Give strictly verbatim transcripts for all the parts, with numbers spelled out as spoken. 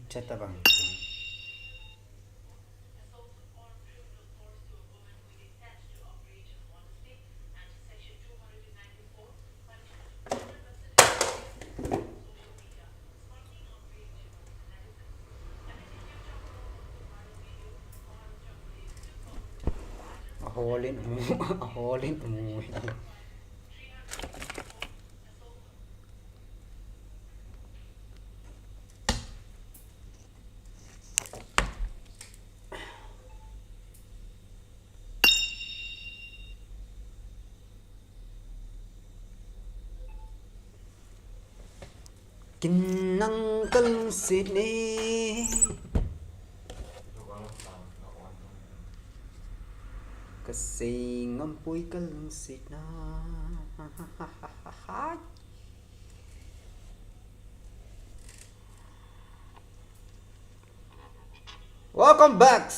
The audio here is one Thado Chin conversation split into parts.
Chatabang. A hole in a mu, a hole in a mu. Kin nang kalungset ne. Kasei ngampoi kalungset na. Welcome back.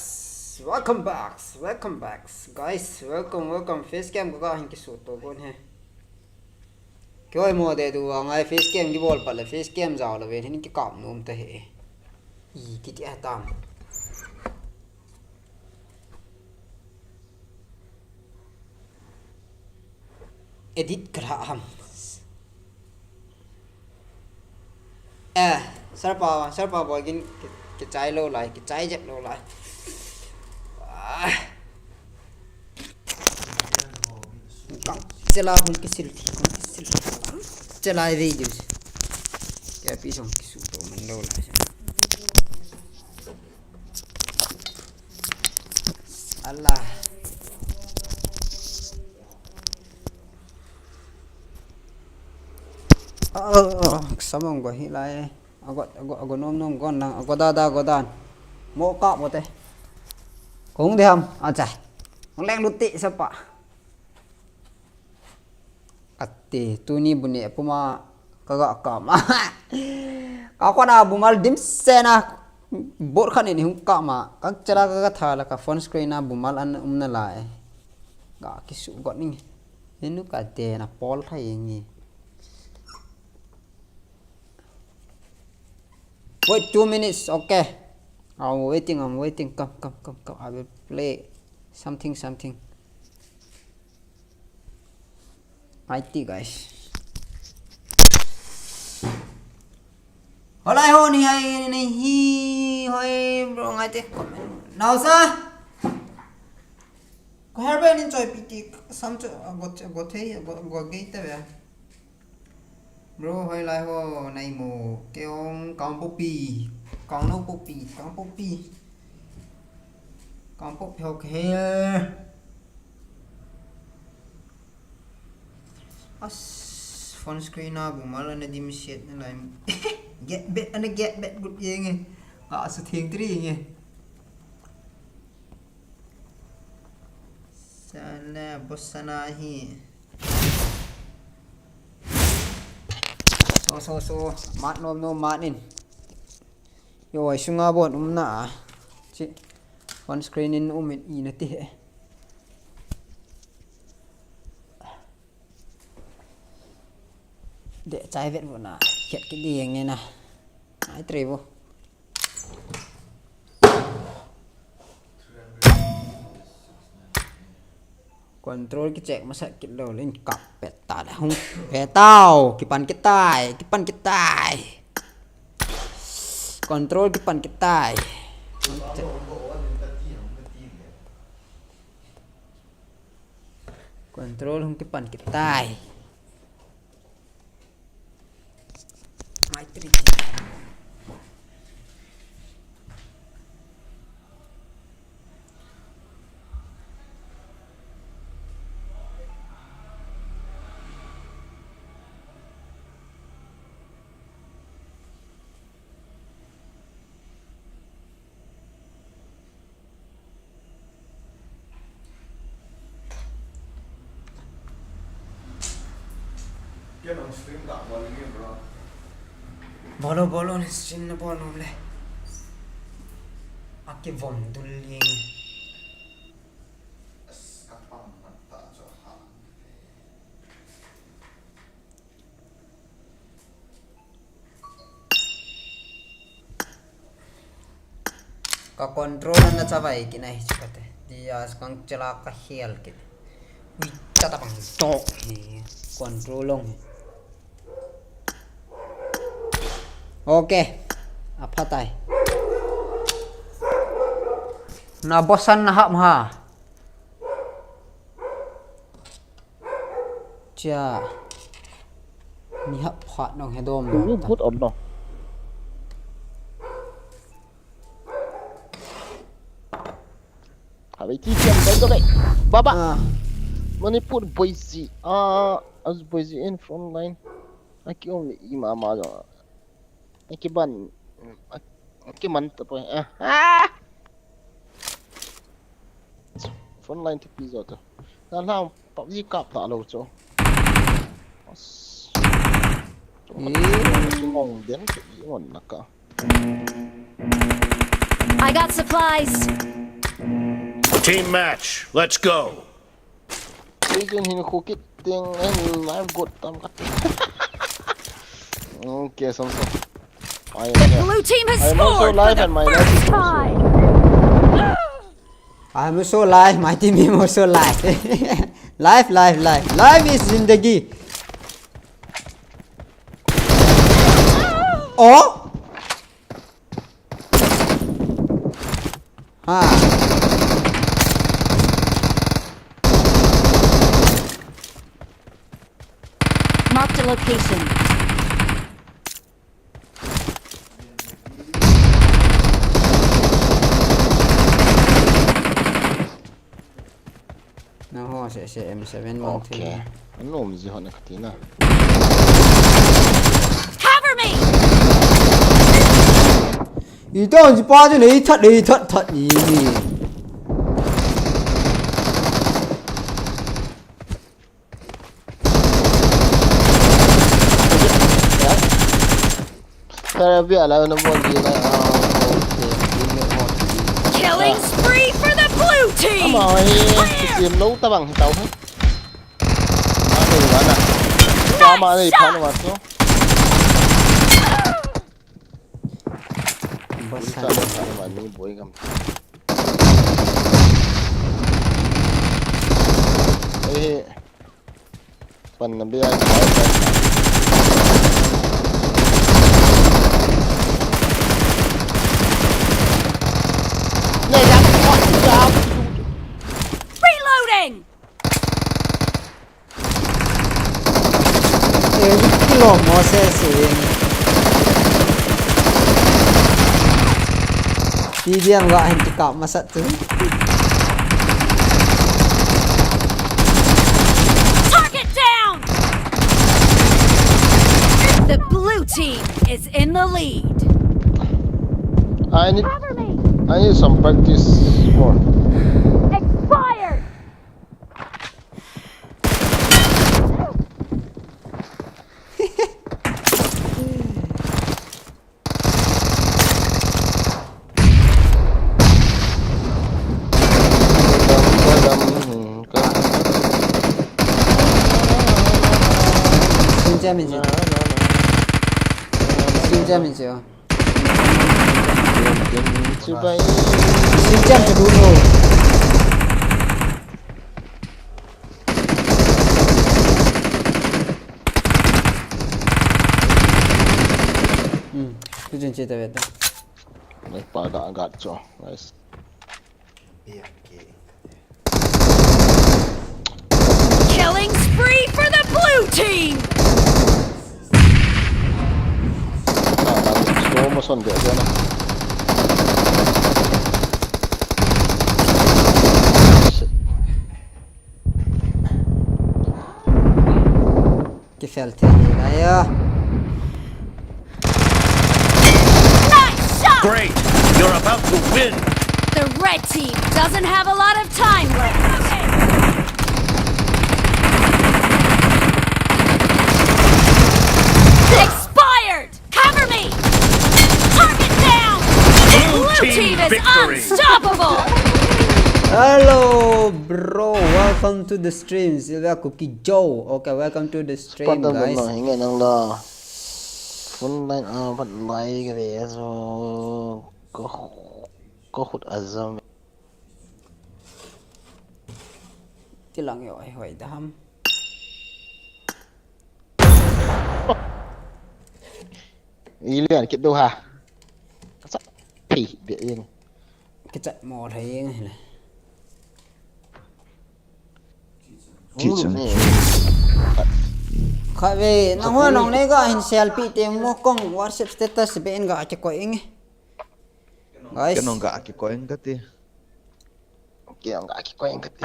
Welcome back. Welcome back. Guys, welcome, welcome. Face cam ko ka hin kisu to gon he. Koi mo de tu angai face cam kibol pale face cam jao la ve hin kikap nom ta he. I ti ti atam. Edit kara ham. Eh, sarpa, sarpa boy kin kichai lo lai, kichai jep lo lai. Ah. Kang chela hung kisil thi, hung kisil. Chela video. Kya pi song kisu to man lo lai. Allah. Oh, samong go hi lai. Agot, agot, agot nom nom gon lang, agot da da, agot dan. Mo ka mo te. Kong de ham, acha. Kong leng luti sapa. Ati, tuni bu ne puma kaga kama. Ka kona bumal dimset na. Bot khat ni hung kama. Ka chela kaga thala ka phone screen na bumal an um nalai. Ga kisu got ning. Nenu ka de na pol tha yengi. Wait two minutes, okay. I'm waiting, I'm waiting. Come, come, come, come. I will play something, something. I T guys. Hola, ho ni hai ni hi hoi bro ngai te comment. Now sa. Ko her ben in choi piti sam cho got got thei got got gei te be. Bro, hoilai ho nai mo, kei ong Kangpokpi, Kangpokpi, Kangpokpi, Kangpokpi ho ke. As, phone screen a bumal ana dimset nalai. Get bet, ana get bet gut yenge. A su thing tri yenge. Sana, boss sana hi. So, so, so, mat nom nom mat in. Yo, ai sunga bon um na. Chi, phone screen in um in i na ti he. De chai vet bu na. Khet ki di yeng na. Ai tre bu. Control kicheck masa kit lou lin kap pet ta le hung. Petau, kipan kitai, kipan kitai. Control kipan kitai. Control hung kipan kitai. Mai tri. Kei nang stream ka bol nge, bro. Bolo, bolo, ni stream na bol nom le. Aki vom dul ling. As, ka pam mat ta cho ha. Ka control na chavai kit na hi chu kate. Dia kang chala ka hial kit. Ui, ta ta bang dok hi. Control long hi. Okay. Aphatai. Na bosan na hap ha. Chia. Ni hap phat nong he dom. Good or no? Habe ti tiam dai dai. Baba. Ah. Manipur boisi. Ah, as boisi in front line. Aki om ni ima ma jo. Aki ban. Aki man ta poi. Ah. Ah. Front line ti pi jo to. Na lang PUBG kap ta lo cho. As. Eh. Mong den ke i mon na ka. I got supplies. Team match, let's go. Season hin khu kit ting en live got tam kat. Okay, sam sam. I am The here. Blue team has I am also scored for live the and my live is first also time. I am also live. My team is also live. Live, live, live. Live is zindagi. Oh? Ha. Marked a location. Na ho se se M seven mang thei. Okay. Anom ji ho na kati na. Cover me! Ito, ji pa ji nei that, nei that, that ni ni. Tara bia la na mo di na, ah, okay, teammate mo di. Killing spree for the blue team! Ama hi, Clear! Team lo ta bang hitau he. Ama ni wa na. Nice shot! Ama ni pa na wa so. Basa. Sa na ma ni boi gam. Eh. Pan na bia. Reloading! Eh, kilo mo se se. P B M ga hin kikap masat tu. Target down! The blue team is in the lead. I need, Cover me! I need some practice more. Expired! Sincha min si. Sincha min si. Sincha min si. Hmm, tu jin che ta ve ta. Nai pa ga ga cho. Nice. Killing spree for the blue team! Ah, slow motion dia dia na. Kifel thei ni na ya. Nice shot! Great! You're about to win! The red team doesn't have a lot of time left. Expired! Cover me! Target down! Blue team is unstoppable! Hello, bro. Welcome to the stream, Silvia Cookie Joe. Okay, welcome to the stream, guys. Hinga nang la. Frontline a pat lai ka ve so. Ko. Ko khut a zam. Tilang yo ai hoi dam. Ilian kit do ha. Kachat thei be ing. Kachat mo thei ing le. Kitchen. Khatvei, nang ho nong ne ga hin selfie te mo kong WhatsApp status be in ga kikoi ing. Guys. Keiman ga kikoi ing kati. Keiman ga kikoi ing kati.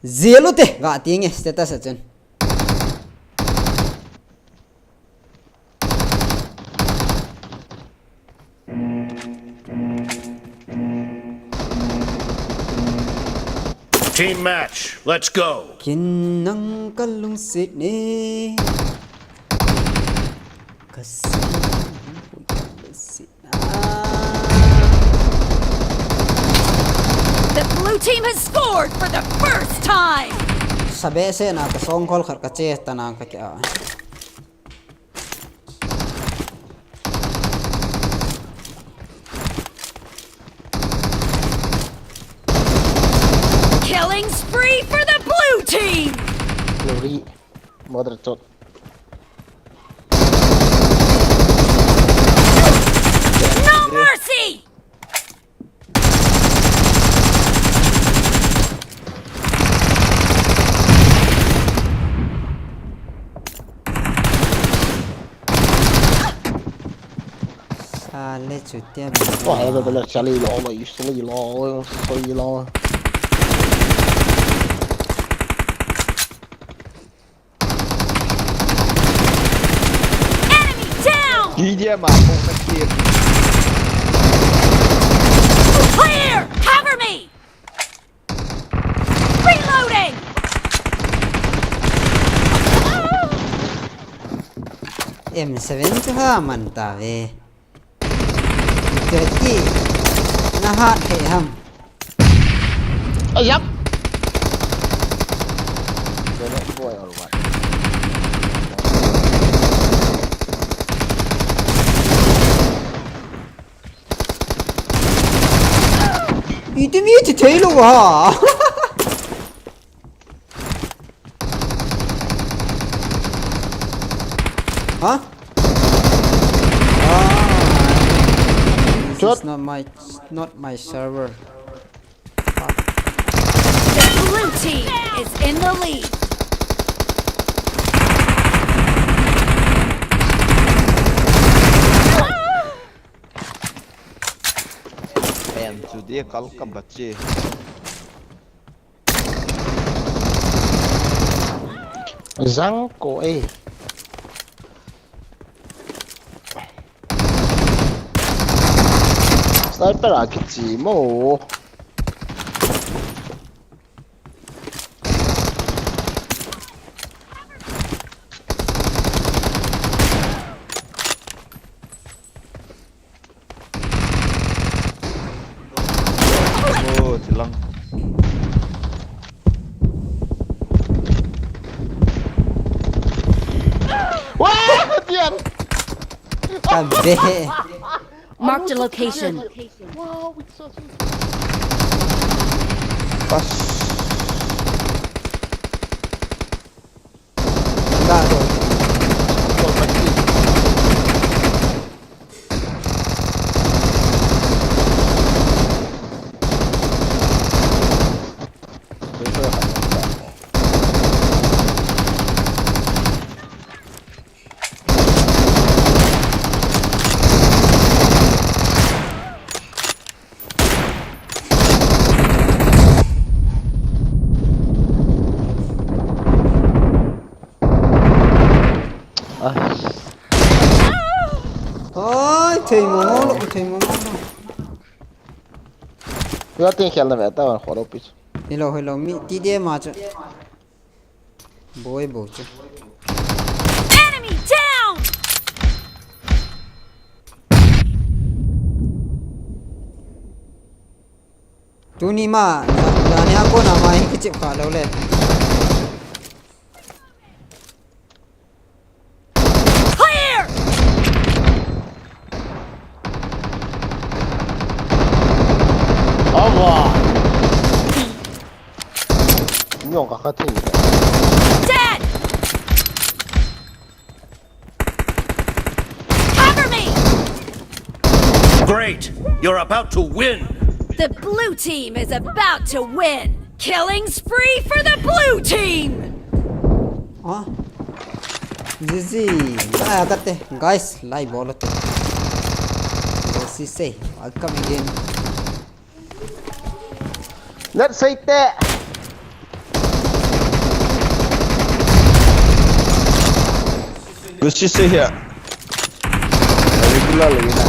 Zelu te ga ti nge status a chun. Team match, let's go. Kin nang ka lungsit ne. Ka sin lungsit na. The blue team has scored for the first time. Sabe se na ka song khol khat ka che ta na ka kya. Killing spree for the blue team! Glory. Mother chot. No mercy! Sale chutia. Wah, ya bela chali lo, lo, isli lo, soi lo. Enemy down! Dia ma ko na kit. Clear! Cover me! Reloading! M seven chu ha man ta ve. Thirty. Na hat he ham. Ayap. Boy or what? Iti mi ti thei lo ha. Huh? Ah, this is not my, not my server. Fuck. The blue team is in the lead. Em chu dia kal ka bache. Zang ko e. Sniper a kichi mo. Oh, chilang. Wah, diam. Tabe. Marked a location. Wow, it's so sweet. Pas. Oi, thei mo mo lo, thei mo mo lo. Tua tin khel na ve ta wan kholo pi. Hello, hello, mi ti de ma chu. Boi bo chu. Enemy down! Tuni ma, jani a kona ma hi kichep kha lou le. Clear! Nyong ka kha thei. Dead! Cover me! Great! You're about to win! The blue team is about to win! Killing spree for the blue team! Ah. G G. Lai kate. Guys, lai bol te. Go si se. Welcome again. Let's say that. Let's just sit here. Regular lagi na.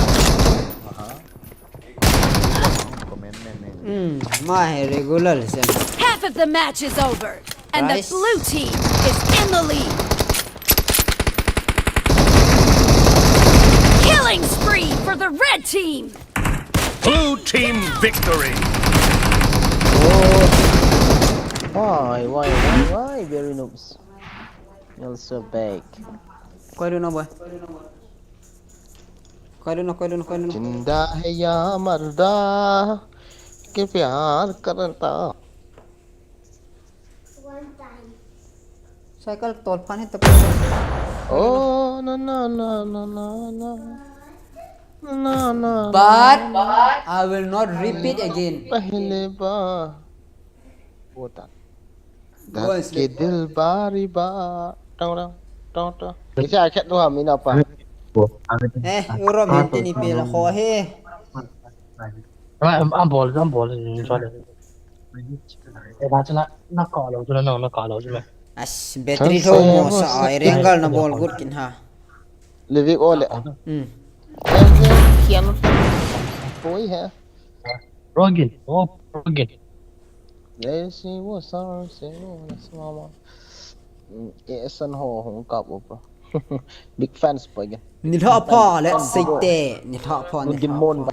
Hmm, my regular sen. Half of the match is over, and Nice. The blue team is in the lead. Killing spree for the red team. Blue team victory! Why, why, why, why, very noobs? You're so big. Koi dun na boy. Koi dun na, koi dun na, koi dun na. Jinda hai ya marda, ke pyar karta. Cycle tol phan hi tap. Oh, na na na na na na na na. But I will not repeat again. Pehle ba. Wo ta. Go and Dar ke sleep. dil bari ba. Tong tong tong tong. Kisa khat tu ham ina pa. Eh, Euro min tini pil ho he. Am bol am bol ni chole. E ba chana na ka lo chana na ka lo chana. As battery tho mo sa ai rengal na bol good kin ha. Livik ole. Hmm. Kian. Koi hai. Rogin, oh Rogin. Yes, he was sorry, say no, that's normal. Mm, eh, san ho hung kap upa. Big fans pa again. Ni tha pha le sei te, ni tha pha ni Good tha morning. Pha.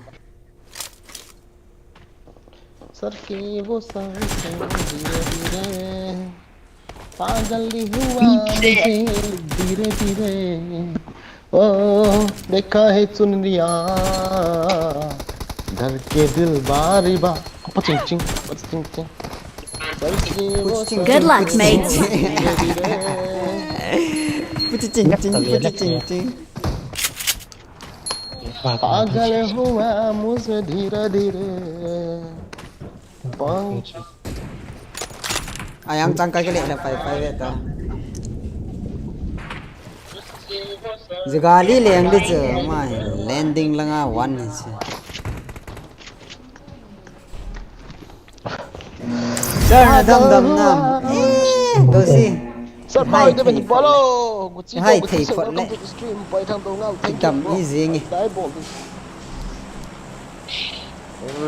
Sar ki wo sar se dhire dhire pagal hi hua mujhe dhire dhire. Oh, dekha hai chunriya dar ke dil bari ba. Apa ching ching, apa ching ching. Sar ki wo sar Good luck, mates. Dhire dhire. Puchi ching ching, puchi ching ching. Pagal hua mujhe dhire dhire. Pang. Ayang chang kai ke le le pai pai ve ta. Jigali leng di chu mai landing langa one ni chu. Sir na dam dam nam. Eh, do si. Sir, Hai pai de ben thei bolo. Gucci Hai bo, thei Gucci phot welcome le. To the stream. Pai thang do ngau. Thank Dam you, bro. Easy nge. Dai bol.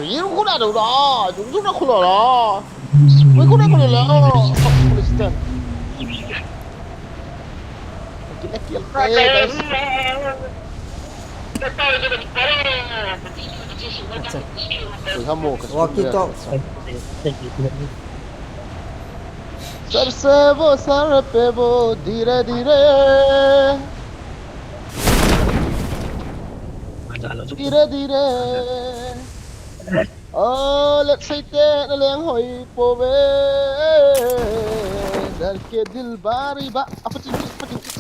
Yin khuna do la. Jung jung na khuna la. Wei khuna khuna la. Stop. Kita kill. Eh, guys. Acha. Ui, hamo ka Walkie talk. Sar se wo sar pe wo dhire dhire. Dhire dhire. Oh, let's say te na leng hoi po ve. Dar ke dil bari ba. Apa ching ching, apa ching ching.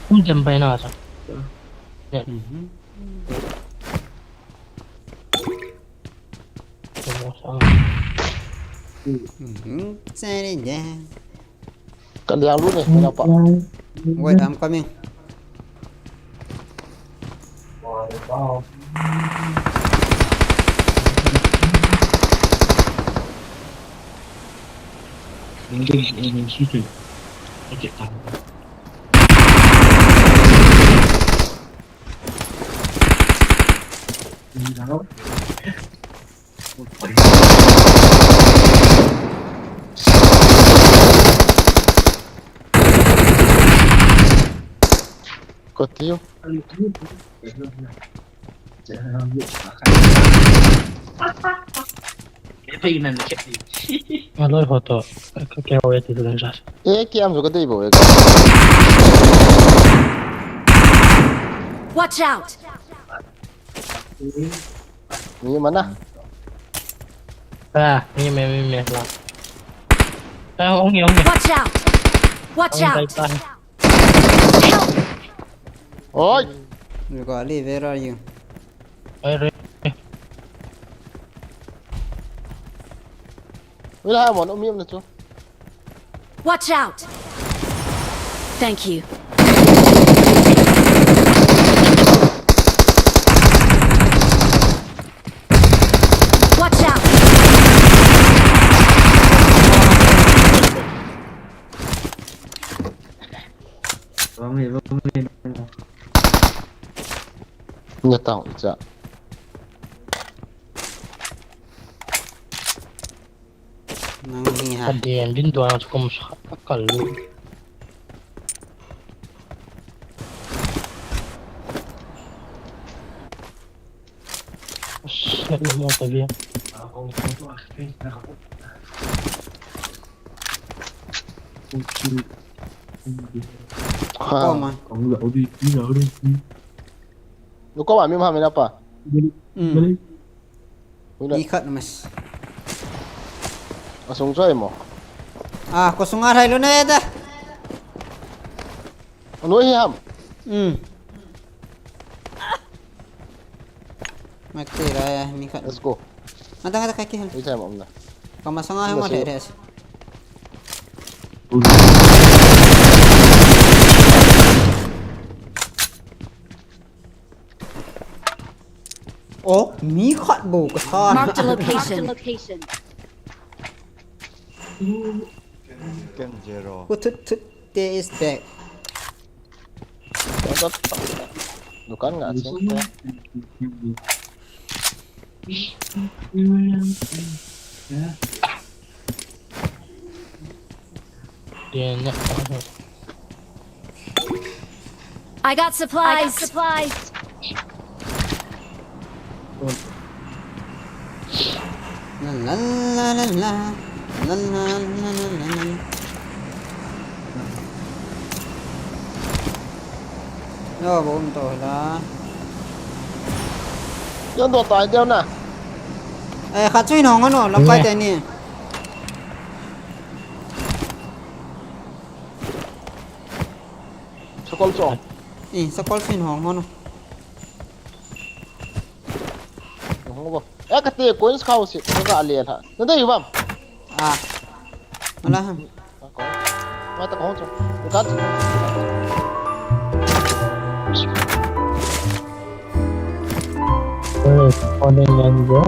Kum jam pai na sa. Mhm. Mhm. Sari je. Kan yang lu ni, kenapa? Wait, I'm coming. Kotiu. Aloi hoto. Ka kya hoya ti tulen jas. Eh, kya am ka dei bo. Watch out! Ni mana? Ah, ni me, ni me la. Ah, ong ni, ong ni. Watch out! Watch out! Oi! You got leave, where are you? Oi, re. Wala mo no mi na chu. Watch out! Thank you. Watch out! Nya tang icha. Nang hi ha. Ka den din dua chu kum sa ka kal lu. Shit, no more to be. Ha. Kom a. Lu kom a mi ma mi na pa. Mm. Ui na. Ni khat mas. Asung choi mo. Ah, ko sunga rai lu na ya da. Anu hi ham. Mm. Mak te ra ya, ni khat. Let's go. Ata, ata, kai ki hal. Ui chai mo na. Ka masanga hi mo the re. Oh, mi khat bou ka sa. Marked a location. Ken zero. Ku thut thut te is back. Dukan nga sing te. Dia nak. I got supplies. I got supplies. La, la, la, la, la. La, la, la, la, la, la. Yo, bom to la. Yo, to tai deu na. Eh, khat chu in hong ano, lampai te ni. Sakol chu. Eh, sakol chu in hong ano. Hong bo. Eh, kate coins khao si, ka ga le tha. Na dei vam. Ah. Ala ham. Mata ko chu. Dukan. Eh, konen yan jo.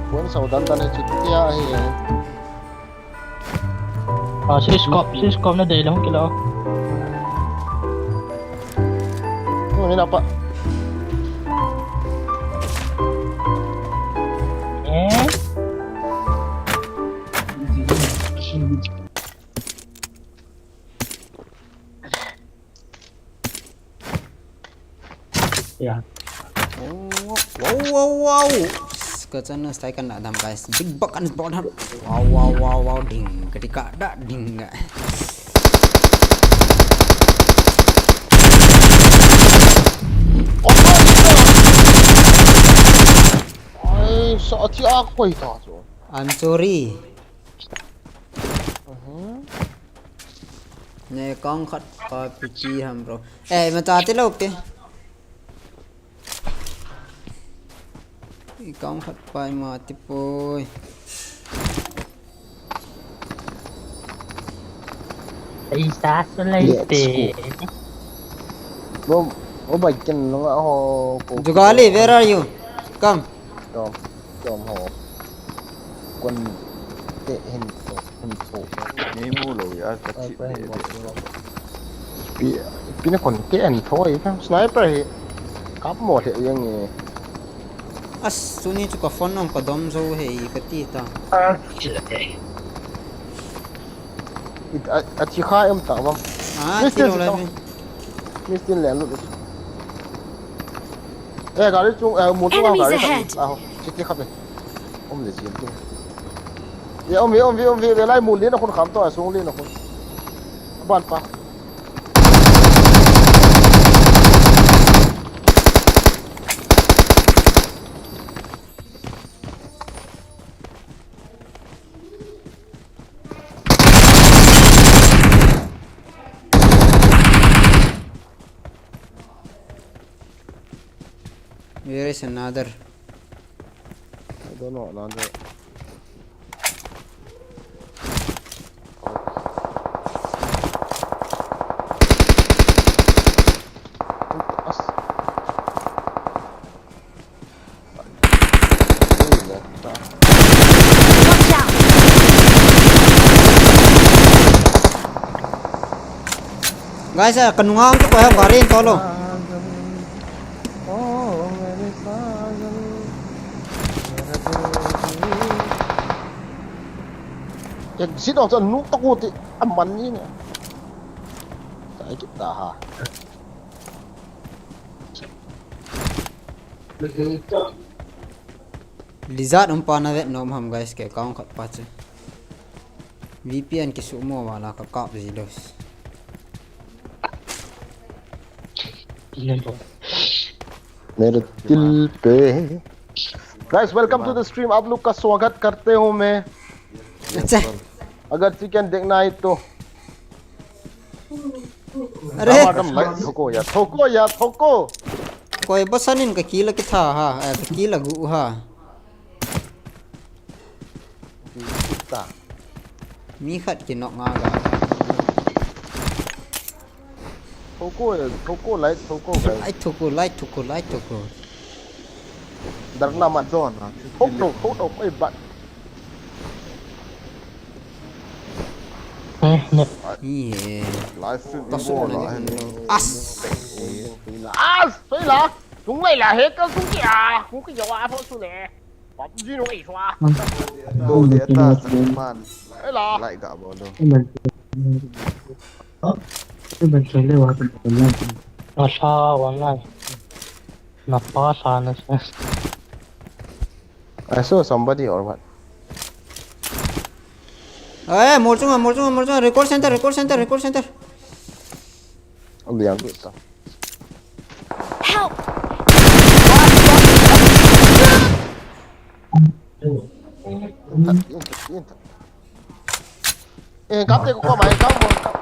Coins sau dan dan hai chu tia hai. Ah, si scope, si scope na dei le hung kilo. Hung ni na pa. Eh? Ya. Wow, wow, wow, wow. Ka channel style kan da dam, guys. Big buck and bottom. Wow, wow, wow, wow. Ding, ketika da ding. Ai, sa athi a koi ta chu. I'm sorry. Mhm. Ne kang khat pa pichi ham, bro. Eh, ma ta ti lo pe. Ikaw ang hatpay mo, ate boy. Ay, sa, sa, let's go. Bro, oh, bike ken nung ako. Jugali, where are you? Come. Tom, Tom ho. Kon te hin. Nei mu lou ya, ka thip de de. Pi, pi na kon te an thoi ka sniper hi. Kap mo the yang e. As, tuni chu ka phone nong ka dom zo he i ka ti ta. It a a chi kha em ta bang. Ah, Mister thi lo lai Sitong. mi. Mister Len lu. Eh, gari chung, eh, mu chung Enemies gari. Ahead. Ah, chi ti kha be. Om le chi ti. Ye om ve om ve om ve ve lai mu le na khun kham to a sung le na khun. Ban pa. Where is another? I don't know, another. Watch out! Guys, ah, ka nunga ang ko ya gari to lo. Exit ong chan nuk taku ti aman ni ne. Sai kit ta ha. Lizard um pa na vet nom ham guys, ke account khat pa chu. V P N ki su mo wala ka kap ji los. मेरे दिल पे। Guys, welcome to the stream. आप लोग का स्वागत करते हूँ मैं। Acha. अगर चिकन देखना है तो Are, Come, like, थोको यार, थोको यार, थोको। koi bosanin ka kila kitha ha, eh, ka kila gu ha. कितना? Mi khat ki nok nga ga. थोको यार, थोको, like, थोको, guys। Lai thuku, lai thuku, lai thuku. डरना मत। थोक दो, थोक दो, कोई बात। Eh, ne. Ye. Live stream Ka ni su bo na la ni ni। As. As, soi la, sung lai la, he ka sung ki a, sung ki yo a, tho su le। Pop ji no i swa। Do de ta sa man। Soi la। Like ga bo lo। Iban, iban chale wa tu online. Masha online. Na pa sa na sa. I saw somebody or what? Eh, mol chunga, mol chunga, mol chunga. Record center, record center, record center. Liang tu sa। Help! Yin ta, yin ta, yin ta। Eh, kap te ko ko mai, kap mo, kap।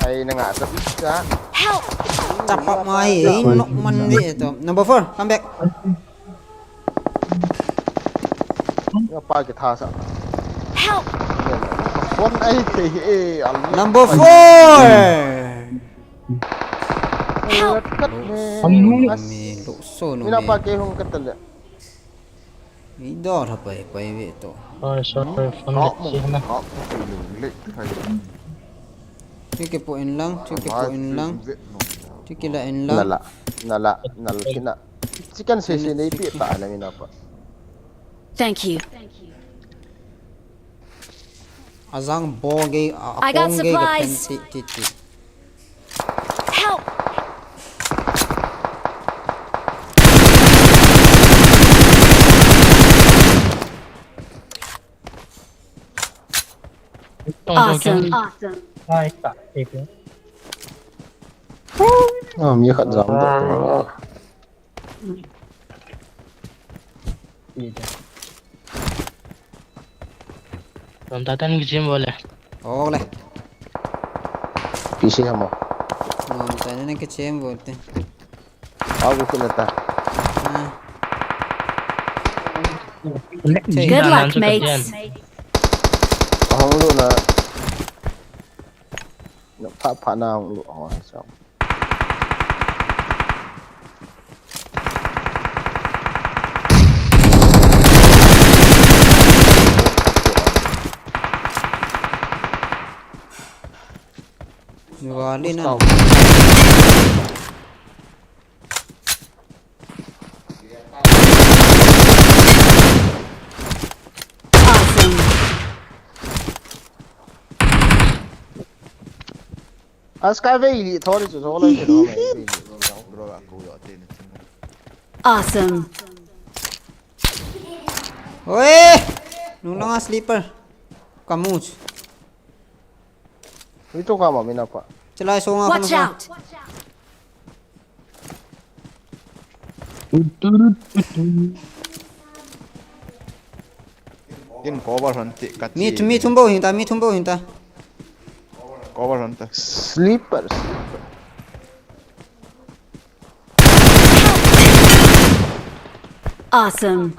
Ai, na nga sa pizza। Help! Chapa mai, eh, nok man ve to. Number four, come back. Nga pa ki tha sa। Help! Phone ai te, eh, al। Number four. Help! Kat me। Anu me, lo so no Mina pa me. Ke hung kat le। Ni dor ha pai, pai ve to. Sorry, sorry, phone Kap le mo, si na. kap mo, lung le khai। Chu kipo in lang, chu kipo in lang. Chu kila in lang. Nala, nala, nala kina। Chicken se se nei pi ta na mina pa। Thank you. Ajang bo ge, a, a I got kong ge ka pen supplies. ti, ti, ti. Help! Awesome. Awesome. Ai, ta, eh. Ah, mi khat jam ta. Ram ta tan ki gym bole. Ole. P C hamo. Nom ta ne ke chem bolte. Au ko kina ta. Ah. Good luck, mates. Ahong lu na. Na pha pha na hong lu. Oh, so. Diwali na. Stop. Aska vei li thori chu thori chu thori. Bro, aku yo te ni. Awesome. Oi! Nung langa sleeper. Kamuch. Ito ka ma mina pa. Chalai so nga Watch kamuch. Out! In cover hon te ka. Mi, mi thum bo hinta, mi thum bo hinta. Cover hon te. Sleeper, sleeper. Awesome.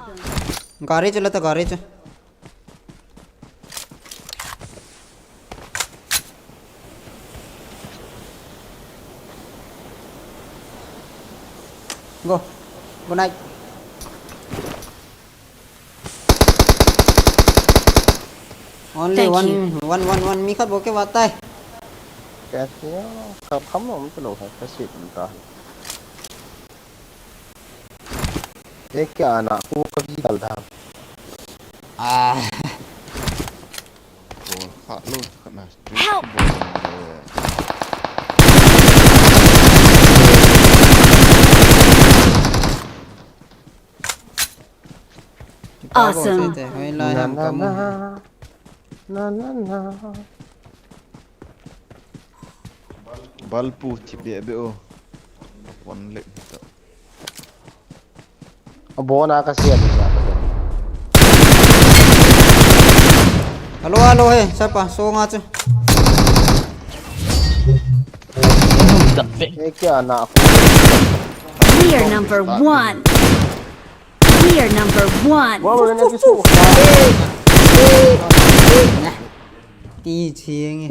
Gari chala ta gari cha. Go. Good night. Only Thank one, you. One, one, one. Mi khat bo ke batai. Kati ya, ka kham no mtu lo ha kasi mta. Ek kya na ku ka vi dal da. Ah. Bol kha lo kha na. Help! Awesome. Te, hoi la ham kamu. Na na na. Balpu ti be be o. One leg. Abona ka sia ni sa. Hello, hello, he, sapa, so nga chu. Ek kya na ku. We are number one. We are number one. Wa wa na ki su. Ti ching.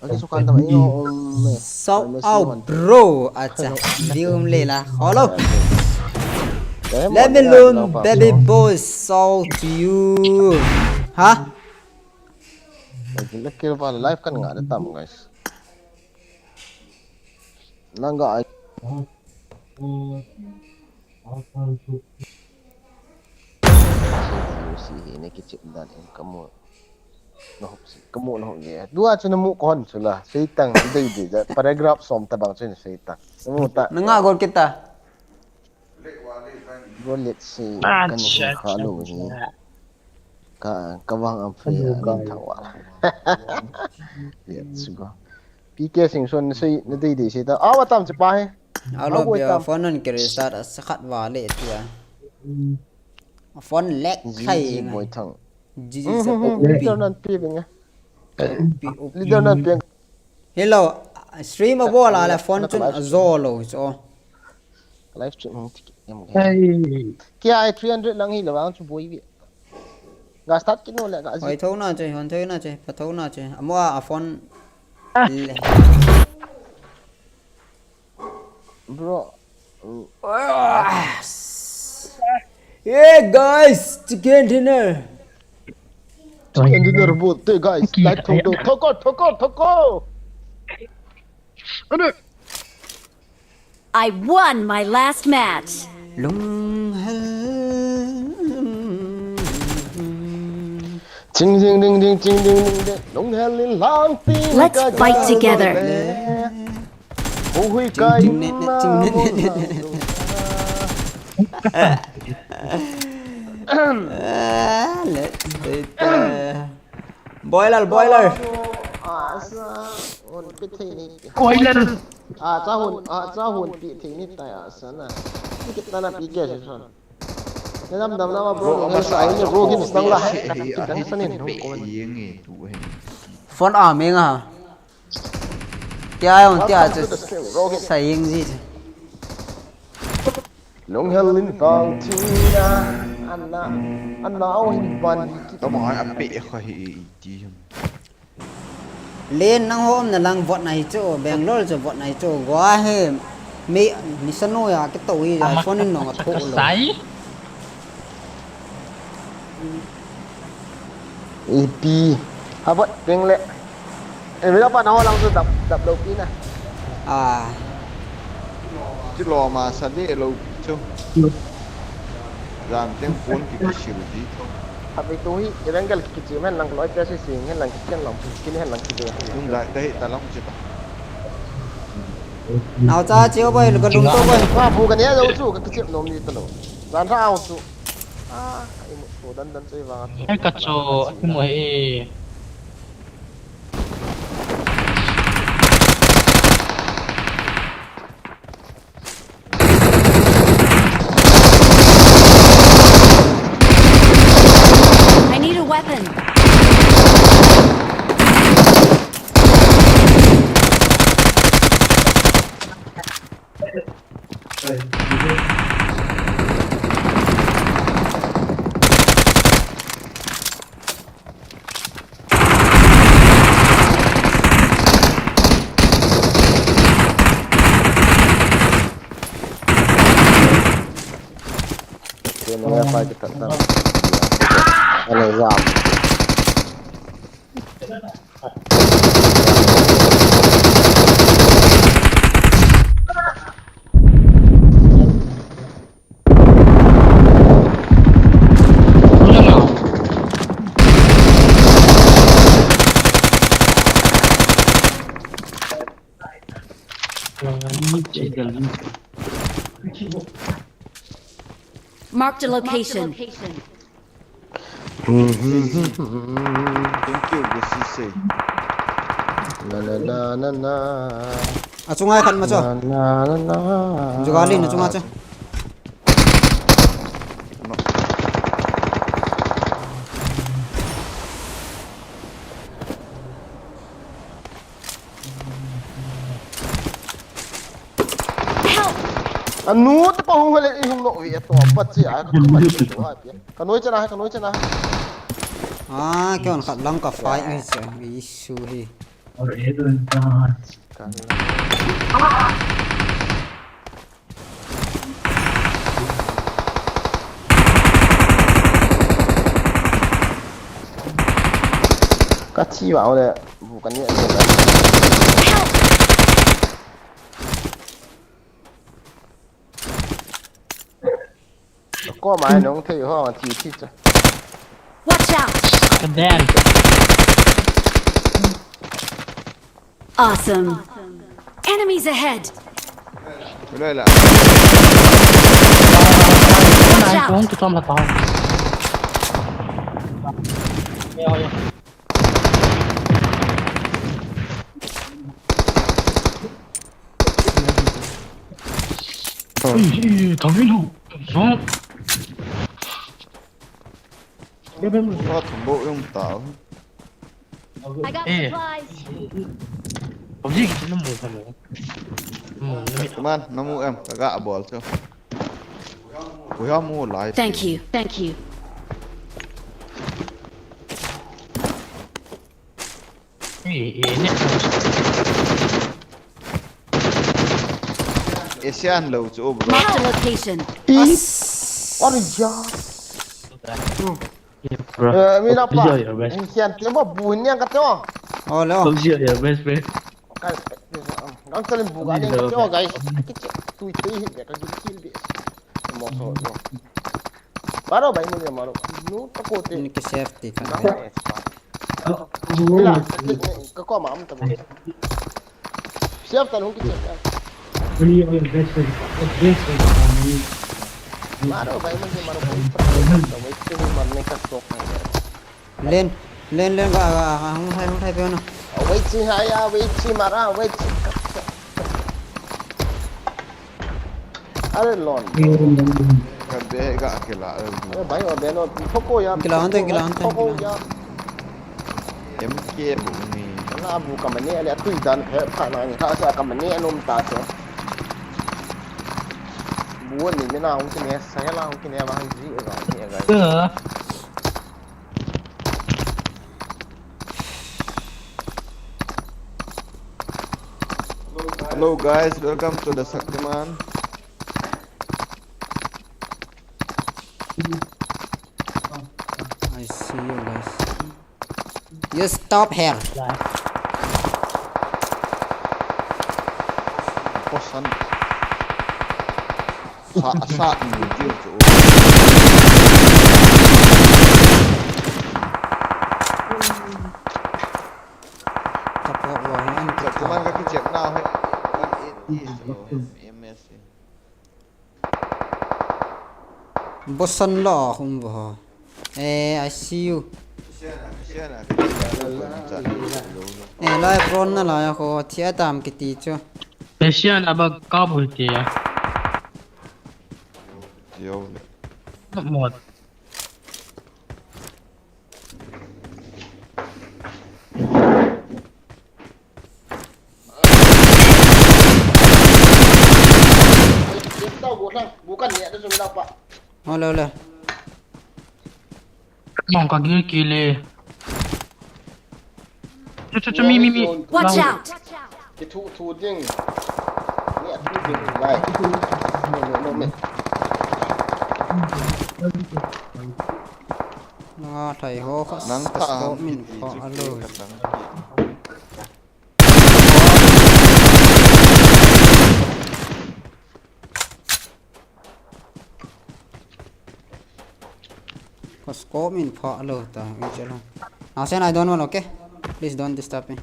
Aki su kan ta mai o um me. Shout out, bro. Acha, view um le la. Hello. Let me learn, baby boy. Shout to you. Ha? Like kill ba live kan nga da tam guys. Nanga ai. Si hi ne kichip dan in kamu. No si kamu no ye. Dua chu namu kon chu la. Seitang dei dei da paragraph som ta bang chu seitang. Namu ta. Nanga gol kita. Bro, let's see. Kan kha lo ni. Ka ka wang am fe a min thawa. Let's go. P K Singson sei na dei dei sei ta. Awa tam che pa he. Alo bia phone non kere start a sakhat wa le tia. Phone lag khai Ji nga. Boy Thang. Ji ji sa po Leader nan pi vinga. Pi up. Leader nan pi. Hello, stream a bol a la phone chun a zo lo so. Live stream hong tiki em. Hey. Kia ai three hundred lang hi lo ang chu boi vi. Ga start kit no le ga. Hoi thona che, hon thona che, pa thona che. Amo a phone. Bro. Yeah guys, chicken dinner. Chicken dinner bu te guys. Like thong do. Thoko thoko thoko. I won my last match. Lung hel. Ching ding ding ding ching ding ding ding. Long hel in lang pi. Let's fight together. Hui kai ma. Let's do it. Boiler, boiler. Boiler. Ah, cha hun, ah, cha hun pi thei ni ta ya sana. Ni kit na na pi ke se son. Ni dam dam na ma bro, bro, sa ni bro, gin sang la. Kan sanin. Phone a me nga. Tia yon tia chu. Sa ying ji. Long hel in tang thina. Anna, anna o hin ban ki. Tama a pe kha hi ti. Len nang hom na lang vot na hi chu, Bangalore chu vot na hi chu, gua he, mi, ni sa no ya, ke to hi, ya, phone in nong a tho lo. Ipi, ha vot ping le. E, mi la pa na ho lang chu dap, dap lo pi na. Ah, Ti lo ma sa de lo chu. Ram teng phone ki ki sil di. Khatvei tu hi, Evangel kichim hen lang, loi te si sing hen lang, kichen lang, kin hen lang, kichen. Lung dai, dai, ta lang, chi ta. Nao cha, chiu boy, lu ka lung to boy. Wa bu ka ne, lo chu, ka kichim nom ni ta lo. Jan ra au chu. Ah, ai mu, to dan dan chu, i vang chu. Ai ka chu, ai mu e. I need a weapon. Kaya na nga pa kita tan. Ano, zam. Marked a location. Thank you, Gusi say. Na, na, na, na, na. Achunga khat ma chu. Na, na, na, na. Jugali na chunga chu. No. Help! Anu te pa hung hale i hung lo wi ato pa chi a ka tu ma chi to a pia. Ka noi chana, ka noi chana. Ah, ke on khat lang ka fai i se i su hi. Ka Ka thi va le, bu ka ni a le. Ko mai nong thei ho thi thi cha. Watch out! Damn. Awesome. Enemies ahead. Wala la. Watch out. Kung tutom la tao. Ui, thang in ho. Thang bo yung tao. I got supplies. Howji ki namu namu. Namu namu. Man, namu em, ka ga bol chu. Kuya mu lai. Thank you, thank you. Eh, eh, ne. Asian lo chu, bro. Mark the location. Is. Ori ya. Bro, eh, mi na pa. Pop G your best. Asian te mo bu niang ka to. Oh, lo. Pop G your best, bro. Guys, guys, um, gang chalin bu ga niang ka to, guys. Kiche, tui tui hi ka gin kill bi. Mo so, mo. Maro bai mo maro. Nu ta ko te. Ni ke safety ka. Gang ne sa. Ila, ka ko ma am ta bo. Siap tan hung kichep. Maro bai mo maro ko. Wait, marne ka sok. Len, len, len, ga, ga, ga, hung thai, hung thai pe na. Wait si ha ya, wait si mara, wait si. Are lon. Ka be ga kila. Are bai o be no, thoko ya. Kila hante, kila hante, thoko kila ya. M K bu ni. Na bu ka mane ale tui dan phe pha na ni, ka sa ka mane anom ta so. Bu ni me na hung kine, sa la hung kine ba hung ji ga ni ga. Hello guys, welcome to the Shaktiman. I see you guys. You stop here. Kosan. Sa, sa, ni, ni, ni. Kuman ka kichep na he. One eighty. M S. Bosan lo hum bo. Eh, I see you. Eh, lai pron na lai ko thia tam kiti chu. Asian abak ka bu ti ya. Yo. Mot. Ole, ole. Mong ka gil kile. Chu, chu, chu, mi, mi, mi. Watch out! Ki thu, thu ding. Ni a thu ding lai. No, no, no, me. Nga thai ho kha. Nang ta scope min pha alo. Ka scope min pha lo ta, wait a lo. Now, Sen, I don't want, okay? Please don't disturb me.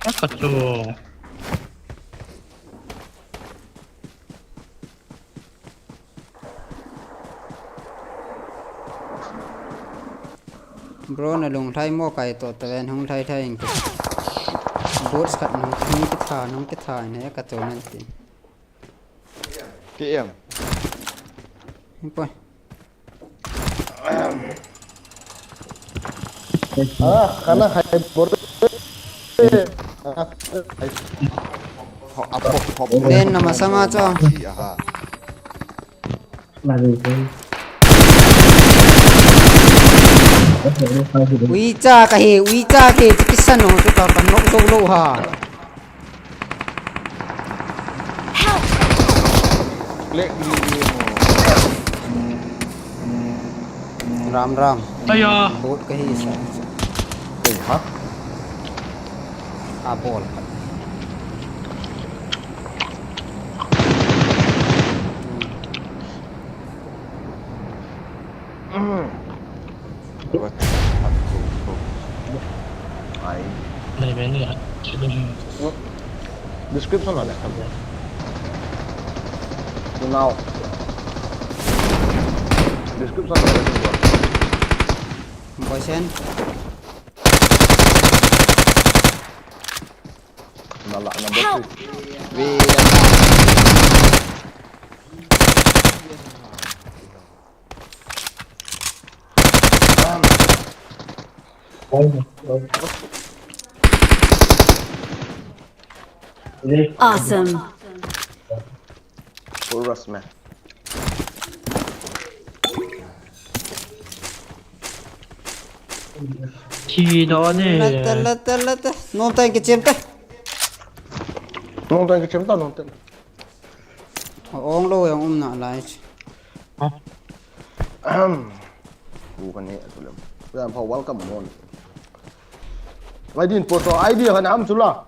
Aka chu. Bro, na lunglhai mo, kai to taven hung lhai lhai in. Boots khat nung, nung kitha, nung kitha in he ka to nan tin. K M. Hipoi. Ah, kana hai bor. Ah, hai. Ho, apo, ho. Den na masanga cho. Aha. Uicha kahi, uicha kahi, kisan ho, tu ka, ka nok sok lo ha. Help! Black blue. Ram, ram. Aya. Bot kahi sa. Hey, ha? Ah, bol. Ai. Nei ve ni a. Description la le. Now. Description la le. Boisen. Na la number three. Ve. Awesome. Full rush, man. Khi đó nè. Lata, lata, lata. Nonta kichem ta. Nonta kichem ta, nonta. Ong lo yang um na lai. Ahem. Ku kan he atu lem. Ram pha welcome mon. Mai din po so I D kan am chula.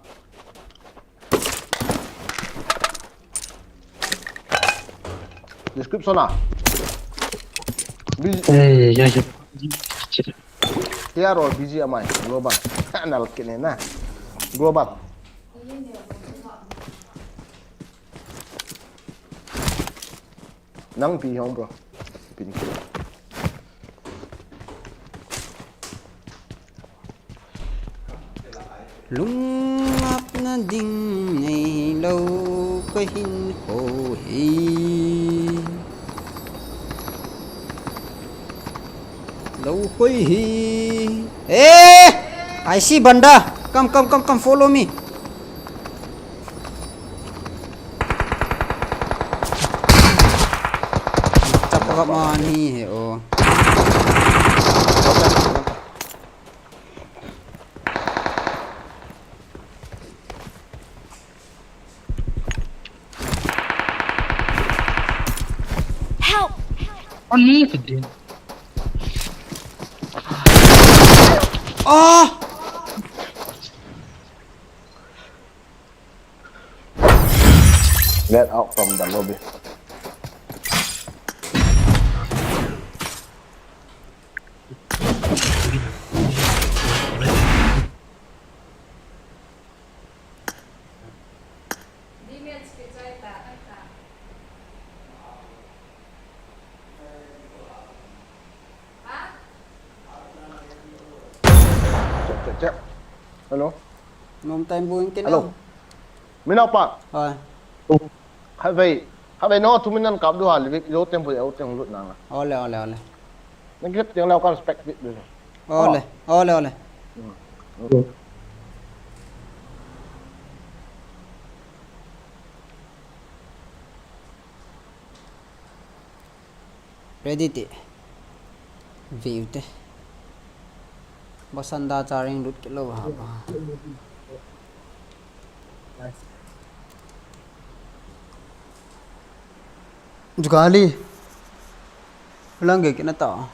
Description a. Bi- Eh, ya, ya. Tiaro B G M I global. Nal kene na. Global. Nang pi hong bro. Pi ni. Lungapna ding neilou kahin ho hi. Lou hoi hi. Eh! I see banda. Come, come, come, come, follow me. Chapa ka mani he o. Anu kidin. Ah! Get out from the lobby. Check, check, check. Hello. Nom time buin kin. Hello. Minau pa. Hoi. Havei. Havei no, tu minan kap du ha, livik, yo tempo, yo tempo lut nanga. Ole, ole, ole. Nang kit yang lau kan spec bit du. Ole, ole, ole. Hmm. Ready ti. View te. Basanda charing lut ke lo ha ba. Jugali. Lang ke na ta.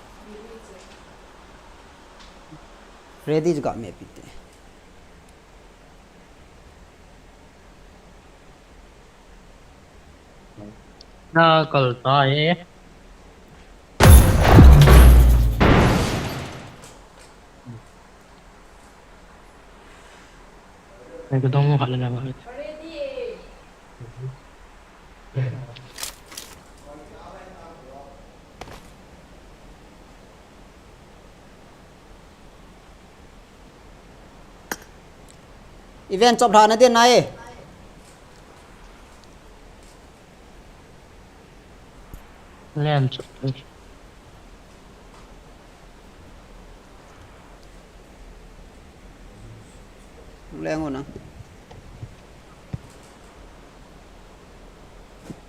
Ready juga me pite. Na kal ta e. Nang ka dong mo hala na ba. Event chop lha na din nai. Len chop. Leng o na.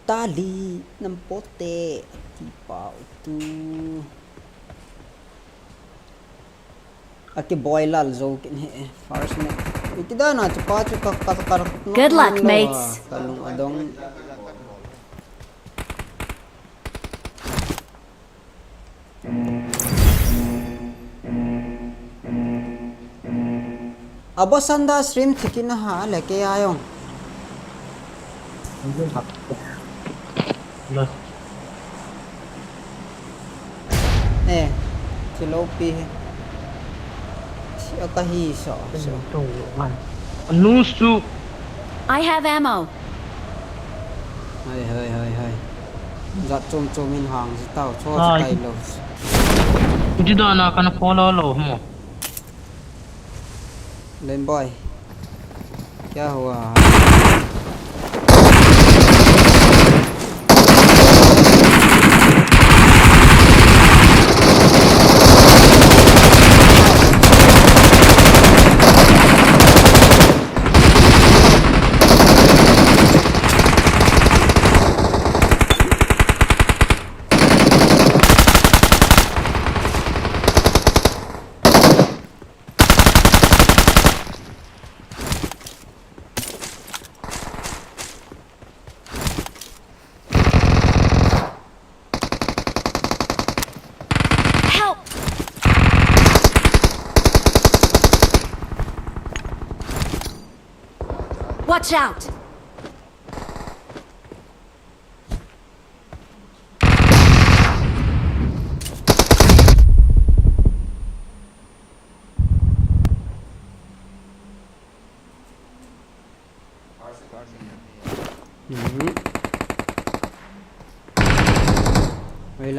Tali nam pote. Ti pau tu. Aki boy lal zo kin he first me. Iti da na chu pa chu ka ka ka. Good luck, mates. Ka lung adong. Abo sanda stream thikin aha le ke ayong. Eh, thilo pi he. Thi aka hi so so. Anu su. I have ammo. Hai hai hai hai. Jat chom chom in hang ji tao cho ji tai lo. Uti da na kana follow lo mo. Len boy. Kya hua? Help! Watch out!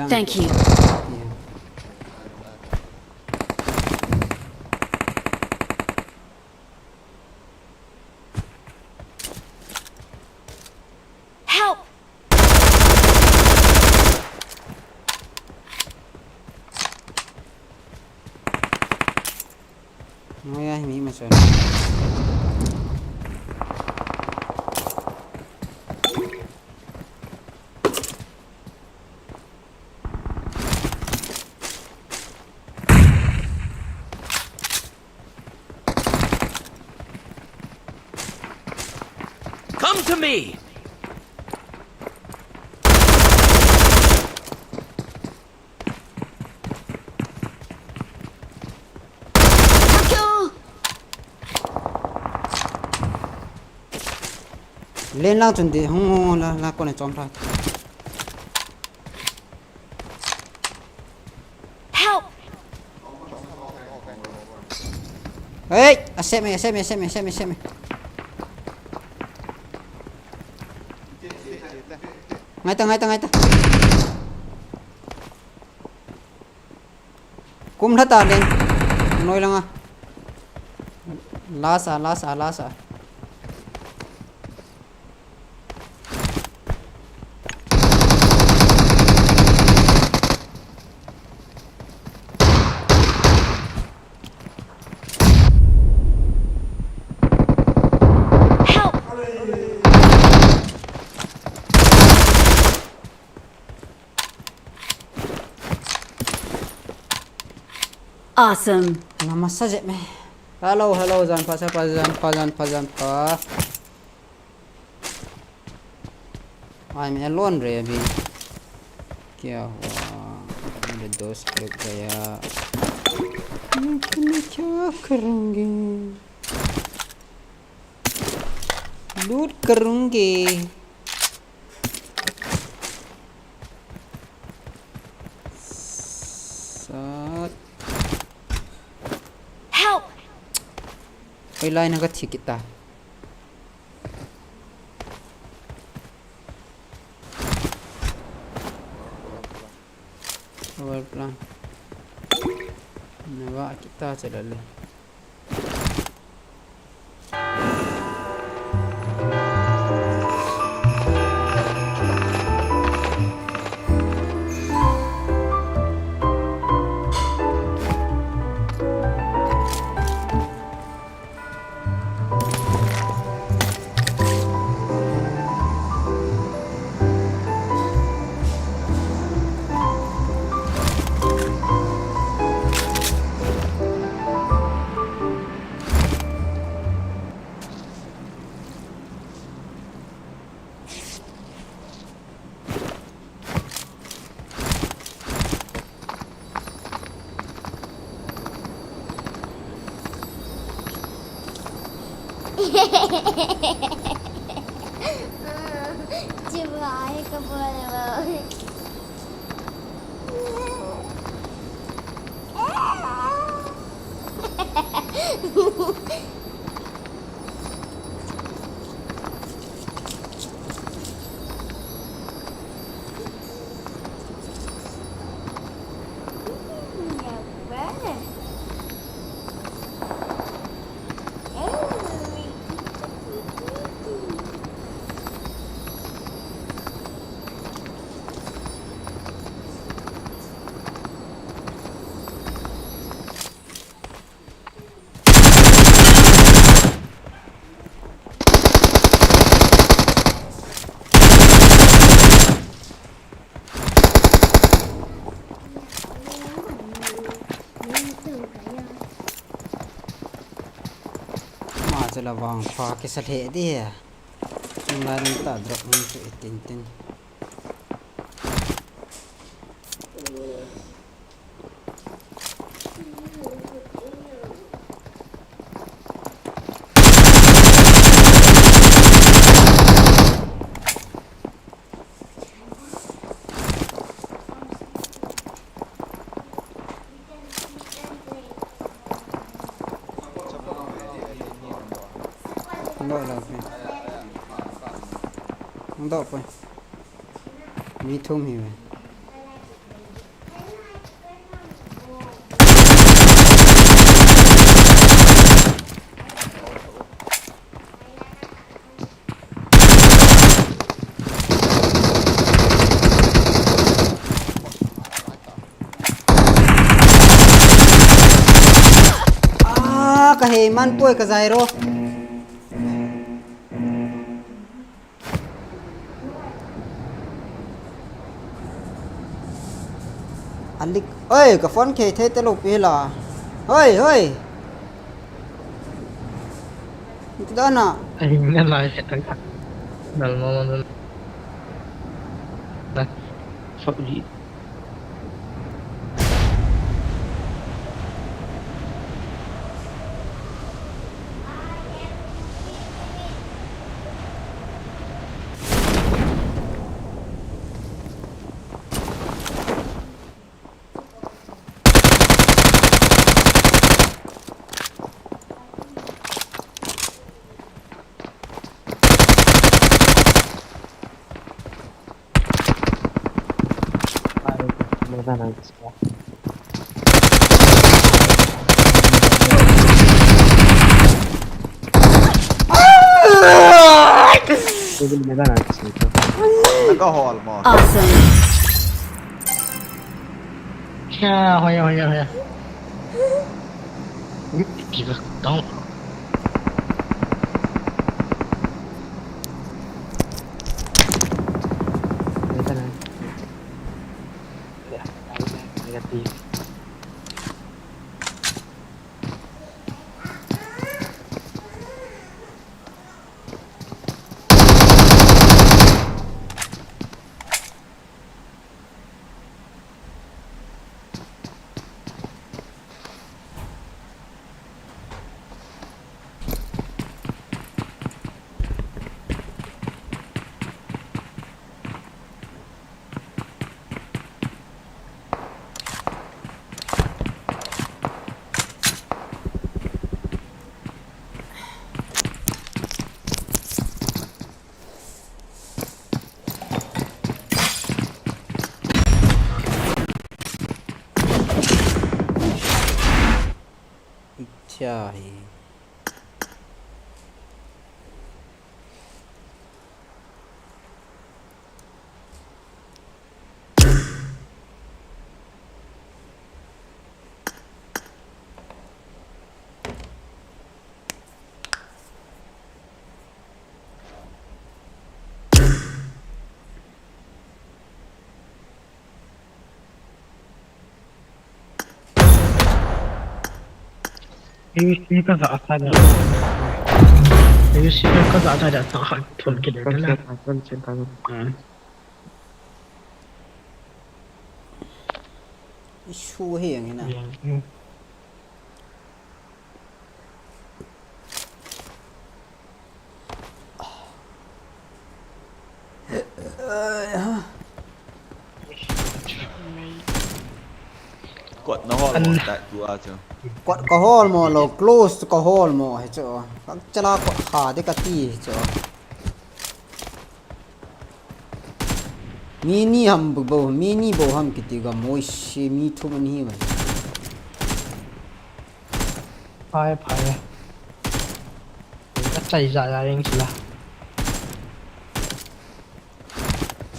Thank you. Help! Ngoi a hi mi ma chun. Come to me! Len lang chun di, hung, hung, hung, la, la, kona chom tha. Help! Hey! Asep me, asep me, asep me, asep me, asep me. Ngai ta, ngai ta, ngai ta. Kum lha ta len. Noi langa. Last a, last a, last a. Help! Awesome. Namasa je me. Hello, hello, jan pha, sa pha, jan pha, jan pha, jan pha. I'm alone, Ravi. क्या हुआ? मेरे दोस्त लोग गया। मैं क्या करूँगी? लूट करूँगी। सात। Help! Oi, line ka thi kita. Overplan. Nawa kita chalale. Chibhai ka bole ba. Ma chu la vang pha kisa lheh di. Chung lai ding ta drop hung chu i tin tin. Hung doh lou pi. Hung doh poi. Mi thum hi ve. Ah, ka hei man poi ka jai ro. Alik, oi, ka phone khe thei te lo pi la. Hoi, hoi. Ito da na. Ai, na lai se ta. Dal mo mo na. Sok li. Bana. Bana. Naka hol mo. Awesome. Kya hoya, hoya, hoya. Kiga tong. Bana. Negative. Ithia hi. Isi ka za ta da. Isi ka za ta da sa ha thon ki da na. Issue hi ang hina. Kot na hol mo ta tu a chu. Kot ka hol mo lo, close ka hol mo hi chu. Ka chala kot ha de ka ti hi chu. Mi ni ham bo, mi ni bo ham kiti ga mo se mi thum ani hi mai. Phai, phai. Ka chai ja ja ring sila.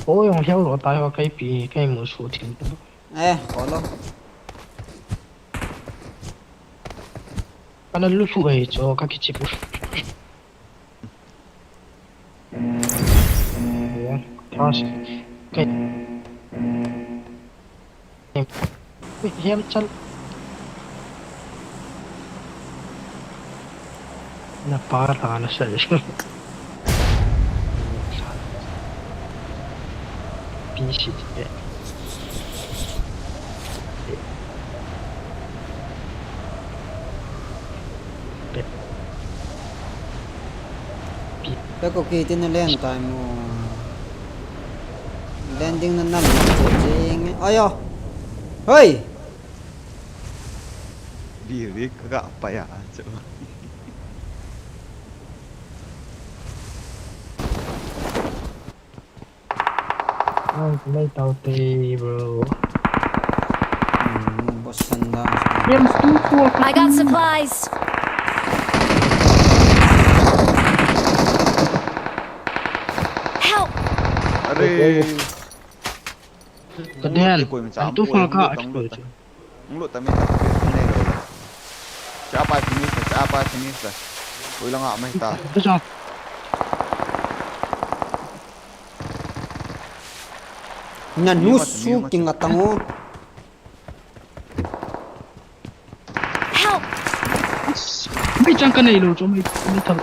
O yong hiau lo tai ho kai pi, kai mu su thin. Eh, ko lo. Kana lu su ai cho ka kichi pu. Pass. Kai. Hiam chal. Na pa la na sa. P C. Pe ko ki tin len tai mo. Landing na nam nam che che nge. Ayo. Hoi. Bi bi ka pa ya chu. Nice, nice, tao te, bro. Hmm, boss sanda. Game two four. I got supplies. Help! Are. Kadian, ang tu fa ka explode. Ang lut tami ta. Cha pa finish ta, cha pa finish ta. Koi lang a mai ta. Tu sa. Na nu su king atang o. Help! Mai chang ka nei lo chu mai mai thal.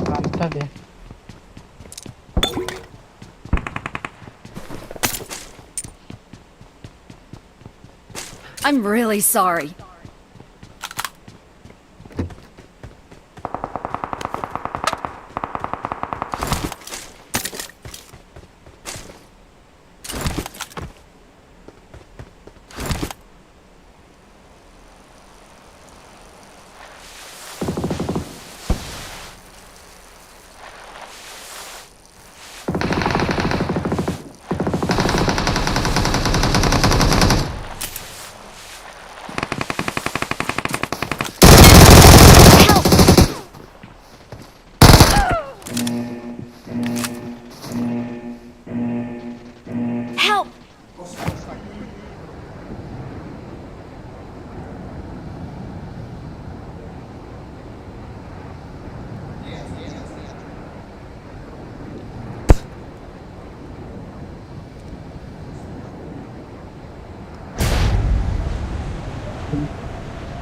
Ram ta de. I'm really sorry.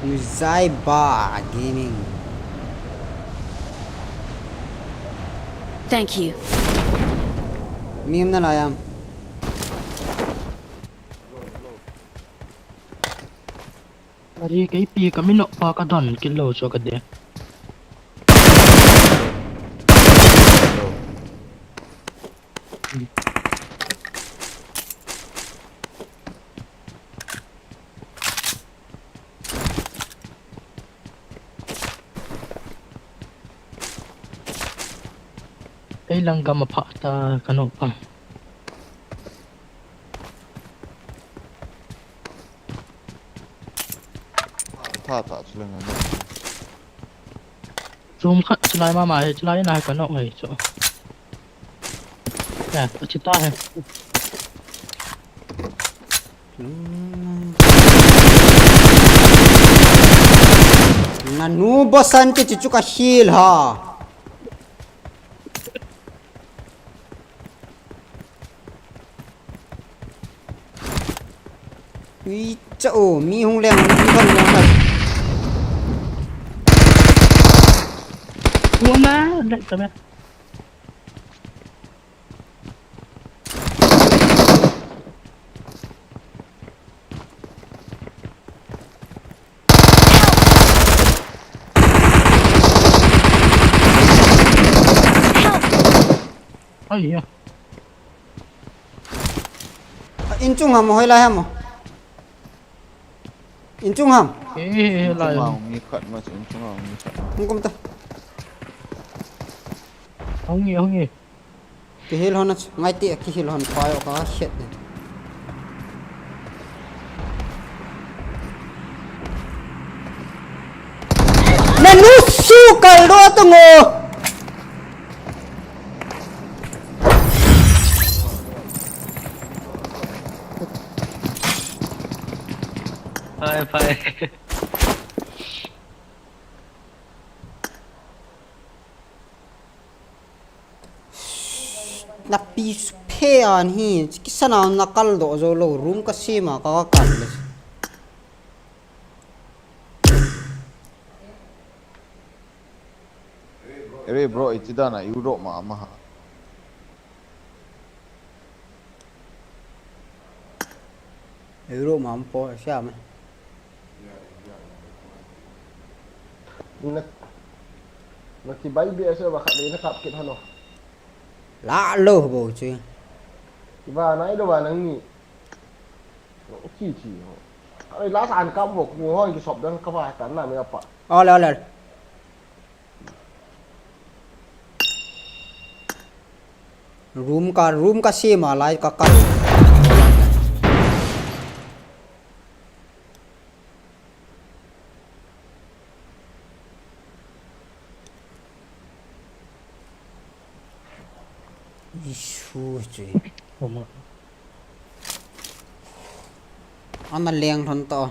Nuzaiba Gaming. Thank you. Mim na layam. Ari kei pi ka minok pa ka don kilo cho ka de. Kei lang gam a pha ta ka nok pa. Tha ta chu lang a nok. Zoom khat chulai mama he, chulai na ka nok he chu. Ya, a chi ta he. Nanu bosan te chu chu ka heal ha. Ui, cha o, mi hung leng, mi hung leng. Tua na, dai ta me. Ai ya. In chung ham, hoi lai ham. In chung ham. Eh, eh, eh, lai. Chung ham, mi khat ma, in chung ham, mi khat. Hung kum ta. Hung ye, hung ye. Kihil hon a ch-, ngai ti kihil hon pa yo ka khet ni. Nanu su kal do to ngo. Phai, phai. Na pi su phe an hi, kisan a na kal do zo lo, room ka sem a ka, ka kal le. Ere bro, iti dan a Europe ma, ma ha. Europe ma um po, Asia ma. Na, na kibai be ase ba khat le na kap kit hano. La lo bo chu. Kiba nai lo ba nang ni. Chi chi ho. Ai la san kap bo ku ho ki sop dan ka ba tan na me pa. Ole, ole. Room ka, room ka sem a lai ka kal. Isu chu. Ana leng thon to.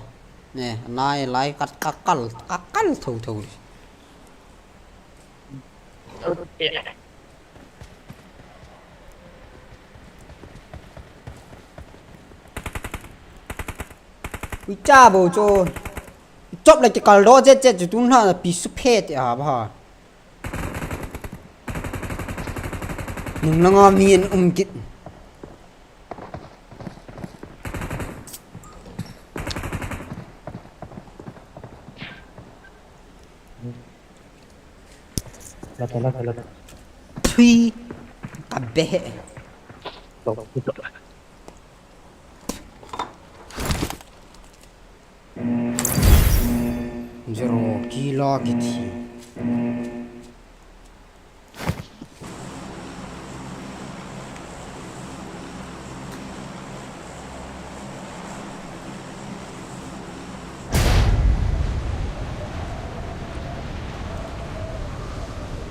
Ne, nai lai ka, ka kal, ka kal tho tho. Ui cha bo chu. Chop le kikal do jet jet chu tun ha pi su phe te ha ba. Nung langa mi an um kit. Lata, lata, lata. Thui. Ka be he. Tok, tok. Zero kila kithi.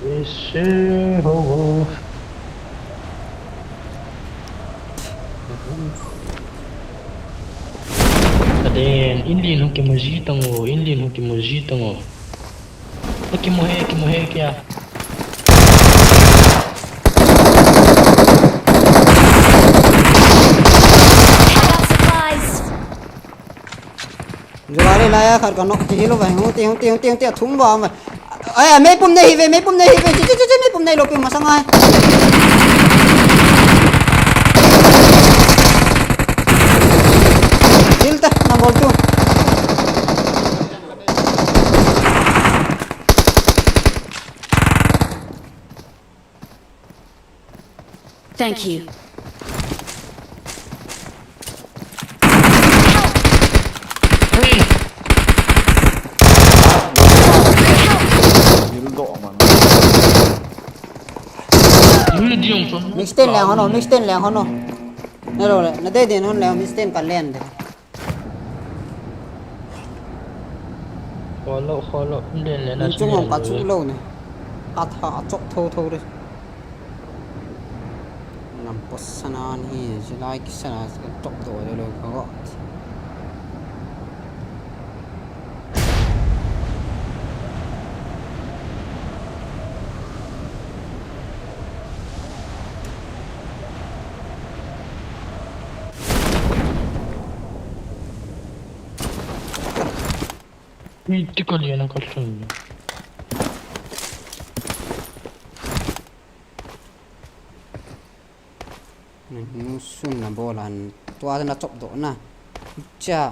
Ese ho. Aden, inlin ho kimu ji tango, inlin ho kimu ji tango. Kimu he, kimu he kya? I got supplies. July lai a khat ka knock ti hilou vai. Hung ti, hung ti, hung ti, hung ti, a thum ba mai. Ai, a meipum nei hi ve, meipum nei hi ve. Chi, chi, chi, chi, meipum neilou pi masang ai. Kill ta, number two. Thank you. Mix ten leng hono, mix ten leng hono. Na lo le, na de den hon le, mix ten ka len de. Kholo, kholo, len le na. Chung ka chu lo ne. Ka tha chok tho tho de. Nam pos sana ni, silai ki sana, chok do de lo ka go. Ni ti ko lian ko sun. Nu sun na bolan. Tua na chop do na. Cha.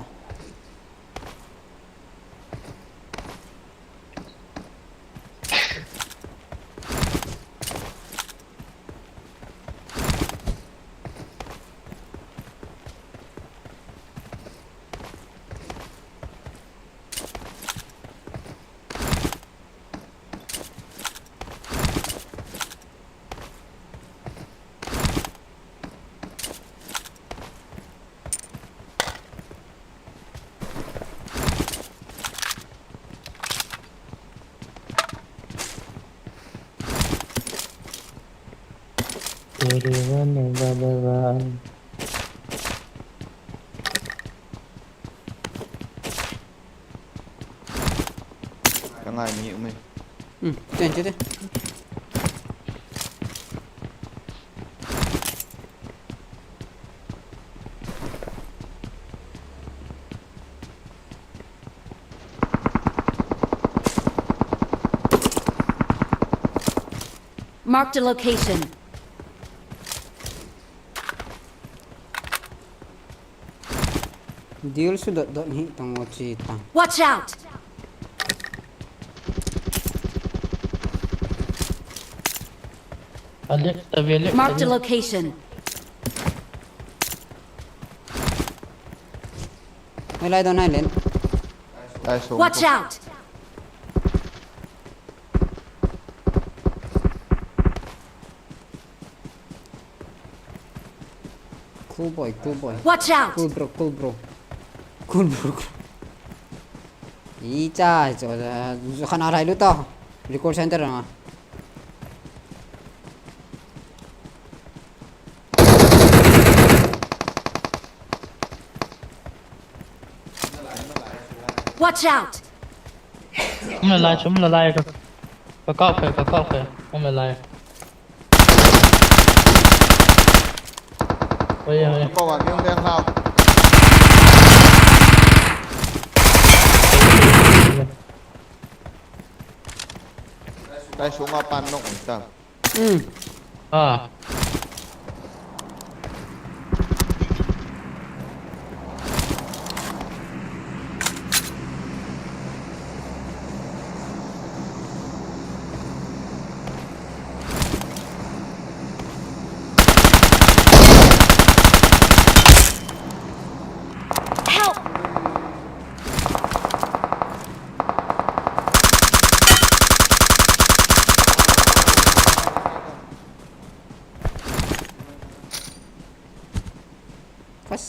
तेरे बने बदला। Ka ngai mi um e. Hmm, ten, ten, ten. Marked a location. Deal su dot dot hi tang o chi tang. Watch out! Alex, ta ve, Alex, Marked a ta ve. Location. Mai lai don hai len. Ai, so. Watch out! Cool boy, cool boy. Watch out! Cool bro, cool bro. Cool bro. Icha, cho, cho, khana lai lu to. Recall center nga. Watch out! Um le lai, um le lai ka. Ka kap khe, ka kap khe. Um le lai. Oi, oi. Ko wa ni um le hao. Kai sunga pan nok ta. Hmm. Ah. Help! Kas.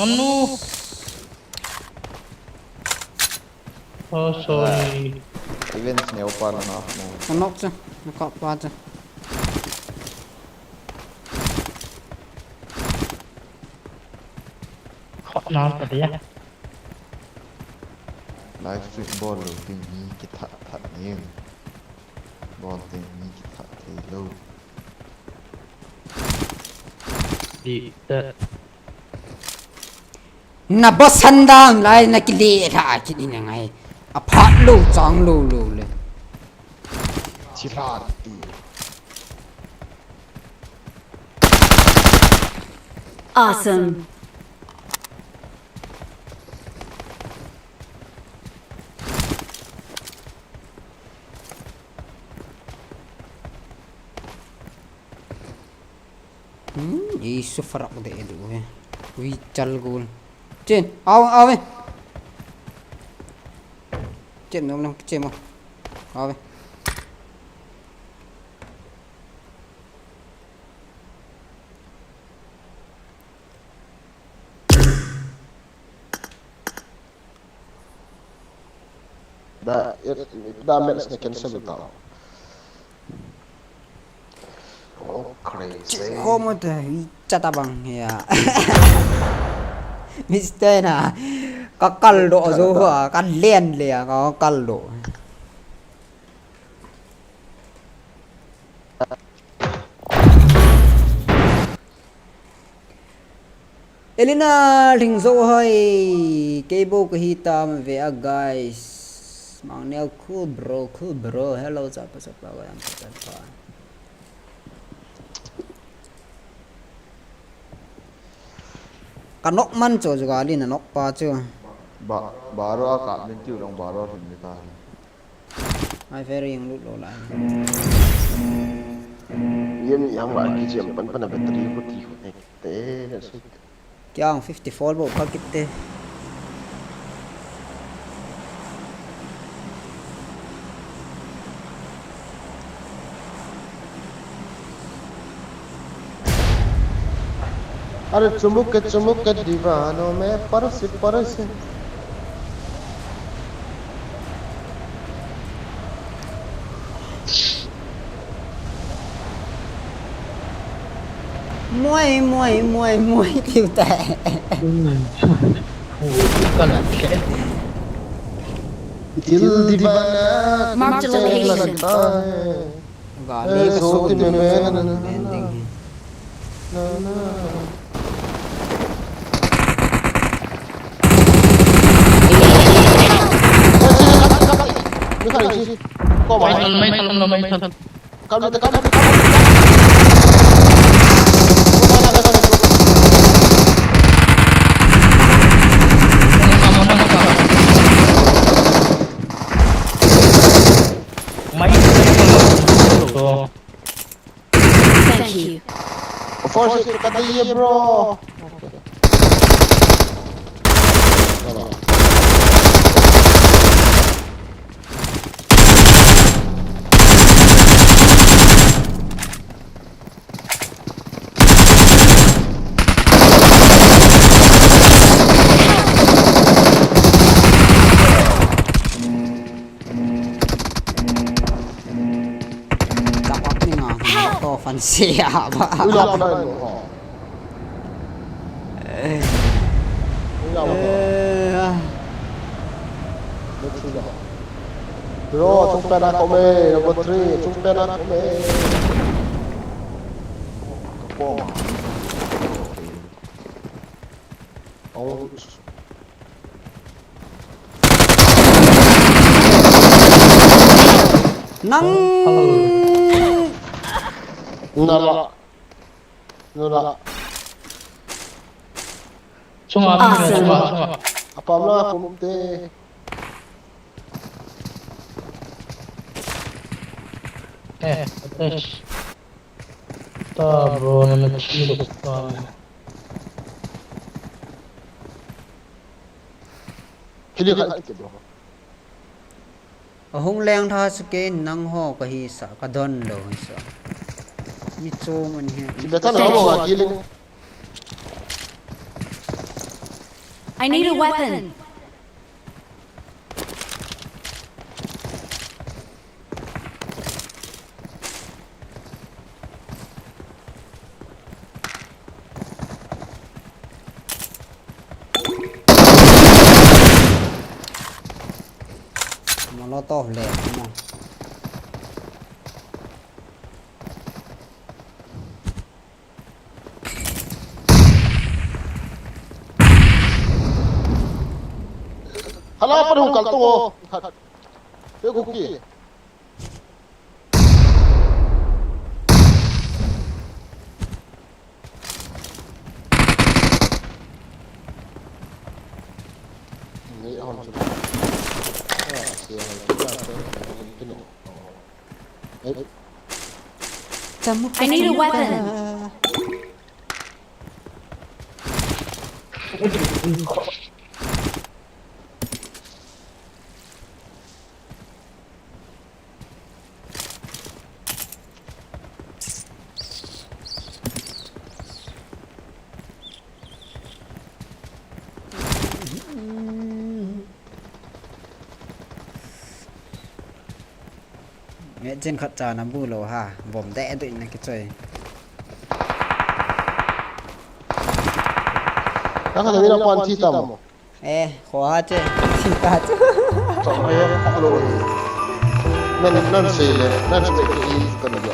Anu. Oh, sorry. Events ne opa na mo. Anok cha, nakap pa cha. Khop na pa dia. Live stream bol lou ding hi kithat that ni. Bol ding hi kithat thei lou. Di ta. Na basan dang lai na kile lha kit in ngai. A phat lo chang lo lo le. Chi lha ti. Awesome. Hmm, isu farak de du he. Ui chal gol. Chen, au, au ve. Chen nom nom chen mo. Au ve. Da, da match na cancel ta. Oh, crazy. Homo te, i chata bang ya. Mister na, ka kal do zo ha, ka len le ya, ka kal do. Elina Lhingzo hoi, keibo kahi tam ve a guys. Mangneo cool bro, cool bro. Hello, chapa chapa, wayang chapa chapa. Ka nok man cho juga li na nok pa chu. Ba, baro a ka min tiu long baro hin ni ta. Ai, ferry yang lut lo lai. Yem yang ba ki jem pan pan a battery ko ti ko ne te su. Kyang fifty-four bo pa kit te. अरे चुमुक के चुमुक के दीवानों में परस परस। Moi, moi, moi, moi, tiu tai. दिल दीवाना Mark the location. लगता है। Gari ए, को सोती में मैं ना, ना, ना, ना। Landing है। ना, ना। Michael, Michael, Michael. Come on. Michael, Michael, Michael. Come, come, come, come. Thank you. Forces to cut the year, bro. Help! Ui, la pa na lo. Eh. Ui, la pa. Eh, ah. Bro, chung pen a kome, number three, chung pen a kome. Kapo ma. Oh. Nang. Nala. Nala. Chunga, awesome. Chunga, chunga. Apam la kum te. Eh, eh. Ta bro, na na chi lo ta. Hili khat kit bro. Ahung leng tha sake nangho kahi sa, ka don lo hi sa. Mi chom an hi. Ki beta na mo ga ki le. I need a weapon. Molotov le mo. Ala pa hung kal to. Khat. Pe ku ki. Ni hon chu. Ah, si hon chu. Ai. I need a weapon. Nge chen khat cha na bu lo ha, bom de du in na ki choi. Ka kha na mi na pan chi tam. Eh, kho ha che, si ta chu. Chong ai kho lo. Nan, nan sei le, nan sei le ki kan ya.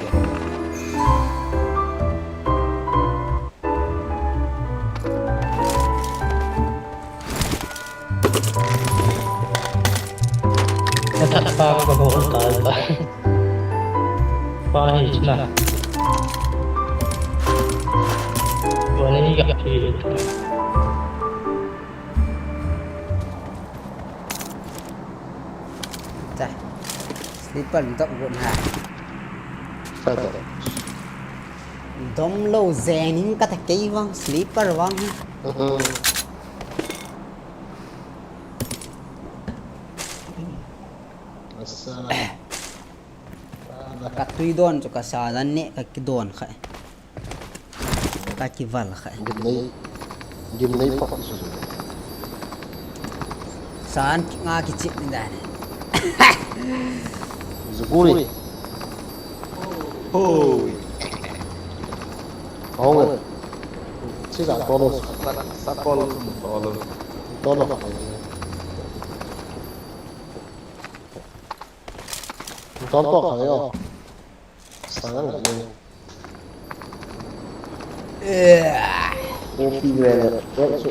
Nathak pa ka bol ta ta. Pa hi chna. Wani ga phi ta. Chai. Sleeper dom gon ha. Chai, chai. Dom lo jeng in ka ta kei vang, sleeper vang. Mhm. Asa. Ka tui don chu ka sa dan ne ka ki don kha. Ka ki val kha. Gimnei. Gimnei pok su. San ki nga ki chip ni dan. Zuguri. Hoi. Hong. Sisa tolo. Sa tolo. Tolo. Tolo. Tolo. Sana ni. Kopi granat. Wait, so.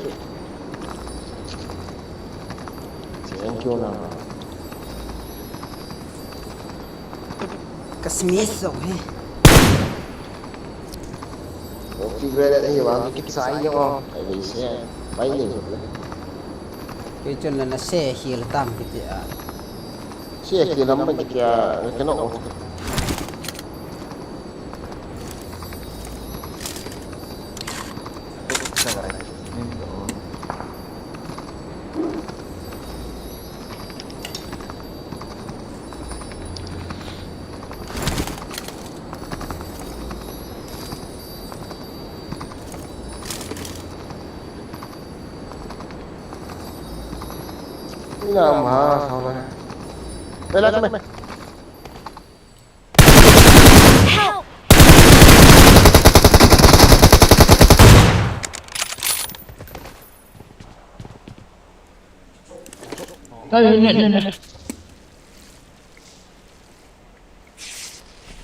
Thank you na. Kasmi so he. Kopi granat hi vang ki sai yo. Ai ni se. Pai ni so. Kei chun la na se hil tam kiti a. Sia ki lam ba ki kia, kino. Ina ma sao la. Bela chame. Help! Ai, ne, ne, ne.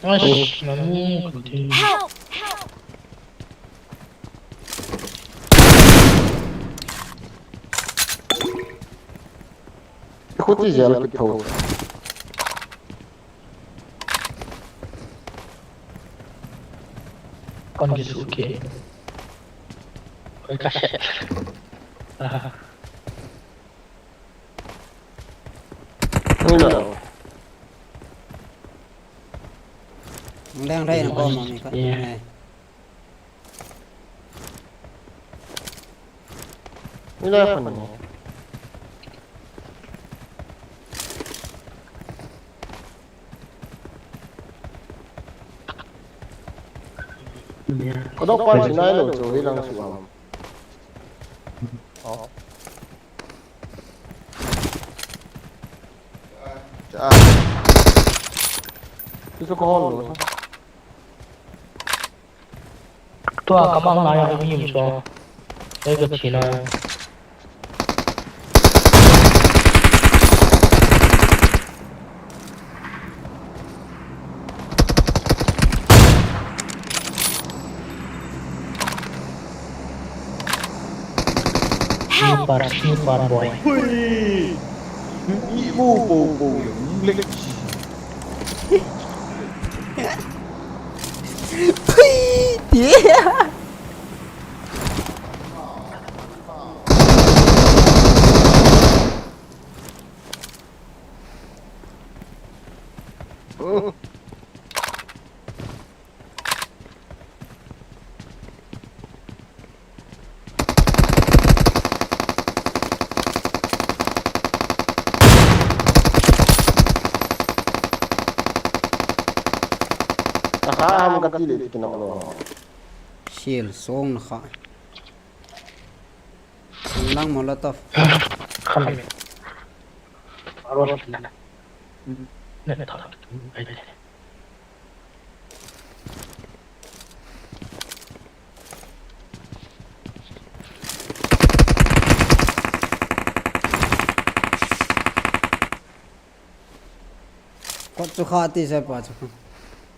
Ai, namu, kante. Help! Help! Khuti jal ki tho. Kon ki su ke. Oi ka she. Ah. Ni lo. Đang đây nó có mà mình có. Yeah. Ni lo phần này. Ko dok pa chinai lo chu hi lang su am. Oh. Cha. Tu su ko hol lo. Tua ka mang na ya ni so. Ei ka china. Help! Sniper, sniper boy. Hui! Imu popo jong le. Pui, tia. Takha ham kati le ti kinok lo. Shield song na kha. Nang Molotov. Kham. Aron. Ne ta. Ai. Kot chu kha ti sa pa chu.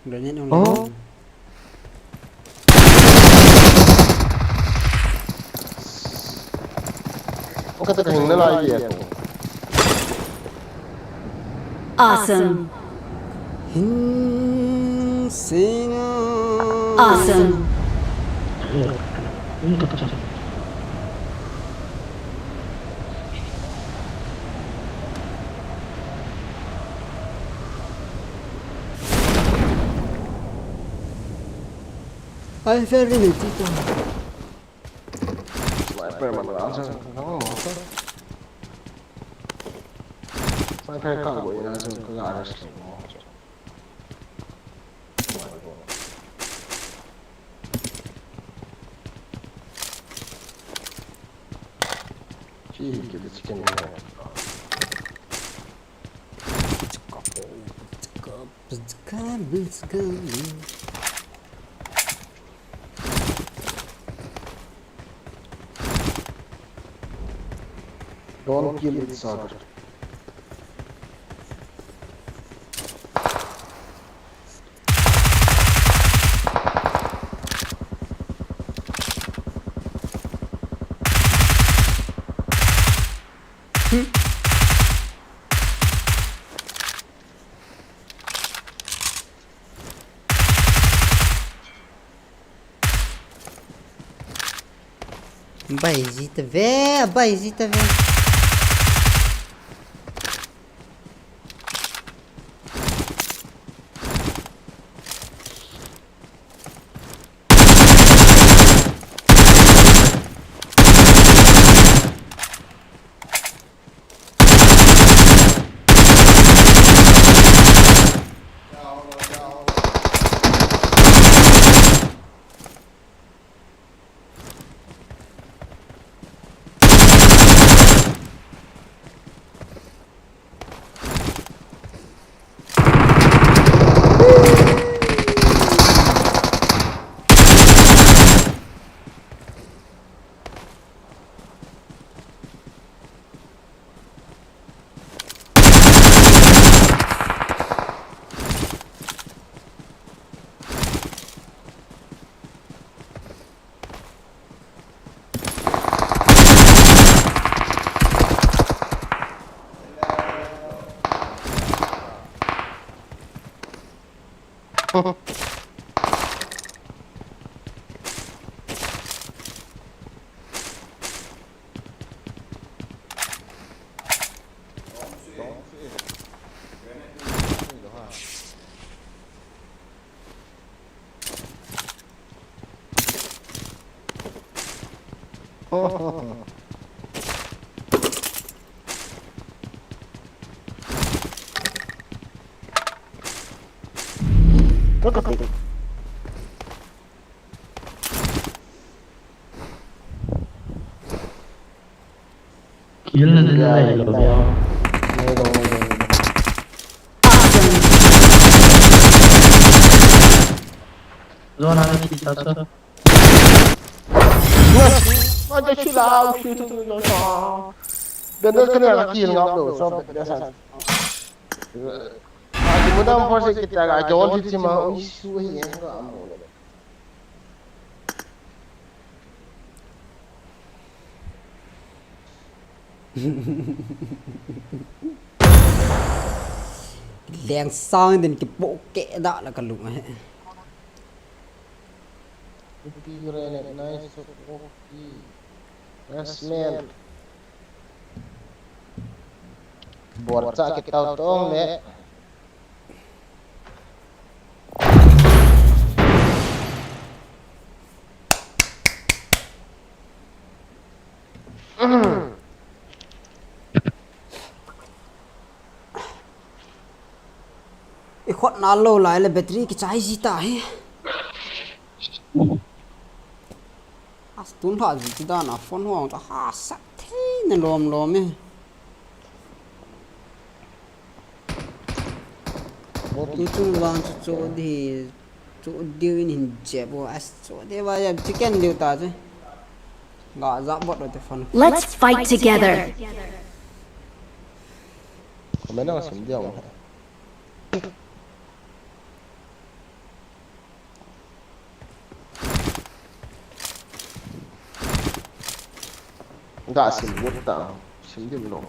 Grenade only. Oh. Awesome. Hin sing a. Awesome. Ai, very neat, tita. Sniper man la sa ka mo. Sniper ka go ina sa ka ga rush mo. Chi ki chicken. Don't kill each other. Bai ji ta ve, bai ji ta ve. Kill na nila lai lo ya. Zona na kita sa. Aja sila, sila, sila, sila. Benda kena lagi yang ngap tu, so benda sa. Aji muda force kita ga jol di sima, ui, suhi, ya, ngap. Leng sang din kipoh keh da la ka lung ahi. Copy granite, nice shot, copy. Yes, man. Bor cha kitao tong le. I khot na lo lai le battery kichai ji ta hi. As tun pha ji ti dan a phone ho ta ha sak thei na lom lom e. Tutu vang chu cho di, cho diu in hin jep o, as cho de va ya chicken diu ta chu. Ga za bot o te phone. Let's fight together. Comment na sim diu. Ga sim bot ta, sim dim lo.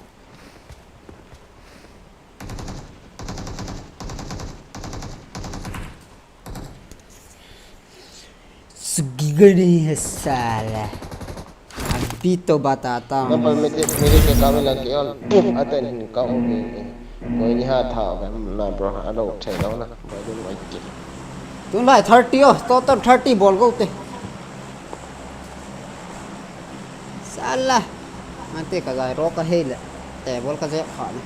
Sugigari hai sala. Abhi to batata hu. Number mete, mete ke kaam lang ke aur. Atan ka umi. Koi nahi tha, na bro, alo thei lo na. Tun lai thirty o, total thirty bol go te. Sala. Ante ka jai ro ka hei le. Table ka jep kha le.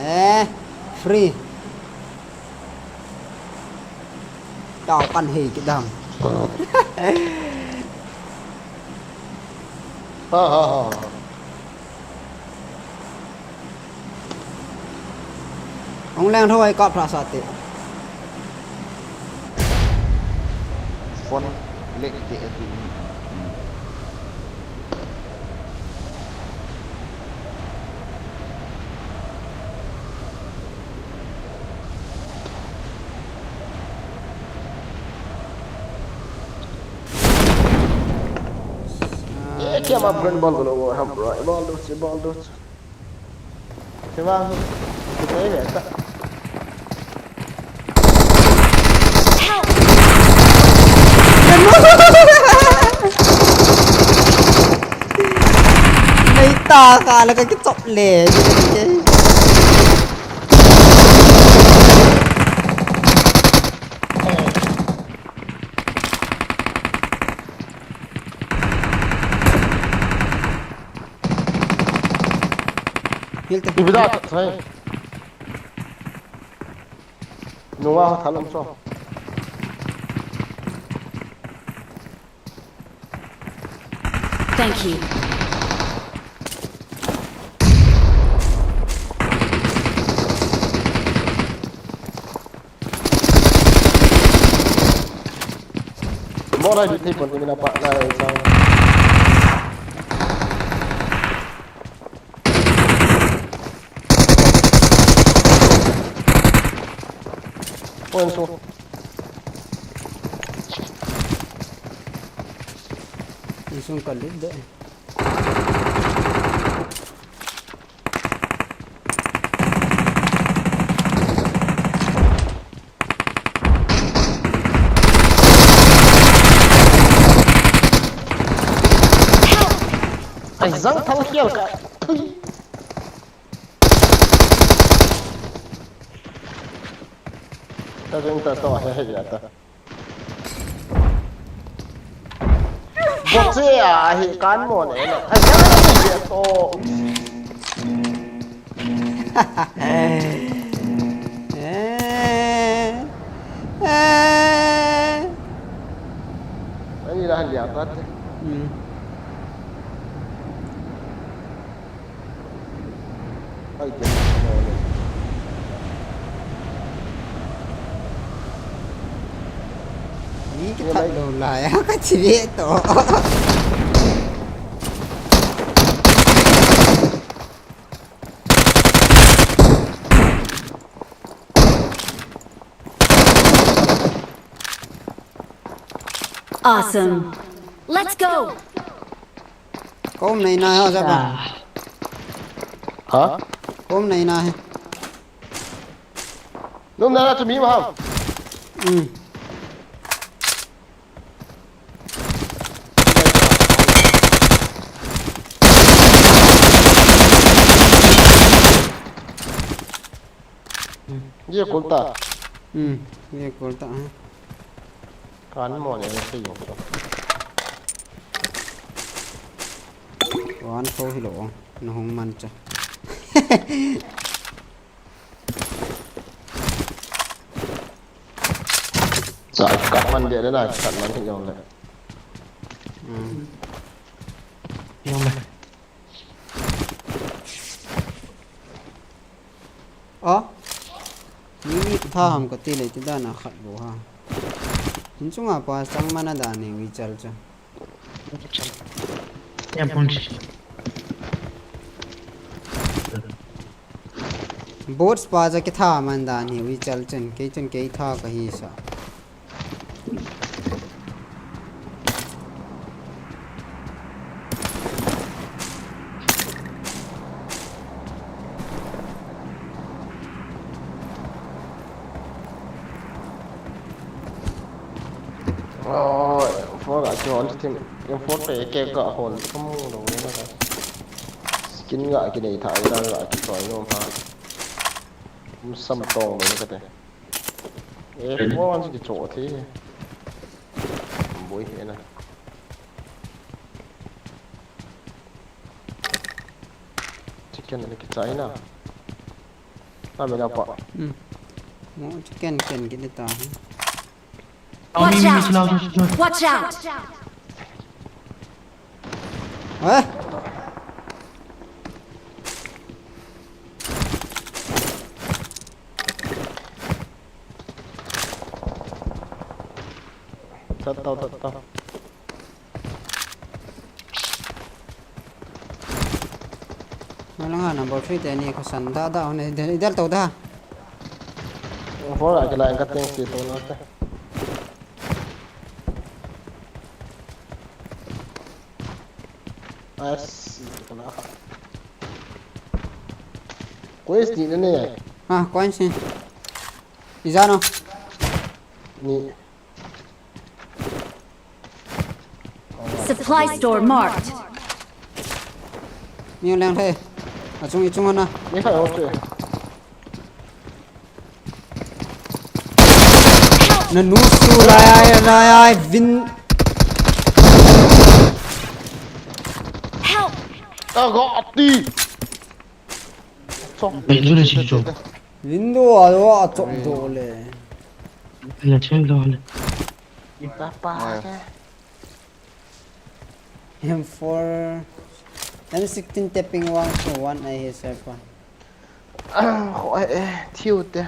Eh, free. Tao kan hei kit dam. Ha, ha, ha, ha. Hung leng tho ai kap thla sa te. Phone lek te ati. Ye kya, my friend, bol dalo, ham bro, bol do, bol do. Kya baat hai? Kya hai aisa? Nahi ta ka la ka kichop le. Hil te. Ibida ta sai. Nunga thalam so. Thank you. Bol hai, thei pon, mina pa, na, sa. Pon so. Insung kalit de. Ai, jang thal khial ka. Ta jang ta to he he ya ta. Boche a hi kan mo ne na. Ai, ya ni je to. Eh, eh. Ani la han ya ka te. Hmm. Ai, ke. Ni ka that lo lai, ka chi ve to. Awesome. Let's go. Kom nei na hai, ja ba. Ha? Kom nei na hai. Tum na na chu mi ma ham. Hmm. Ye kulta. Hmm, ye kulta, ha. Kan mo ne se yo. Wan ko hilo, na hung man cha. Sa kat man dia na, kat man hi yong le. Hmm. Yong le. A? Ni ni tha ham ka ti le ti dan a khat bo ha. Hin chunga pa chang mana dan ni wi chal cha. Em pon si. Bots pa cha ki tha man dan hi wi chal chen, kei chen kei tha ka hi sa. Oh, for a ki hon team. Yung for pe ke ka hon kamu lo na. Skin ga ki nei tha, ga ga ki koi no ha. Um, sam tong lo ka te. E, phone ki cho thi. Boi he na. Chicken ni ki chai na. Ta me na pa. Hmm. Mo chicken ken ki ta. Watch out! Watch out! Eh? Tat tau, tat tau. Nalanga number three te ni ko san da da ne, idel to da. Four a kila ka teng si to na te. As, kena apa? Quest ni ne. Ah, coin si. Ijano. Ni. Supply store marked. Ni lang the. Achung ichung ana. Ni fa yo che. Na nu su lai ai, lai ai, vin. Help! Ka ga ati. Chok. Ai, lu na si chok. Window a lo a chok do le. La chen do le. Papa. M four, M sixteen tapping one to one ai hi sir pa. Ah, ho, eh, eh, thiu te.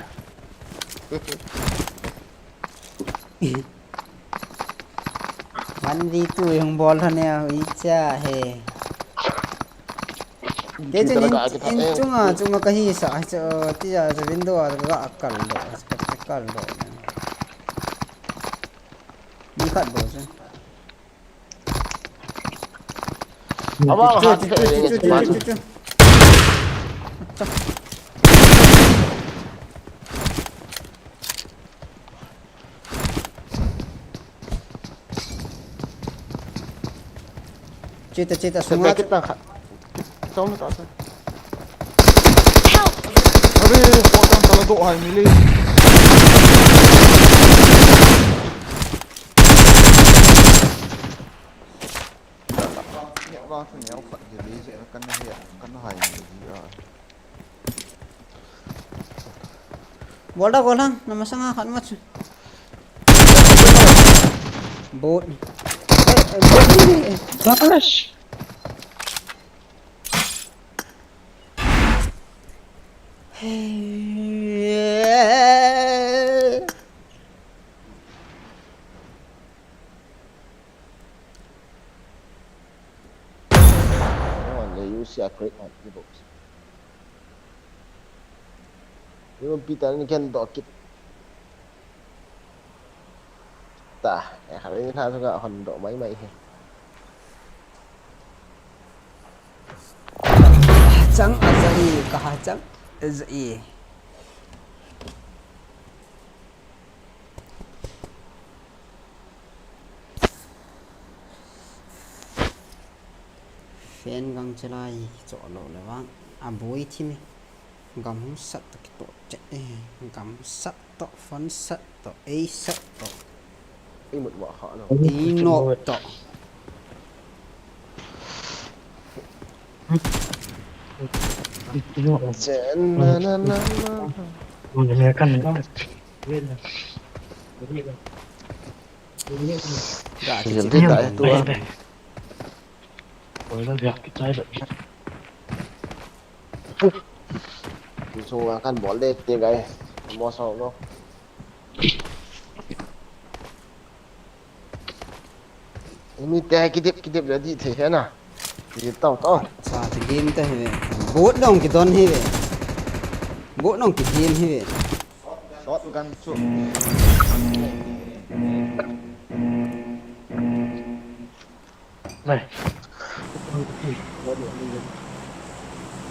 One v two yung ball tha ne, i cha he. Ke chu in, in chunga, chunga ka hi sa, chu, ti a, chu window a, ka kal do, ka kal do. Ni khat do chu. Ama chu, ha chu, chu, chu, chu, chu, chu, chu. Chita, chita, sunga. Kita khat. Chom ta sa. Help! Are, ko kan tala do hai mili. Neo vang chu neo khat hi le je kan he, kan hai ni ji a. Bol da gol hang, na masanga khat ma chu. Bot. Eh, eh, bot ni. Flash. Hey. One, they use a crate on the box. Yung pita ni ken dokit. Ta, eh, kami na sa ka hondo mai mai he. Chang a sa i, ka ha chang a sa i. Fan gang chelai cho lo le vang. A boi thi mi. Gam hung sat to kito chet e. Gam sat to, fan sat to, ei sat to. Imut wa kha lo. Ei no to. Chen na na na na. Ga Sil kichi ti ta tu. Oi la ya ki tai la. Sung kan bol de ti gai. Mo sa lo. Ini te kidip kidip jadi the he na. Kidip tau tau. Sa ti game ta he. Bot dong ki don he. Bot dong ki game he. Shotgun chu. Này.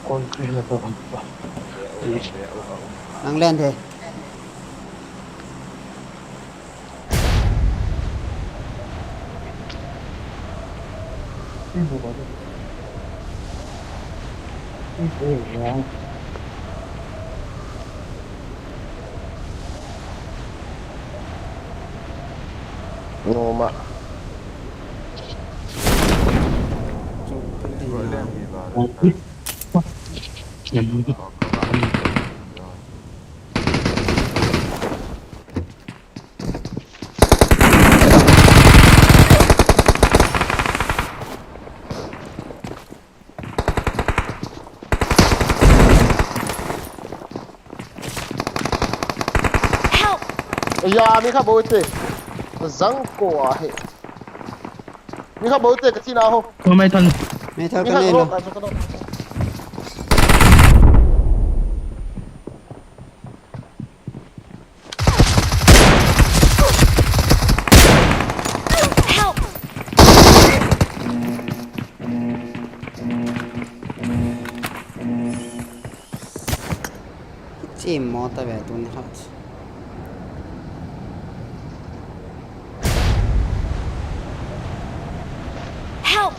Con kia là tao không phải. Nang len the. Numa. Help! Ya, mi kha bou te. Zang ko a he. Mi kha bou te ka tina ho. Ko mai thon. Mai thon Mi ka kha nei ko lo. ka so ka no. Help! Team mo ta ve tu ni khat. Help!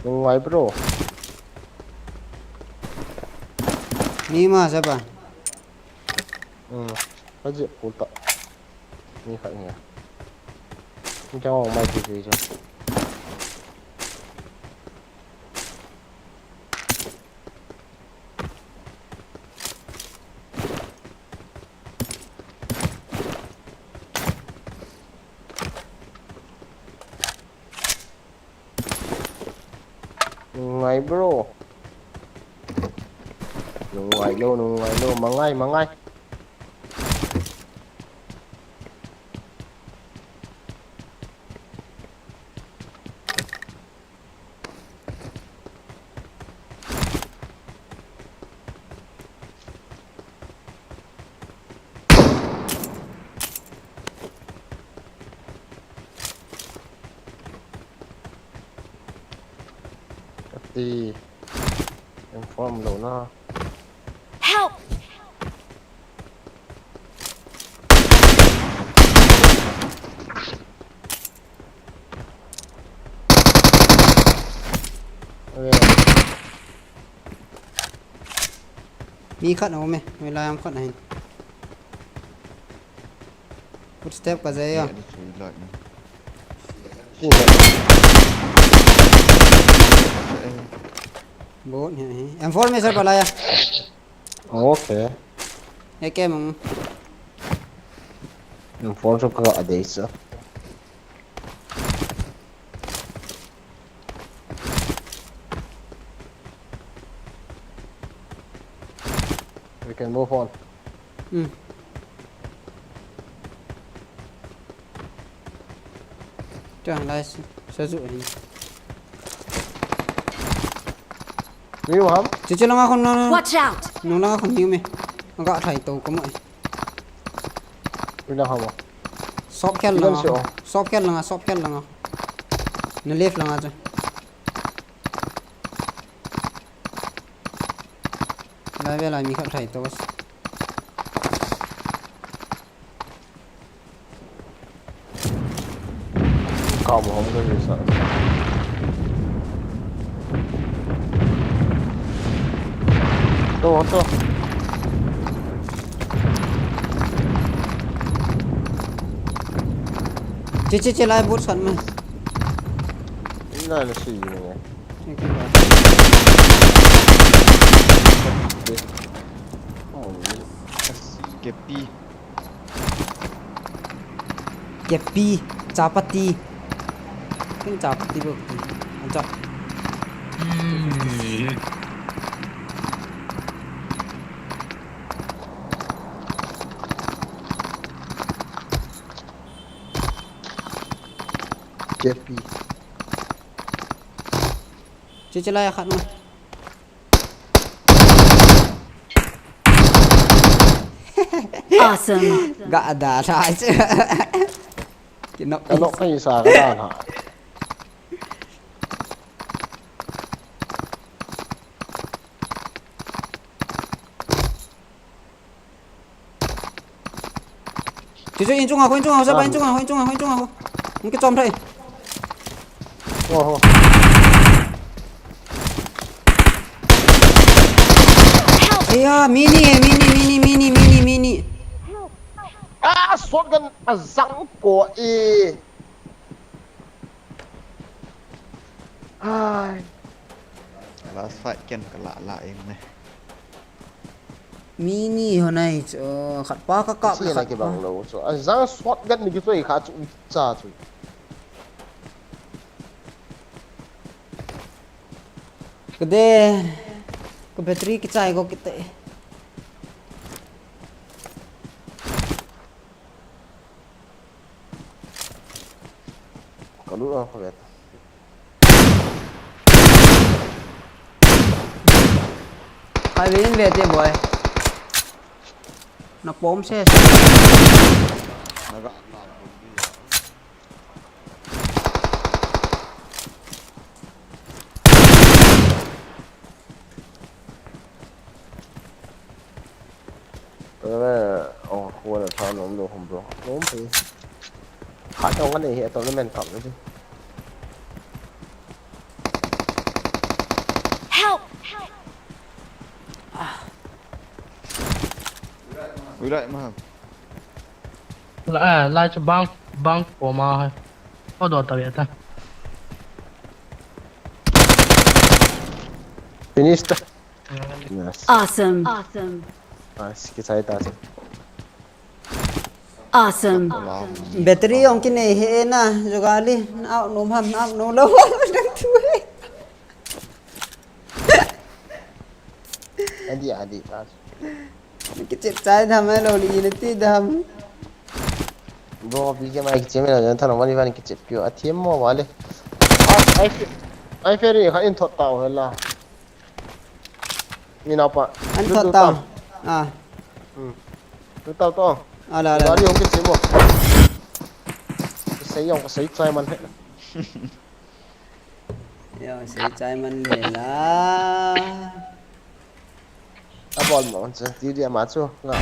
Ngai bro. Ni ma sa ba. Hmm. Ka je puta. Ni kha ni. Ni ka mai ti ti jo. Ngai bro. Ngai lo, ngai lo, mangai, mangai. Ati inform lo na. Help! Ave. Mi khat na um e, mi lai am khat na hin. Footstep ka jai a. Sing ka. Bot hi hi. M four mi sa palai a. Okay. Ye ke mong. Inform so ka adei sa. We can move on. Hmm. Chang lai sa, sa ju hin. View ham? Chu chu langa khun na. Watch out! Nung langa khun hiu me. Aga thai to ka mo. View na ham. Shop khel langa. Shop khel langa, shop khel langa. Na left langa chu. Lai ve lai mi khat thai to. Kau mo hom ka sa. To, to. Che, che, che, lai bot san me. Ina na si ni. Kepi. Kepi, chapati. Ken chapati bo. Acha. Kepi. Che, che, lai khat ma. Awesome. Ga da tha. Ki nok. Ka nok kai sa ka da na. Chu chu in chunga, in chunga, sa pa in chunga, in chunga, in chunga. Hung kichom thei. Ho, ho. Aya, mini, mini, mini, mini, mini, mini. Ah, shotgun a zang ko e. Ai. Last fight ken ka la la eng ne. Mini ho nai chu, khat pa ka kap. Kisi le na khat ki bang pa. Lo chu. A zang shotgun ni ki choi kha chu cha chu. Kade, ka battery kichai ko kite. Ka lut a ka vet. Kai ve in ve te boy. Na pom se. Na ga. Tole, oh, kho na tha nom lo hom bro. Nom pe. Kha tong ka nei hi, tole men kam le. Help! Ui, lai ma. La, eh, lai chu bang, bang ko ma hai. Ko do ta ve ta. Finish ta. Yes. Awesome. Awesome. Nice, kichai ta si. Awesome. Wow. Battery ong kinei he na, jogali, na au nom ham, na au nom lo, nang tu he. Adi, adi, ta si. Kichep chai dam, eh, lo li na ti dam. Bro, B G M I kichep me la, jan thalo mani van kichep kyo, a thiam mo vale. Ai, ai, ai, ferry kha in thot tau hela. Ni napa. An thot tau. Ah. Hmm. Tu tau to. Ala, ala. Dari hong kichep mo. Sei yong, sei chai man he. Yo, sei chai man le la. A bol mo, che, ti dia ma chu, nga.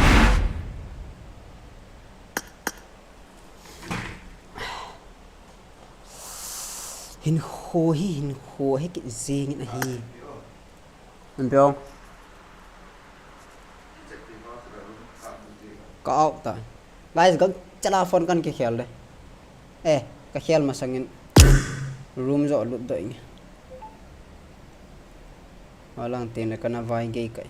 Hin kho hi, hin kho hi ki jing in ahi. An peo. Ka out ta. Guys, kan chala phone kan kikhel le. Eh, ka khel masangin room jo lut doh inge. Walang tin le kana vai gei kai.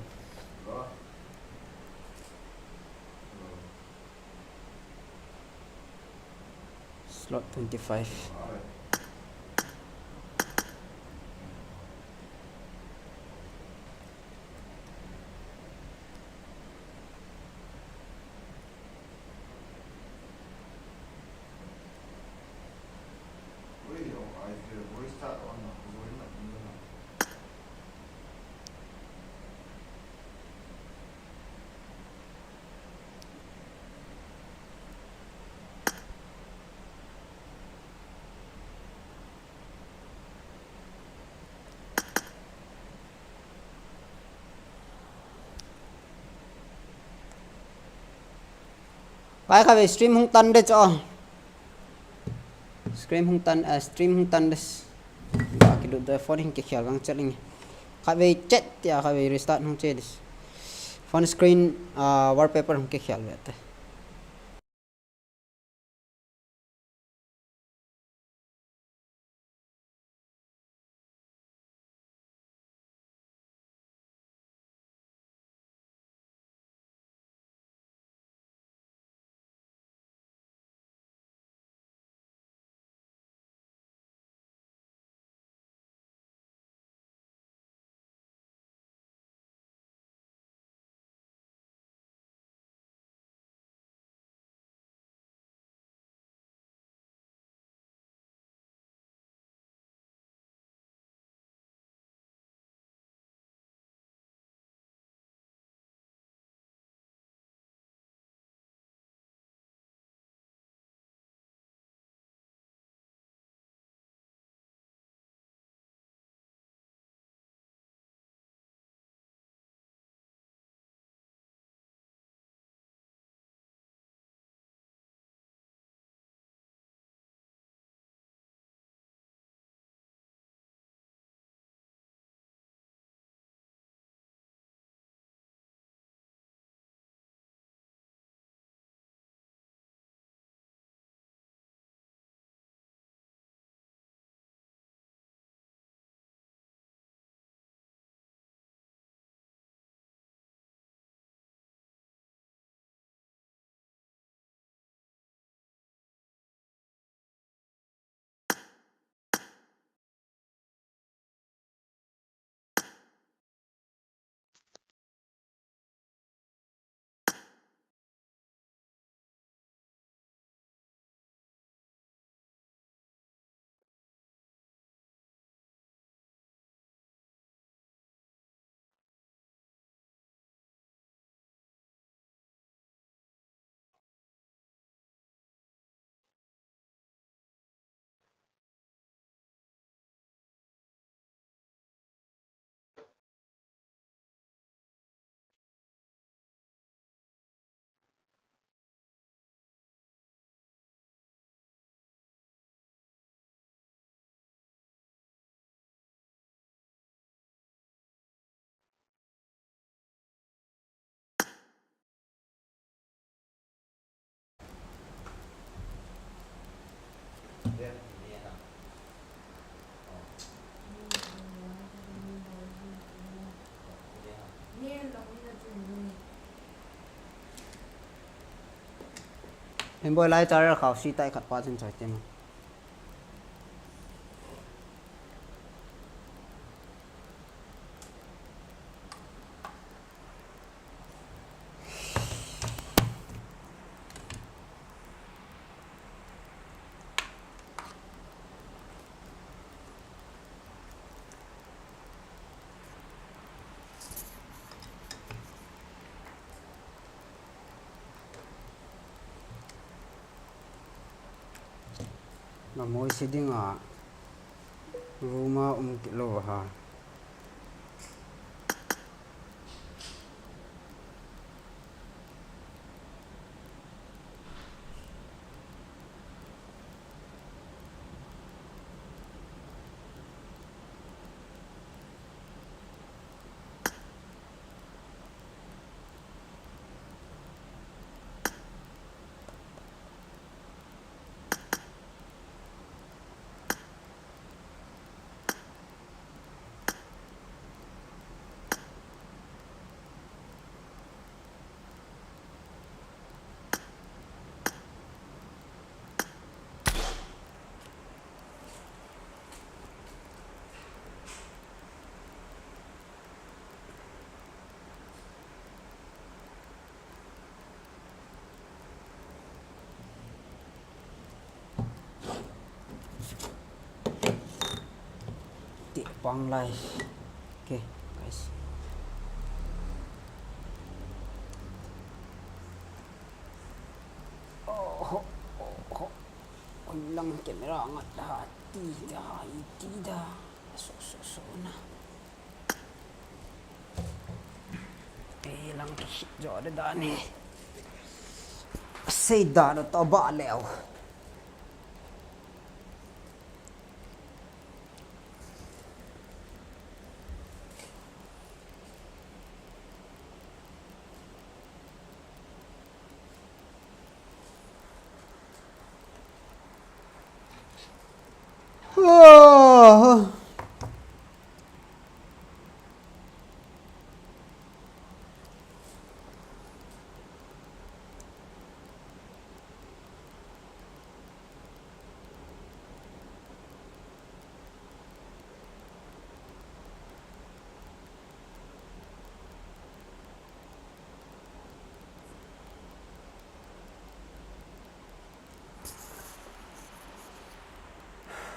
Slot twenty-five. Ai khatvei stream hung tan de cho. Stream hung tan, ah, stream hung tan de. Ba kilut de phone hung kikhel gang cheling. Khatvei chat tia khatvei restart hung che de. Phone screen, ah, wallpaper hung kikhel ve te. Hemboi lai char khao si tai khat pa chin choi tem. Namoi si dinga room a um kit lou va ha. Ti pang lai. Okay, guys. Oh, oh, oh, oh. Lang camera ngat da, ti da, ti da. So, so, so na. Eh, lang ki jo de da ni. Sei dan u toh ba leu. Oh.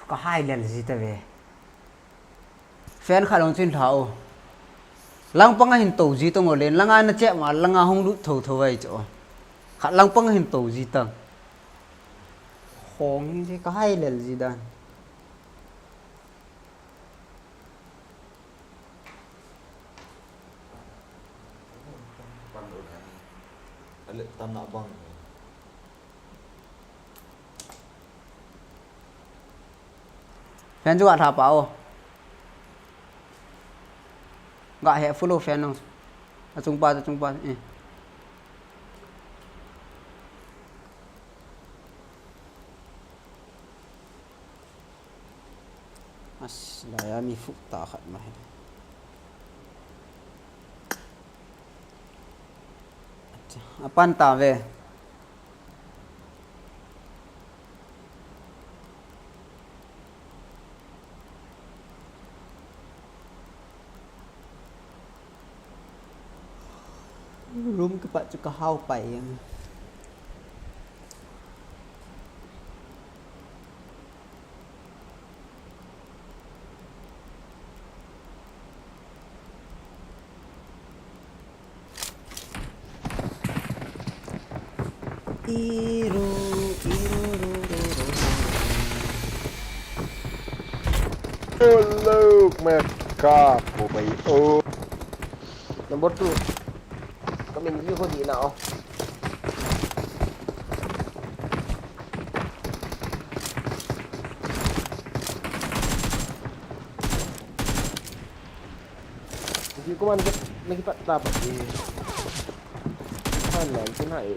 Ka hai lel ji ta ve. Fan khat hung chin lha o. Langpang a hin to ji tong o len, langa na chep ma, langa hung lut tho tho ai chu. Khat langpang a hin to ji ta. Hong hi ka hai lel ji dan. Fan chu ga tha pa o. Ga he full o fan nong. A chung pa, a chung pa. Eh. As, lai a mi fuh ta khat ma he. Acha, a pan ta ve. Room kipat chu ka hao pai jeng. Iru, iru, ru, ru, ru. Oh, look, my car, boy. Oh. Number two. Kamin ji ho di na o. Ji ko man na ki pat ta pa ji. Pan na ki na e.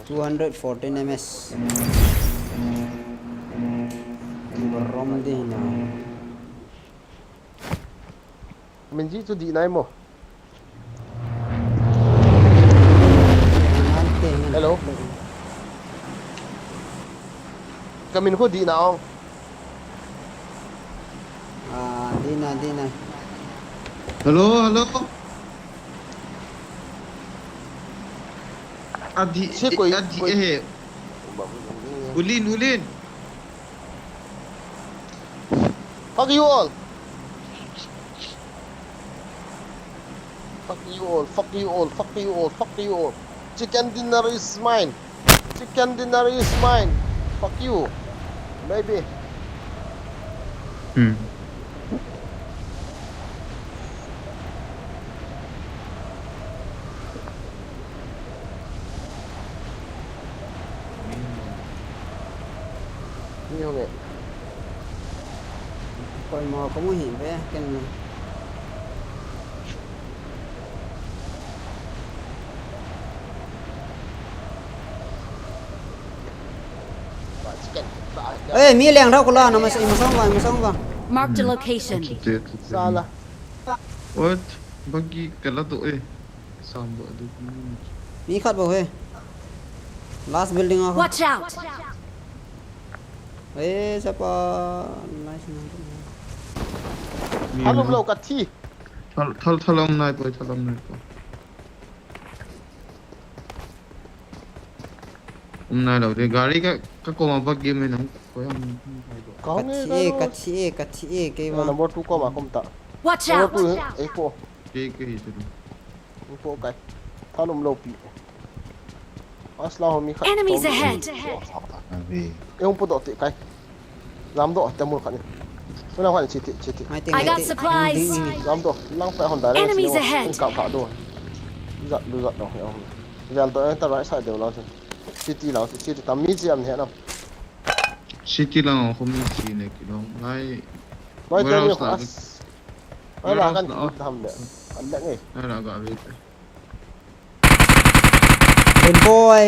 Two hundred fourteen M S. Rom di na. Min ji chu di nai mo. Hello. Kamin ko di na ong. Ah, di na, di na. Hello, hello. Adi, se koi, adi koi. Eh. Ulin, ulin. Fuck you all. Fuck you all, fuck you all, fuck you all, fuck you all. Chicken dinner is mine. Chicken dinner is mine. Fuck you. Maybe. Hmm. Ni hong e. Koima kamu hi ve ken. Eh, mi leng thau kula, na ma, ma song va, ma song va. Marked a location. Sala. What? Bagi kala to eh. Sam ba du. Mi khat bou he. Last building a. Watch out! Eh, sapa. Nice na. Thalum lou ka thi. Thal, thal, thalom nai poi, thalom nai poi. Um nai lou de, gari ka, ka koma bak game nang, koi ham, um, um, um, um. Ka thi e, ka thi e, ka thi e, kei va. Number two koma kom ta. Watch out! Number two, eh, ko. Kei, kei, tu. Um, ko kai. Thalom lou pi. Asla ho mi khat. Enemies ahead! Ave. E um po do te kai. Lam do te mul khat ni. Wala hwan chiti, chiti. Mai ting, I mai got ting. Supplies. Ding, ding, ding. Lam to, lang pa hon direct. Enemies ahead. Kap kha do. Zat, lu zat do. Vel to, enter right side do la. Chiti la, chiti tam mi chi am he na. Chiti la, ho mi chi le ki long. Lai. Mai to mi warehouse la. As. Ai la kan warehouse la. Tam de. An de ngai. Ai la ga ve. Hey boy,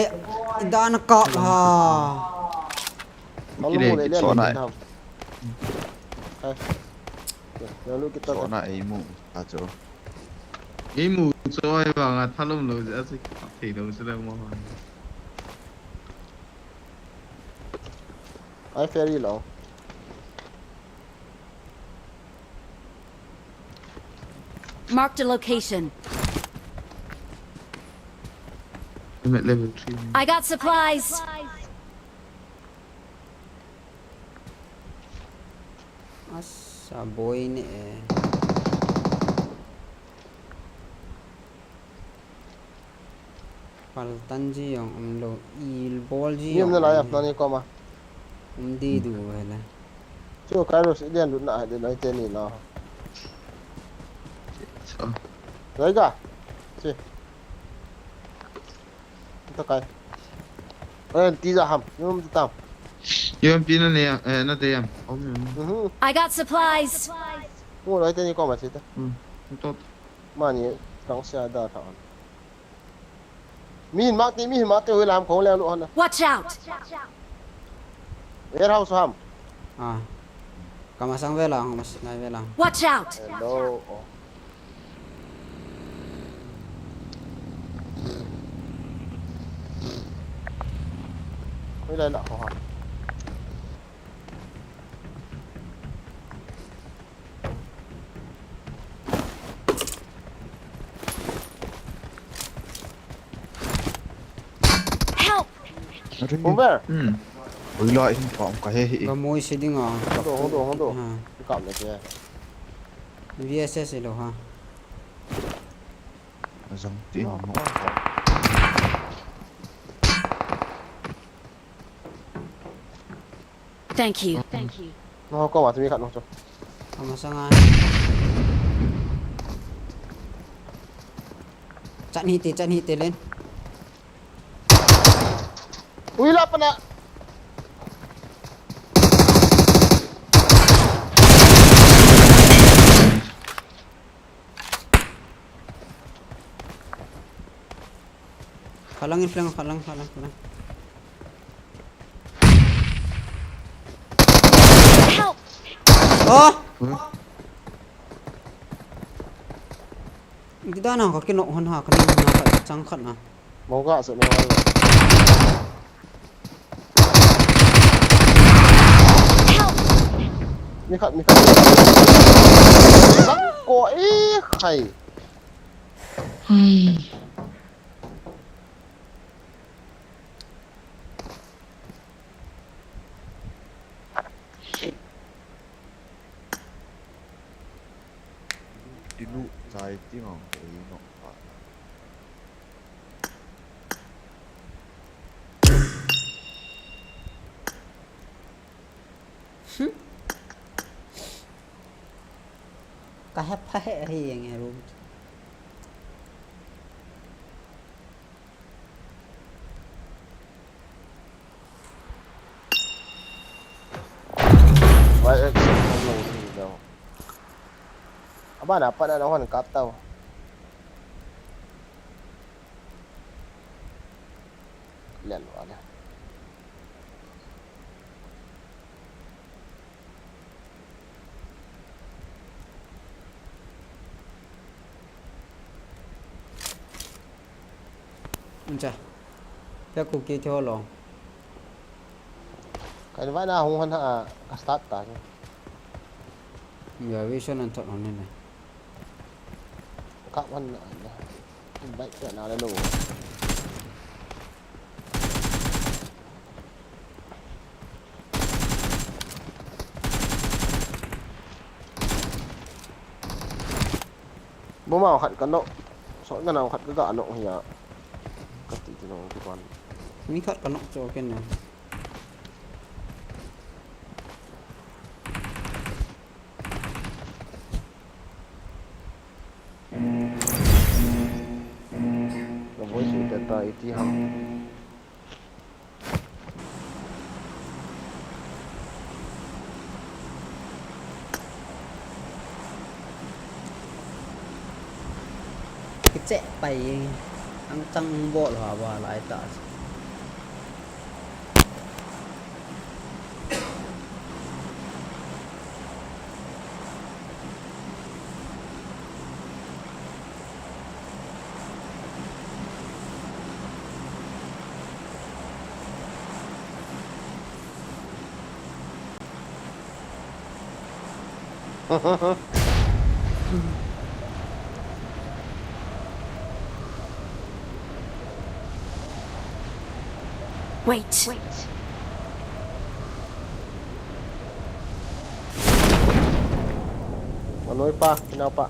idan kap ha. Kile, kile, so nai. Ai. Ya, ya, lu kita. So nai, eimu, a cho. Eimu, cho ai vang a, thalom lo, ja, si, thei lo, si le mo. Ai, ferry lo. Marked a location. I'm at level three. I got supplies. Asa boy ni e. Paltan ji jong umlou, il bol ji. Ni um jong na lai um ap na ni koma. Um di du he la. Chu Kairos i lian lut na he de lai te ni la. Sa. Lai ga. Chi. Ta kai. Eh, ti ja ham. Ni um ta tam. Yom pi na ne, eh, na te yam. Om yam. Mhm. I got supplies. Mu lai te ni koma chi ta. Hmm. Tot. Mani, tang sia da tha. Mi hin mak ti, mi hin mak ti, hui lam khong leng lu hon. Watch out! Warehouse ham. Ah. Kamasang vela, kamas nai vela. Watch out! Hello. Oh. Hui lai la ho ha. Help! Are. Over. Hmm. Oi la in pa ka he he. Ka moi se ding a. Hong do, hong do, hong do. Ha. Ka le te. V S S lo ha. Azang ti mo. Thank you. Thank you. No, ko ma, tumi khat no chu. Ama sanga. Chan hi te, chan hi te len. Ui, la pana. Khalang in flank, khalang, khalang, khalang. Help! Oh! Hmm? Di da na ka kinok hon ha, ka ni na ka chang khat na. Mo ga se mo ga. Help! Mi khat, mi khat. Sang ko e khai. Hai. Ti lu chai ti ngong te i nok pa. Hmm. Ka hep pha he he yang he room. Vai, eh, no, no, no. Abana, pada na hon kap tau. Len wala. Uncha. Pia ku ki thio lo. Ka invite na hung han ha, ka start ta. Ya, vision an thot hon ne. Ka wan na. Invite ka na le lo. Boma khat ka nok. Sot ka nau khat ka ga nok hi a. Ka ti ti nong tu kan. Mi khat ka nok cho ken na. Ti ham. Kicheh pai, ang chang bol ha ba lai ta. Wait. Manoipa, kinaopa.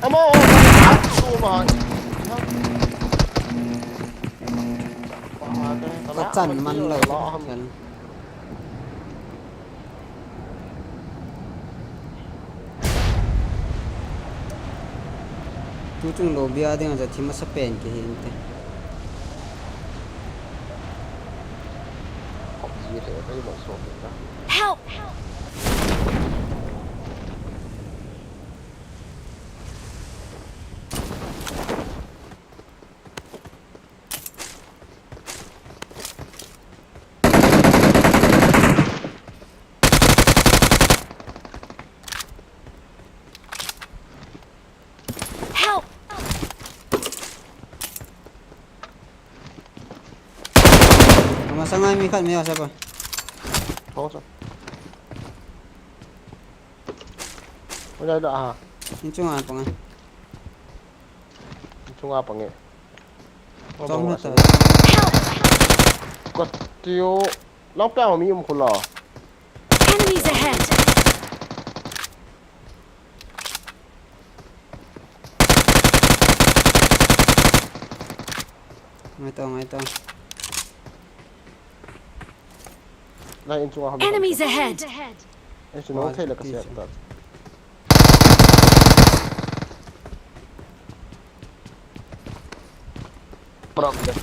Ama, oh, ma, ma. Kachan man lou. Tu chung lobby a ding a ja thim asa pen ke hin te. Help! Help! Masang ai mi khat mi asa pa. Ho sa. Wala da ha. Inchung a pa nga. Inchung a pa nga. Tong na ta. Katiyo. Lang pa mi um khula. Enemies ahead! Ngai to, ngai to. Lai in chunga ham. Enemies ahead! Ai, chu no thei la ka siat ta. Problem.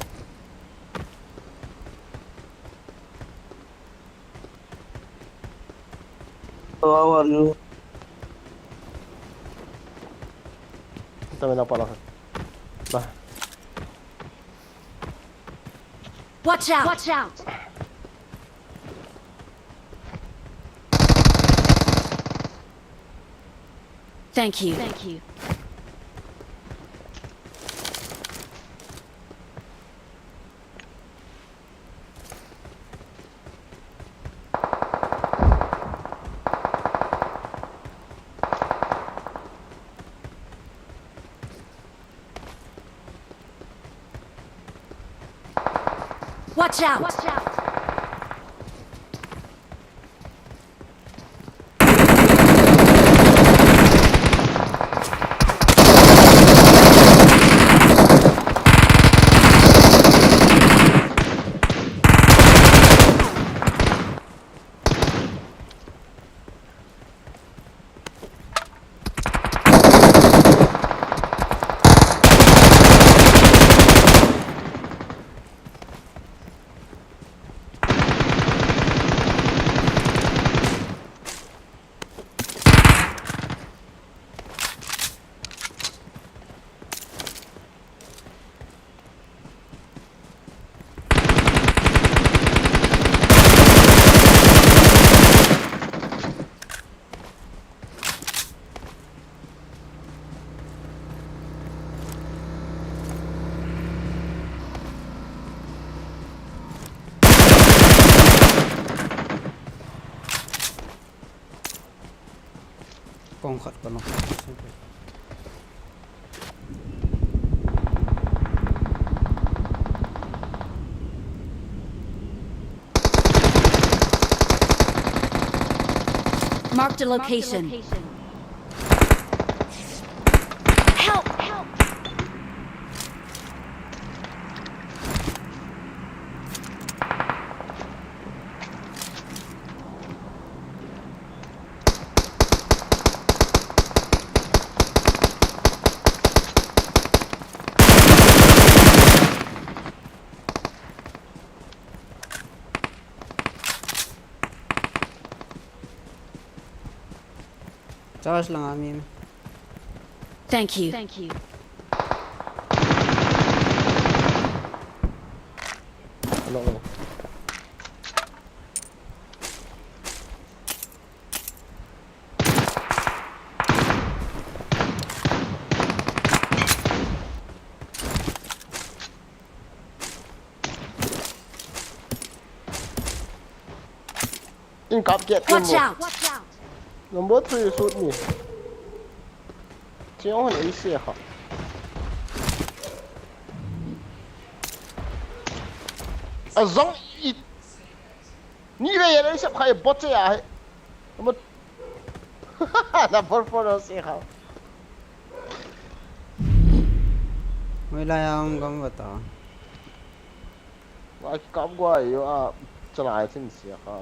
How are you? Tama na pala. Ba. Watch out! Watch out! Thank you. Thank you. Watch out! Watch out! Kong khat ka no. Marked a location. Help! Help! Stars lang ami. Thank you. Thank you. Hello. In kap kiat. Watch out! Number three shoot me. Chiong hon ace kha. Azong i. Ni ve ya ace kha bot ya. Number number four ace kha. Moi la ya um gam bata. Wa ki kap gua yo a chalai thin sia kha.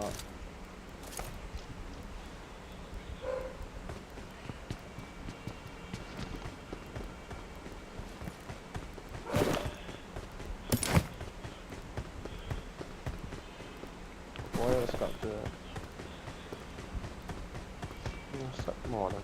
Boy, let's go to the. What's that more than?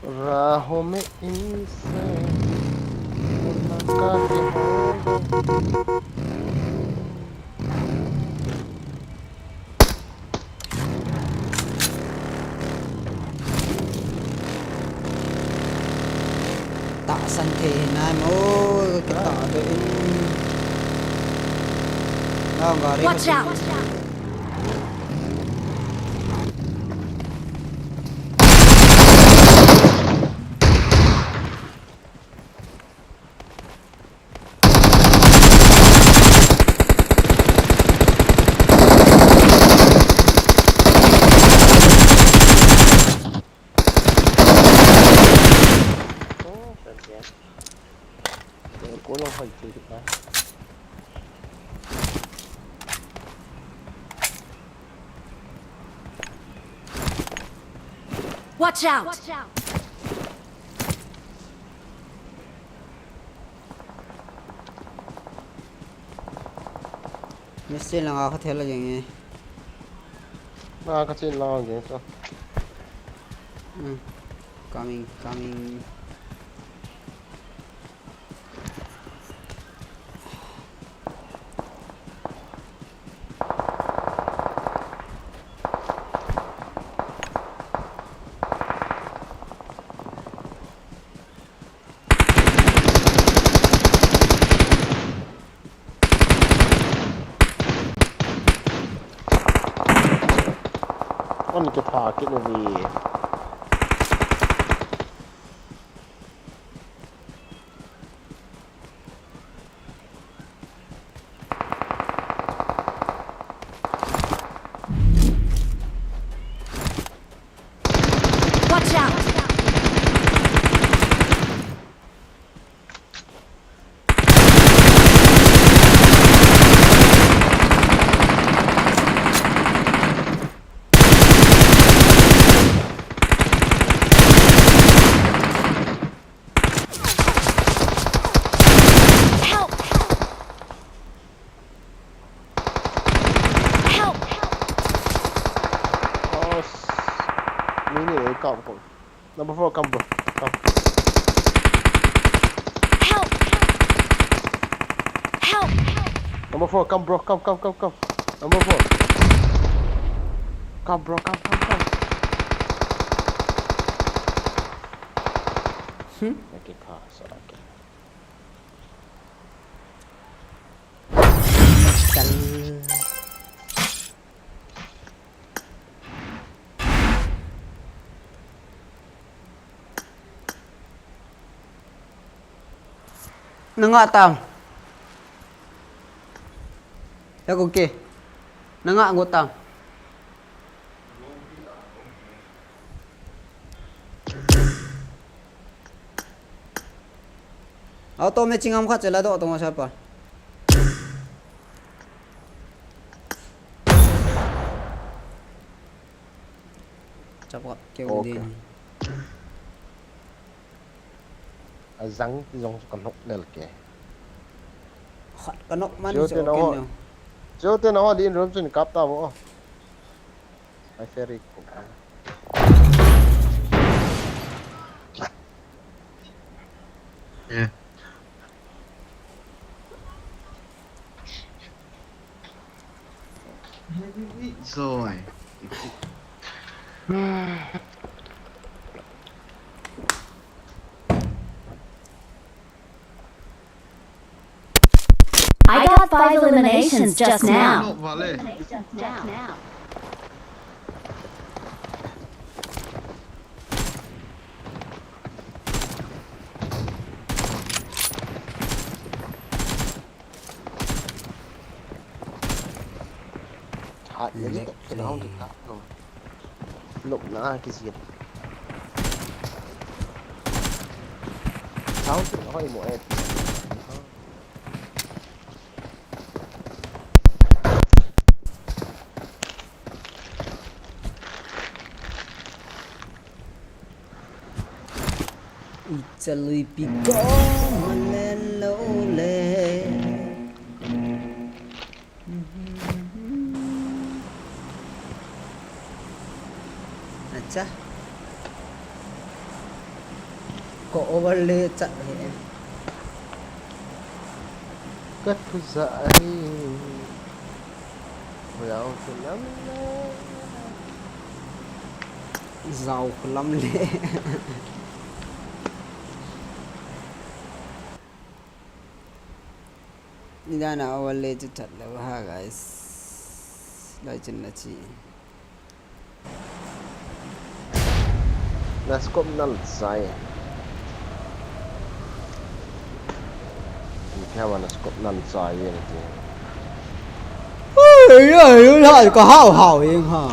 राहों में इनसे मुलाकात हो गई। Tahsan thei hinam o, kitah doh in. Nang gari. Watch out! Watch out! Mistri langa kha thela jeng e. Na kha chin langa jeng so. Hmm. Coming, coming. An kitha kit uve. Watch out! Help! Help! Oh, s-, mini eh, kap ko. Number four, come, bro. Come. Help! Help! Number four, come, bro. Come, come, come, come. Number four. Come, bro. Come, come, come. Hmm? Okay, pass. Okay. Sal. Nanga tam. Ya ko ke. Nanga go tam. Auto me chingam kha chela do to ma sa pa. Chapa keu din. Azang ti jong ka nok lel ke. Khat ka nok man jo te na ho. Jo te na ho din room chun kap ta mo. Ai ferry ko. Yeah. Rồi. I got five eliminations just now. Hat ni lek lek. Lopna kisi. Sound tu hoi mo eh. Ichalui pi ko man lo le. Acha. Ko overlay chat he. Ka thu za ahi. Jao khulam le. Jao khulam le. Nidana overlay chu chat lou ha, guys. Lai chin la chi. Na scope nal chai. Ni kya wa na scope nal chai ye ti. Ai, ai, ai, ka hao hao ing ha.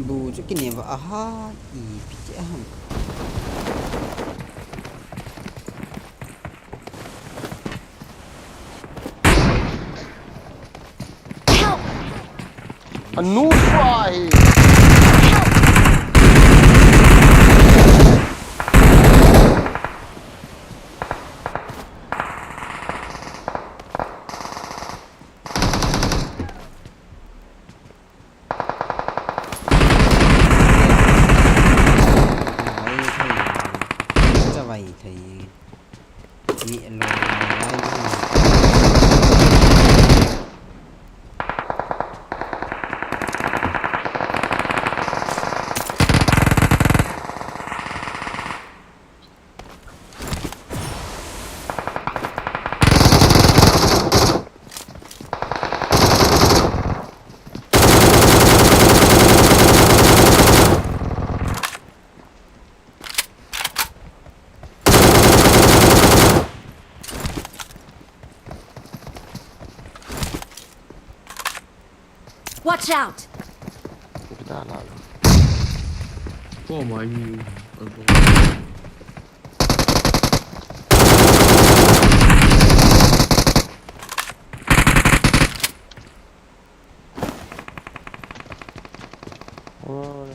Bu chu kineva aha, ipi ti aham. Help! Anu pa hi. Watch out! Kita lah. Oh my. Oh.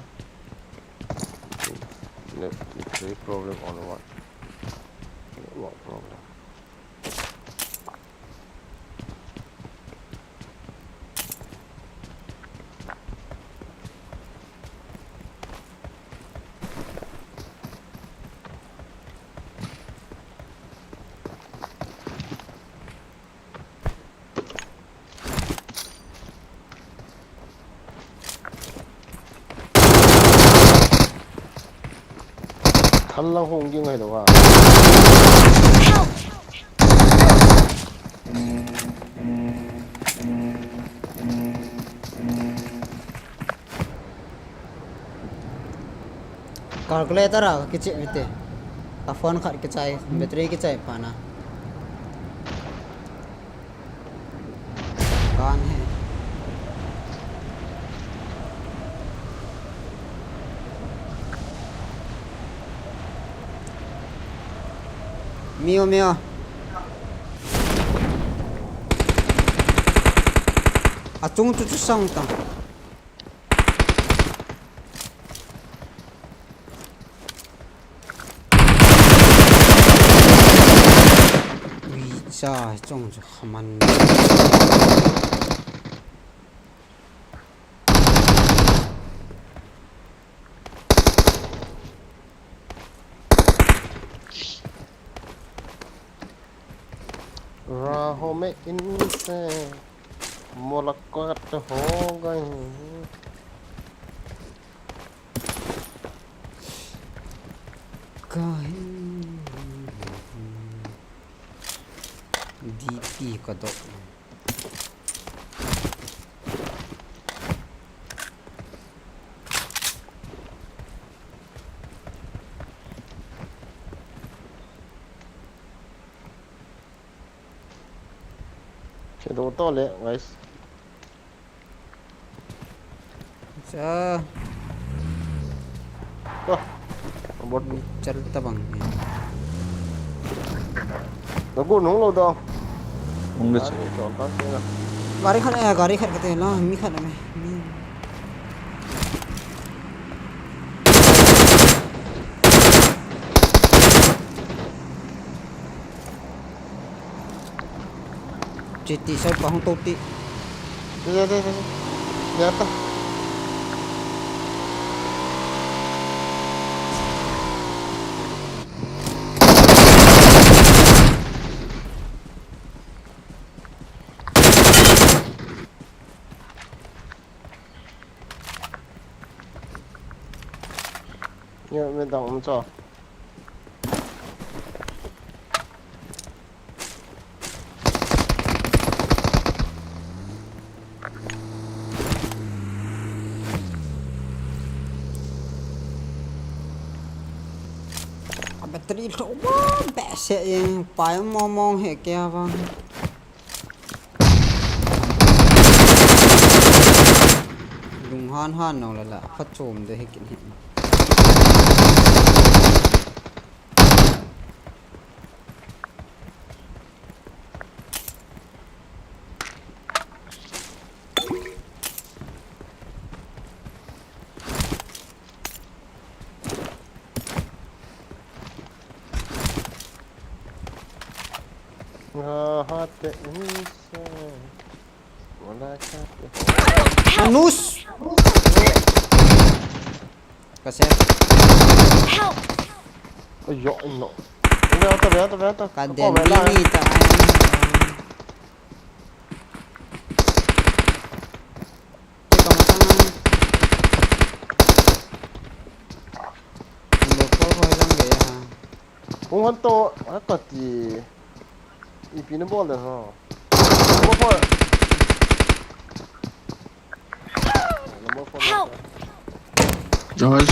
Net, net problem or what? Network problem. Thal lang hung ging hai lo ha. Calculator a kichih mite. Ka phone khat kichai, battery kichai pana. Kan he. Mio, mio. Achung chu chu sang ta. Ui cha, chong chu khaman. राहों में इनसे मुलाकात हो गई। कहीं डीपी का दो। Shadow to le, guys. Cha. To. Bot. Chal ta bang. Lagu nung lo dong. Hung le. Gari khat, eh, gari khat kate la, mi khat me. Mi. Chiti sao pa hung to ti. Dei, dei, dei, dei. Dei ta. Yo, me dang um cho. A battery lho ba behseh jeng, pai mong mong he kei a vang. Lunghan han nau la la, pha chom de he kin he. Nga hate inse. Wala ka te. Anus. Kasi. Help! Ayo, ino. Ino, tabi, tabi, tabi. Ka den ni ta. Ikaw matang. Ang doktor ko lang gaya ha. Kung hanto, ako ti. Ipi na bol ha. Number four. Number four. Help! Josh.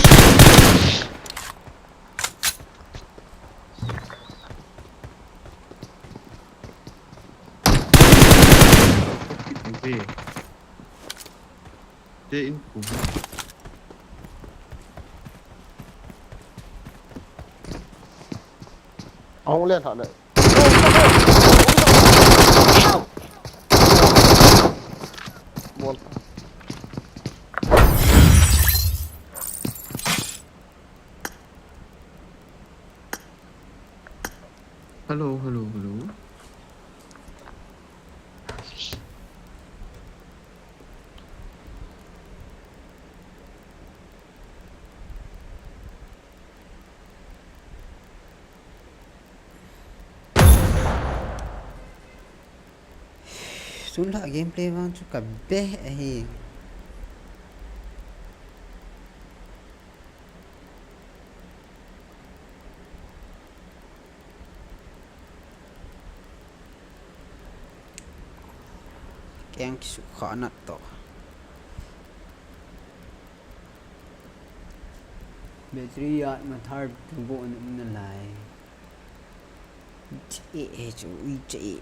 Hindi. Te in kum. Ahung len ha le. Bol. Hello, hello, hello. Tun la gameplay vang chu ka beh ahi. Keng kisukha nat to. Battery a mathar tu bo na lai. Che e chu, ui che e.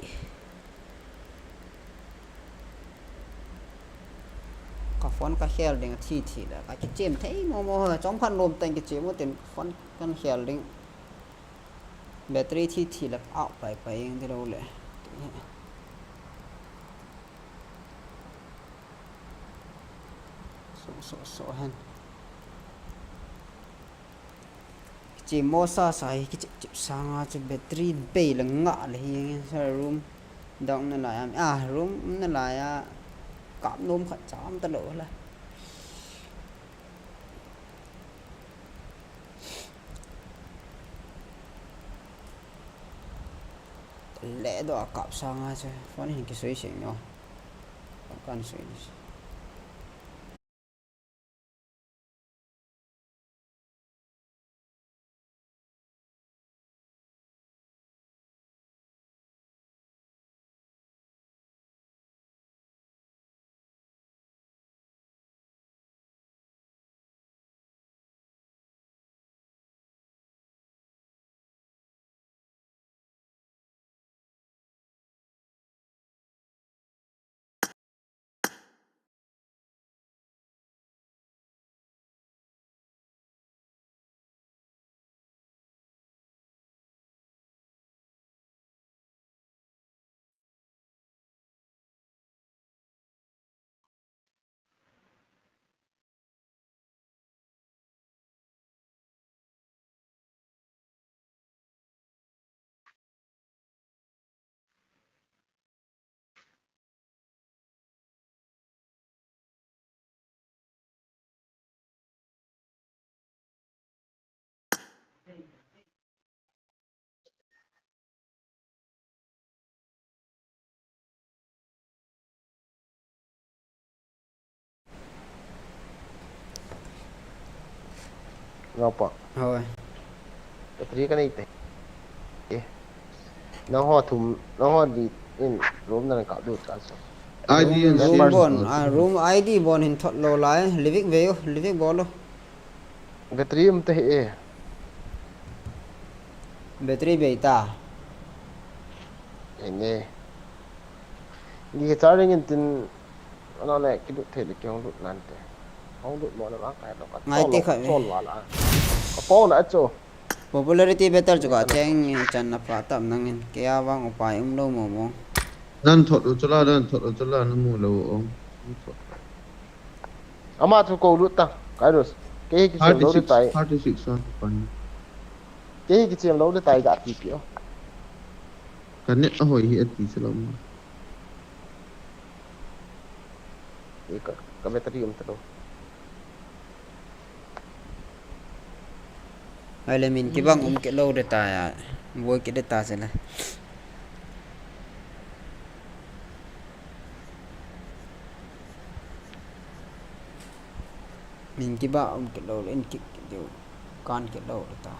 Ka phone ka khel ding a thi thi la. Ka kichem thei mo mo ha. Chom khan lom tang kichem mo ten phone kan khel ding. Battery thi thi la out pai pai ing ti lo le. So, so, so hen. Kichim mo sa sa hi kichip chip sanga chu battery bei la nga le hi sa room dong na la ya. Ah, room na la ya. Kap nom khat cham ta lo la. Le do a kap sanga chu phone hin kisoi sing no. Kan soi ni. Ngapa? Hoi. Battery ka nei te. Eh. Nang ho thum, nang ho di in room na ka du ta so. I D and room bon, ah, room I D bon hin thot lo lai, living ve yo, living bol lo. Battery um te he. Battery bei ta. Ene. Ni ke charging in tin ana le ki lut the le ki hong lut nan te. Hong lut mo na ma kai lo ka. Ngai te kha. Chol wala. Ka po na cho. Popularity battle chu ka cheng chan na pa tam nang in. Ke a vang upai um lo mo mo. Dan thot u chula, dan thot u chula na mu lo o. Ama chu ko lut ta. Kairos. Ke hi ki sem lo de tai. Thirty six on pan. Ke hi ki sem lo de tai ga ti pi o. Ka net a hoi hi a ti se lo ma. Ka, ka battery um ta lo. Ai le min kibang um ke lo de ta ya. Boi ke de ta se la. Min kibang um ke lo le in kik ke deu. Kan ke lo de ta.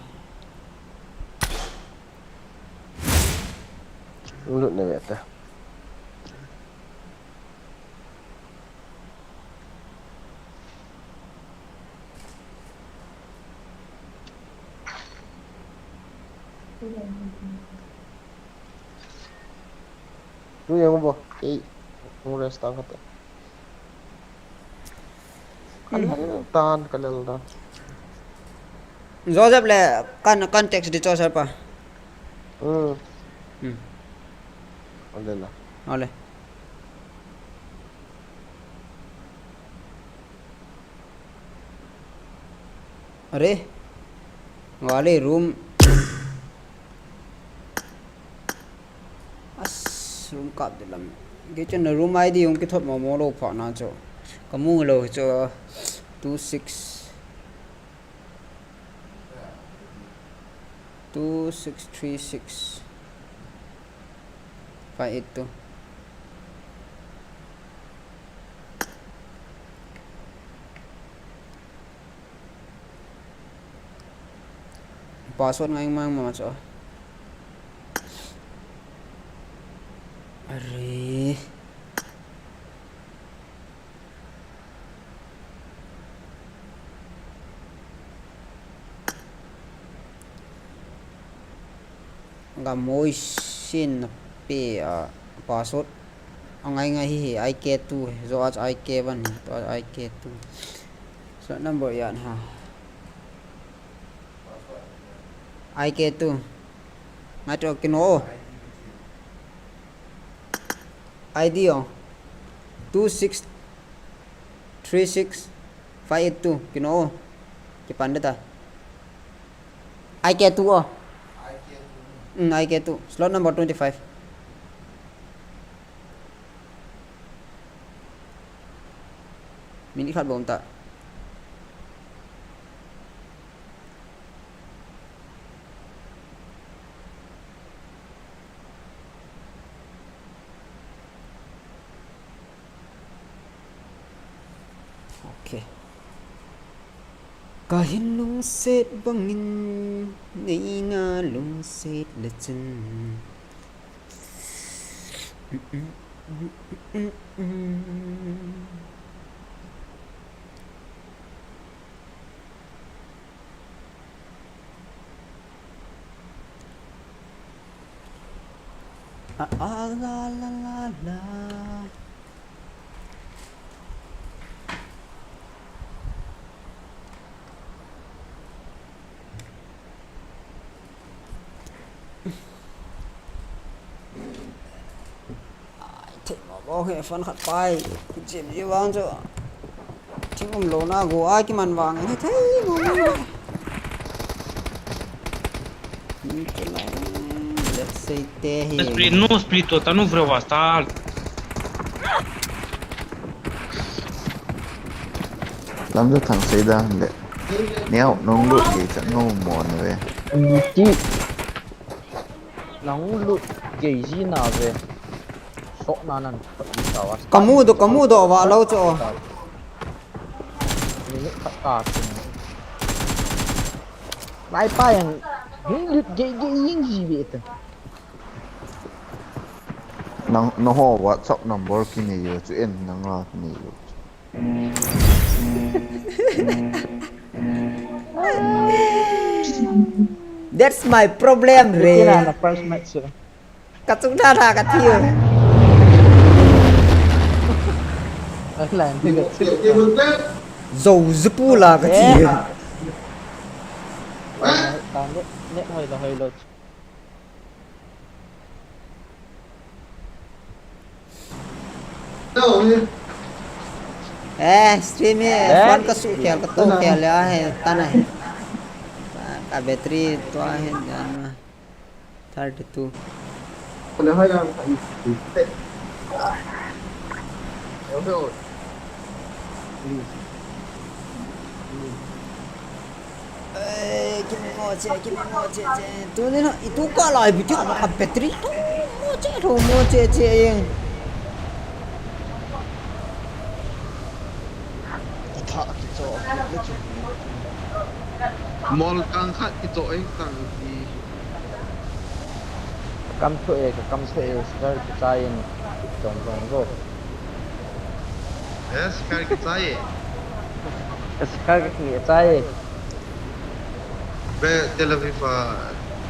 Lut ne ve ta. Tu yang bo, ei, mo rest ang kata. Kalel tan, kalel tan. Joseph le kan, kan text di Joseph pa. Hmm. Hmm. Ole la. Ole. Are. Wale room. As, room kap de lam. Ke chun room I D hung kithot mo mo lo pha na chu. Ka mu lo chu two six, two six three six five eight two. Password ngai mang ma cho. Are. Gamoi sin na pe a password. Angai ngai hi, hi I K two, zo ach I K one hi, to ach I K two. So number yan ha. I K two. Ngai to kino. I D o. Two six three six five eight two. Kino. Kipan de ta. I K two o. Hmm, I K two. Slot number twenty-five. Minute khat bom ta. Okay. Kahin lungset bangin neina lungset le chun. A, a, la, la, la, la. Ai, thei mo bo he fan khat pai. Jim ji wang chu. Thing um lo na go ai ki man wang he thei mo bo. Let's say te hi. Split, no split to tanu vre wa star. Lam jo thang sei da le. Neo nong lut ki cha no mo ne ve. Ti. Nang lut gei ji na ve. Sok na nan. Kamu do, kamu do, wa lo cho. Ni khat ta chin. Mai pa yang. Ni lut gei gei ying ji ve te. Nang, nangho WhatsApp number kinei yo chu en nanga kinei yo. That's my problem, re. Ina na first match, eh. Ka chung tha tha ka thi. Ai, lai, ni ka chung tha. Zo zipu la ka thi. Eh. Ta net, net hoi lo, hoi lo. Eh, stream hi, eh, phone ka su khel, ka to khel le ahi, tan ahi. Ka battery to ahi, jan ma. Thirty-two. Eh, kimi mo che, kimi mo che che. Tu ni na, itu ka lai bi tu ka battery tu mo che, tu mo che che. Tha ki cho. Mol kang khat ki cho eng kang ki. Kam thu e, kam thu e, sir ki cha in. Chong chong go. Yes, kar ki chai. Yes, kar ki chai. Be Tel Aviv a,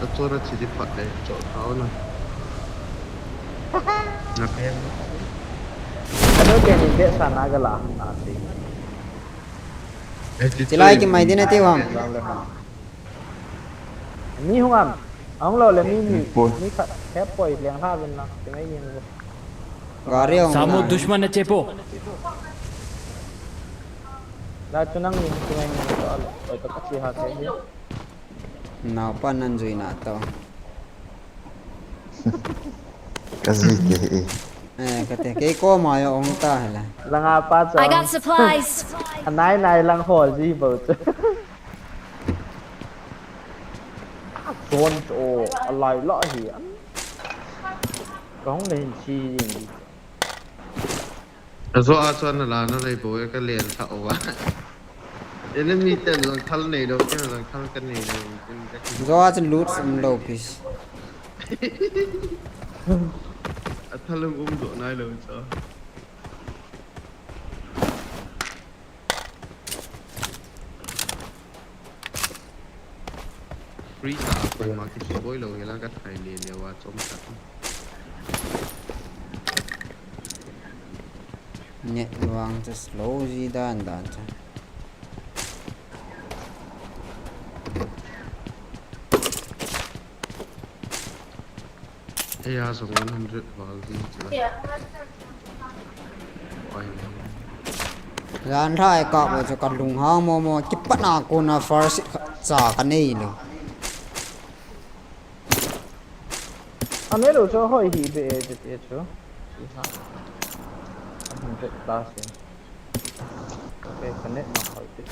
a chora chi di phat le, cho tao na. Na pen. Ano te ni be sa na ga la, na te. Eh, ti chilai choi. Ki mai di na ti wang. Lang le ha. Mi hung am. Ahung lou le mi ni, mi khat, hepoi leng ha vin na, ti mai ni. Gari hung. Samo na. Dushman na chepo. La chu nang ni ti mai ni to al, oi to ka chi ha te ni. Nao pa nan jui na to. Ka jui te e. Eh, ka te, kei koma jong um ta hela. Langa pa chong. I got supplies. Anai nai lang hol ji bo chu. Don to, alai la hi. Kong le hin si jing. Azo a chuan a la na lei bo e ka len tha o va. Enemy ten lang thal nei lo, ken lang thal ka nei lo, ken ka ki. Zo a chuan loot um lo pi. A thal um um do nai lo cho. Free ta a koi ma ki boi lo hela ka thai le le wa chom ta. Net vang chu slow ji dan dan chu. Ei a song one hundred val di chu. Oi. Jan thai ka bo chu ka lung hang mo mo, kipat na kona first cha ka nei lo. Anei lo chu hoi hi be e, be e chu. Hi ha. Hundred plus e. Okay, connect na hoi ti.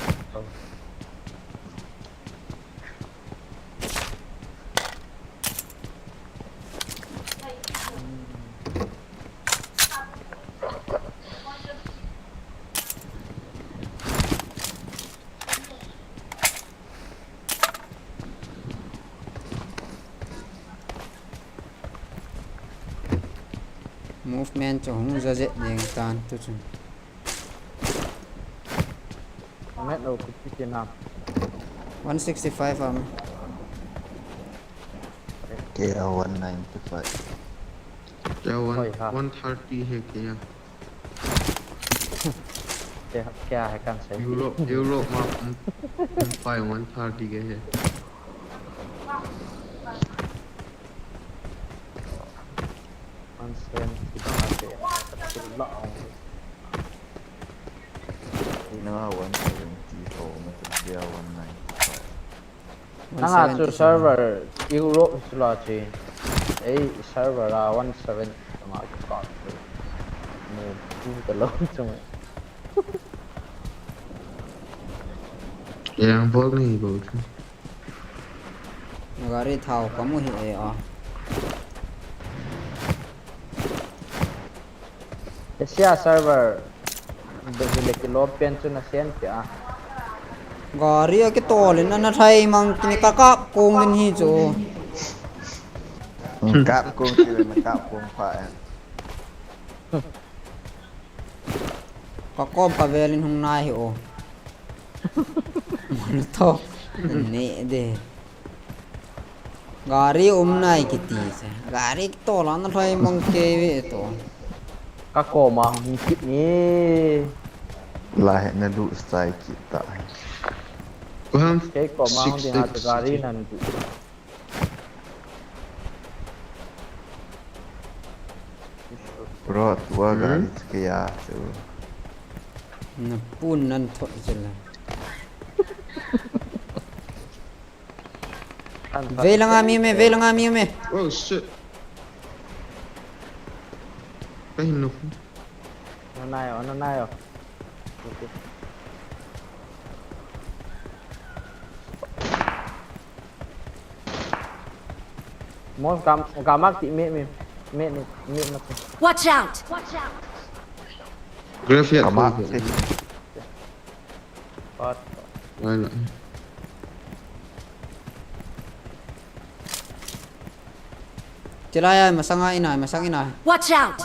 Movement chu hung ja jet ding tan tu chun. Met lo ku ti tin ham. One sixty-five am. Kei a one ninety-five. Kei a one, Hoi ha. One thirty hai kei a. Kei, kei a hai kan sai. Europe, Europe ma, um, um, pai one thirty ke hai. One seventy ba te. Kei la ong. Ina one seventy ho, ma te dia one ninety-five. Nanga chu one seventy server Europe chu la chi. Ei server a one seventy ma ka. Mu tu ta lo chu. Yang bol ni bol chu. Gari thao ka mu hi e a. Asia server. Be le ki lo pen chu na sen pia. Gari a kitol in na thai mang kini ka kap kong din hi chu. Kap kong ki le na kap kong pha e. Ka kom ka vel in hung nai hi o. Molotov. Ne de. Gari um nai kiti se. Gari tola na lhai mang ke ve to. Ka koma hung kit ni. La he na du style kit ta. Well, Ke koma hung six di ha six gari six. Nan di. Bro, tua Hmm? Gari chu kei a chu. Na pun nan thot jela. An Vei langa mi me, vei langa mi me. Oh shit. Kahin no. Ano nayo, ano nayo. Okay. Mos gam, gamak ti me, me, me, me, me, me. Watch out! Graveyard Gamak koi ti. Pat. Wala. Chilai ai, masang ai, inai, masang inai. Watch out!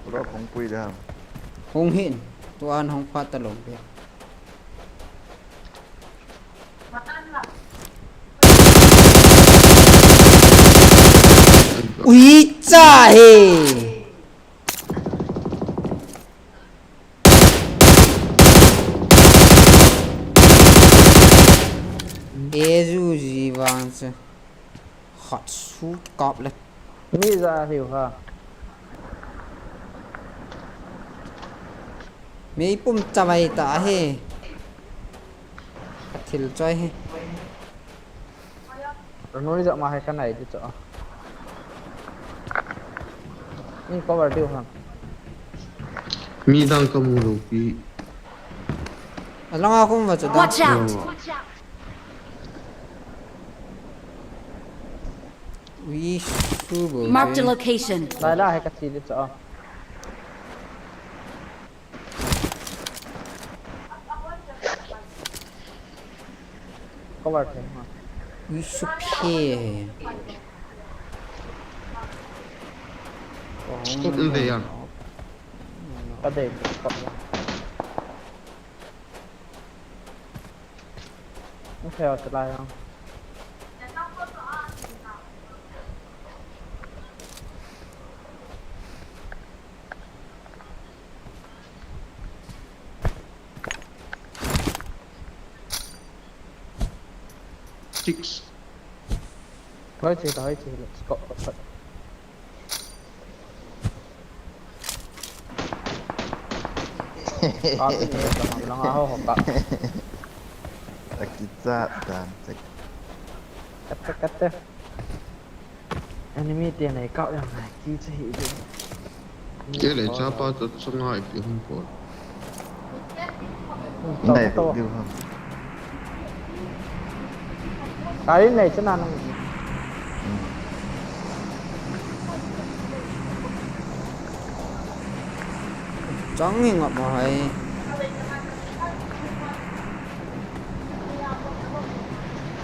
Pura hung pui da. Hung hin. Tuan hung pha ta lo bia. Ui cha he. Eju ji vang se. Hot shoot kap le. Mi ja hiu ha. Mi pum chavai ta he. Ka thil choi he. Ranoi ja ma he ka nai di cho. Ni cover diu ha. Mi dang ka mu lo pi. Alanga khum va cha da. Watch out! Ui, su bo. Marked a location. Lai la he ka chi di cho. Cover the, ha. Ui, su phe. Stop in there, yeah. Ka dei, stop. Okay, okay, lai lang. Six. Hoi, six, hoi, six. Let's go. Kati ni, lang, lang, aho, ho, ka. Akichat dan, check. Kate, kate. Enemy te nei kau yang nei, ki che hi de. Ke le, chapa to chunga ipi hung ko. Nei, to, to. Diu ha. Kari nei chana nang. Chang nge ngap ma hai.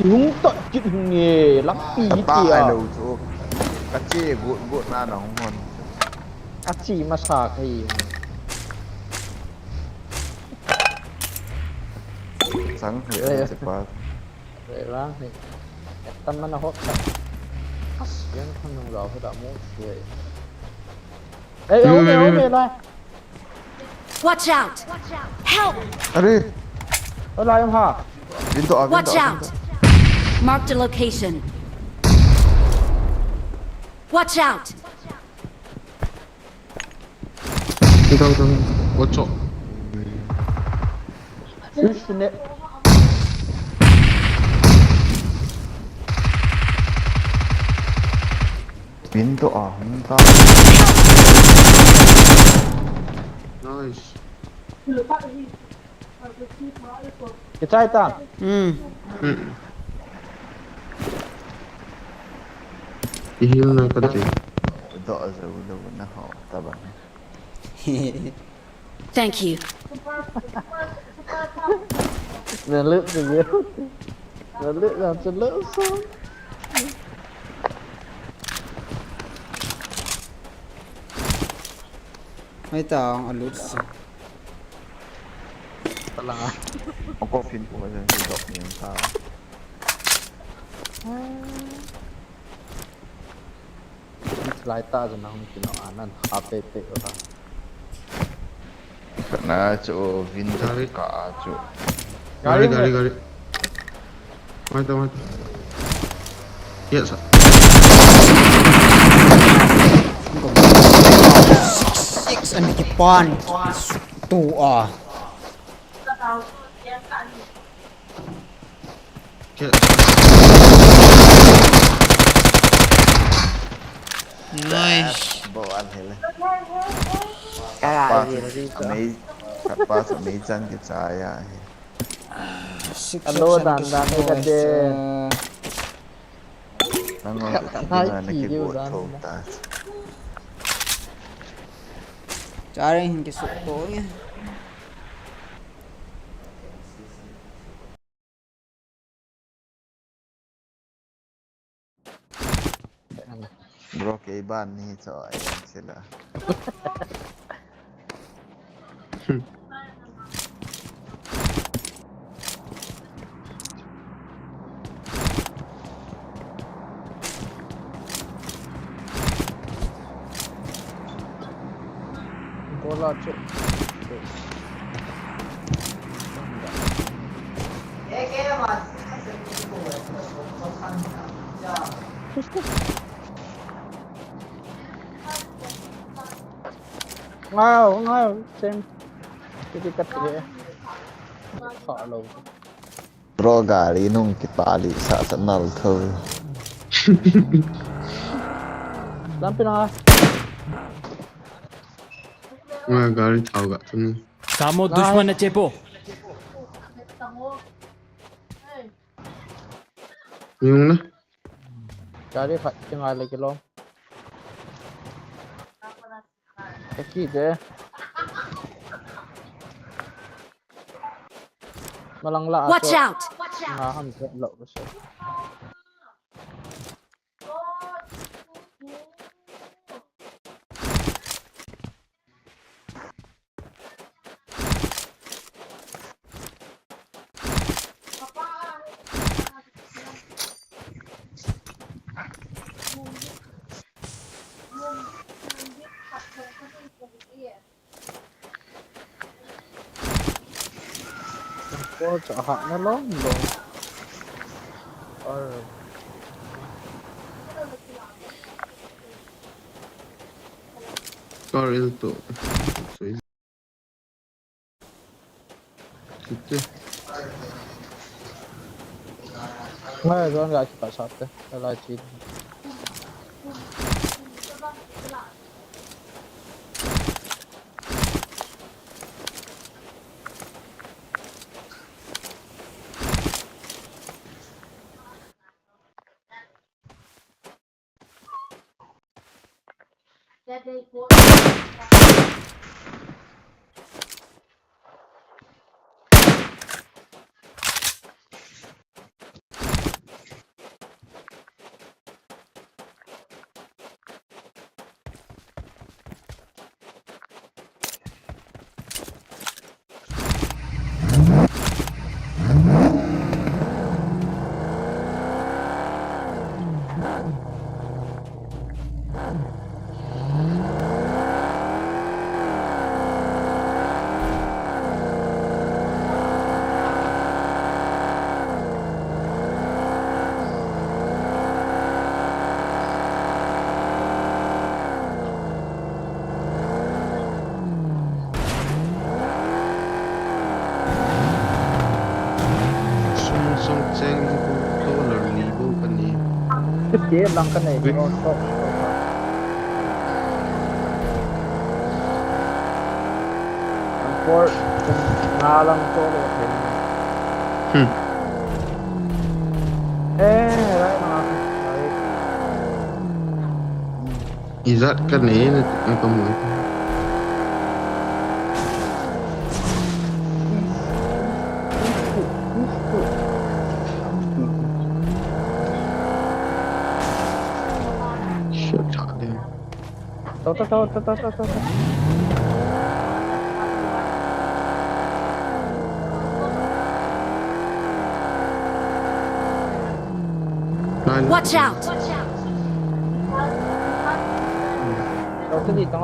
Lung tot kit hung e, lampi hi tia. Lo chu. Ka che gut gut na na hung hon. A chi masa ka hi. Chang he, eh, che pa. Re lang he. Tan mana hot ka. As, yan kan nung rau ka da mo. Eh, eh, ome, ome, lai. Watch out! Help! Are. Oi, lai um ha. Window a, window a, window a. Watch out! Mark the location. Watch out! Down, down. Watch out. Üstüne. Window a, window. Nice. Kichai ta. Hmm. Hmm. Ihil na kati. Do zo lo na ho ta ba. Thank you. Na lut na ye. Na lut na chu lut so. Mai ta ang a lut so. Pala. Ako pin ko sa dok ni ta. Lai ta chu nang kino anan ha pe pe o ha. Kana chu vin ka a chu. Gari, gari, gari. Wait, wait. Yes, sir. Six and the pan. Two ah. Nice. Bo an hele. Kala pa ni chu ni ta. Amei, kapa chu amei chan kichai ahi. Six. Alo, dan dan ka de. Nang on ka na ki bo tho ta. Charing hin kisu ko ya. Bro, kei ban ni cho ai sila. Bola chu. Ngao, ngao, sem. Kiti kat ye. Sa lo. Bro, gari nung kitali sa sa nal tho. Lampi na. Nga gari thau ga tu ni. Samo dushman na chepo. Yung na. Gari khat kingai le kilo. Taki de. Malang la. Watch out! Nga ham se lo se. Ko cha ha na lo lo. Or Kar il to. Sui. Sui te. Ngai zon ga ki pa sa te. Lai chi. Sum song cheng hi bu dollar li bu ka ni. Fifty lang ka nei. Wait. Oh, stop, stop, stop. Ang four, kung nga lang to, lo ka thei. Hmm. Eh, right, mga, right. Izat ka nei na, na ka mo. Shit, hot damn. To, to, to. Nine. Watch out! To, to, dito.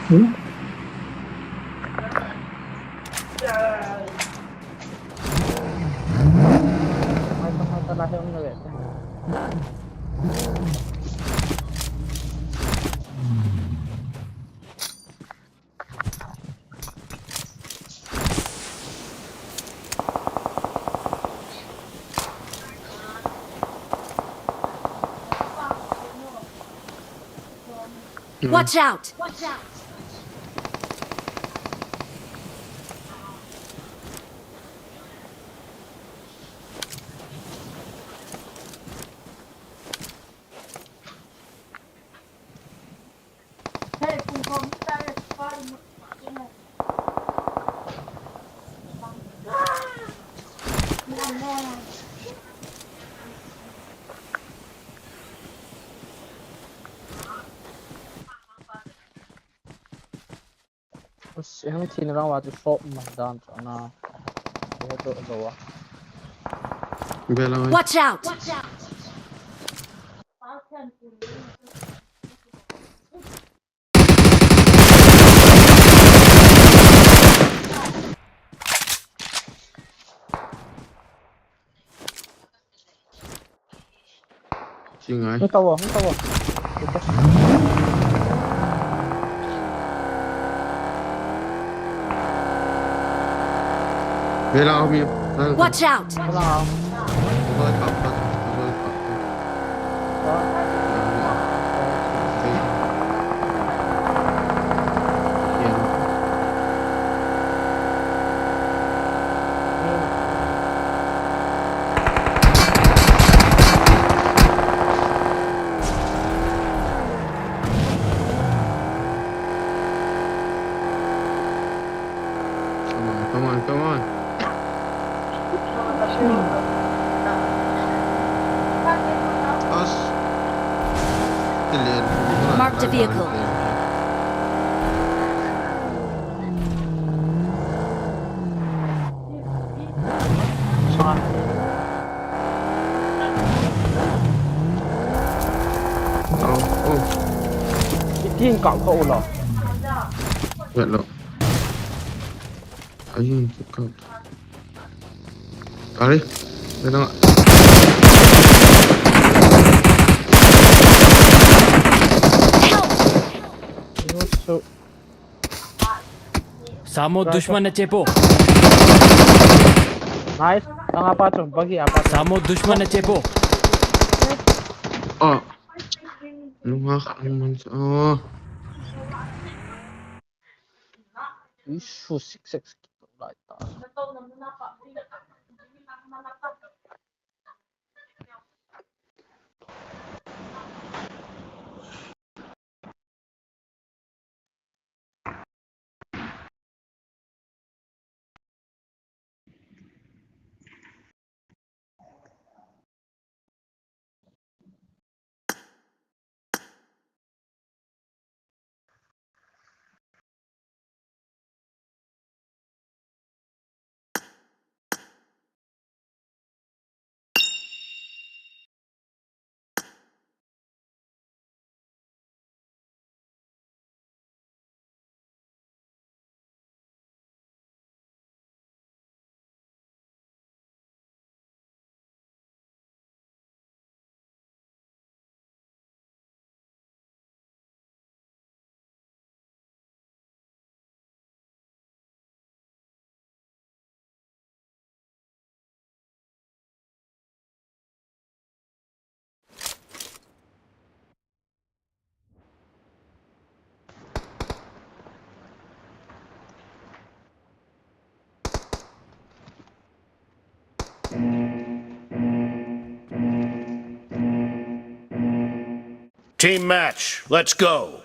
Hmm? Watch out! Hang thina rang wa chu shop ma dan chu ana. He to zo wa. Bela. Watch out! Chingai. Hung tao, hung tao. Vela ho mi. Watch out! Vela ho. Come on, come on, come on. Us. Marked a vehicle. Yin kau kau lo. Wait lo. Ayun, kau. Are, datang. Samo dushman ne chepo. Nice. Tang apa tu? Bagi apa tu? Samo dushman ne chepo. Oh. Nunga kha man sa. Oh. Isu six six. Team match, let's go.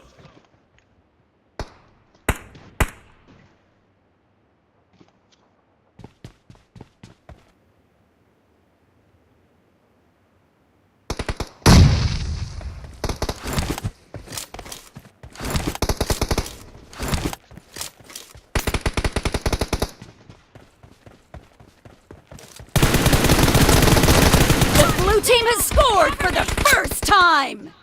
The blue team has scored for the first time.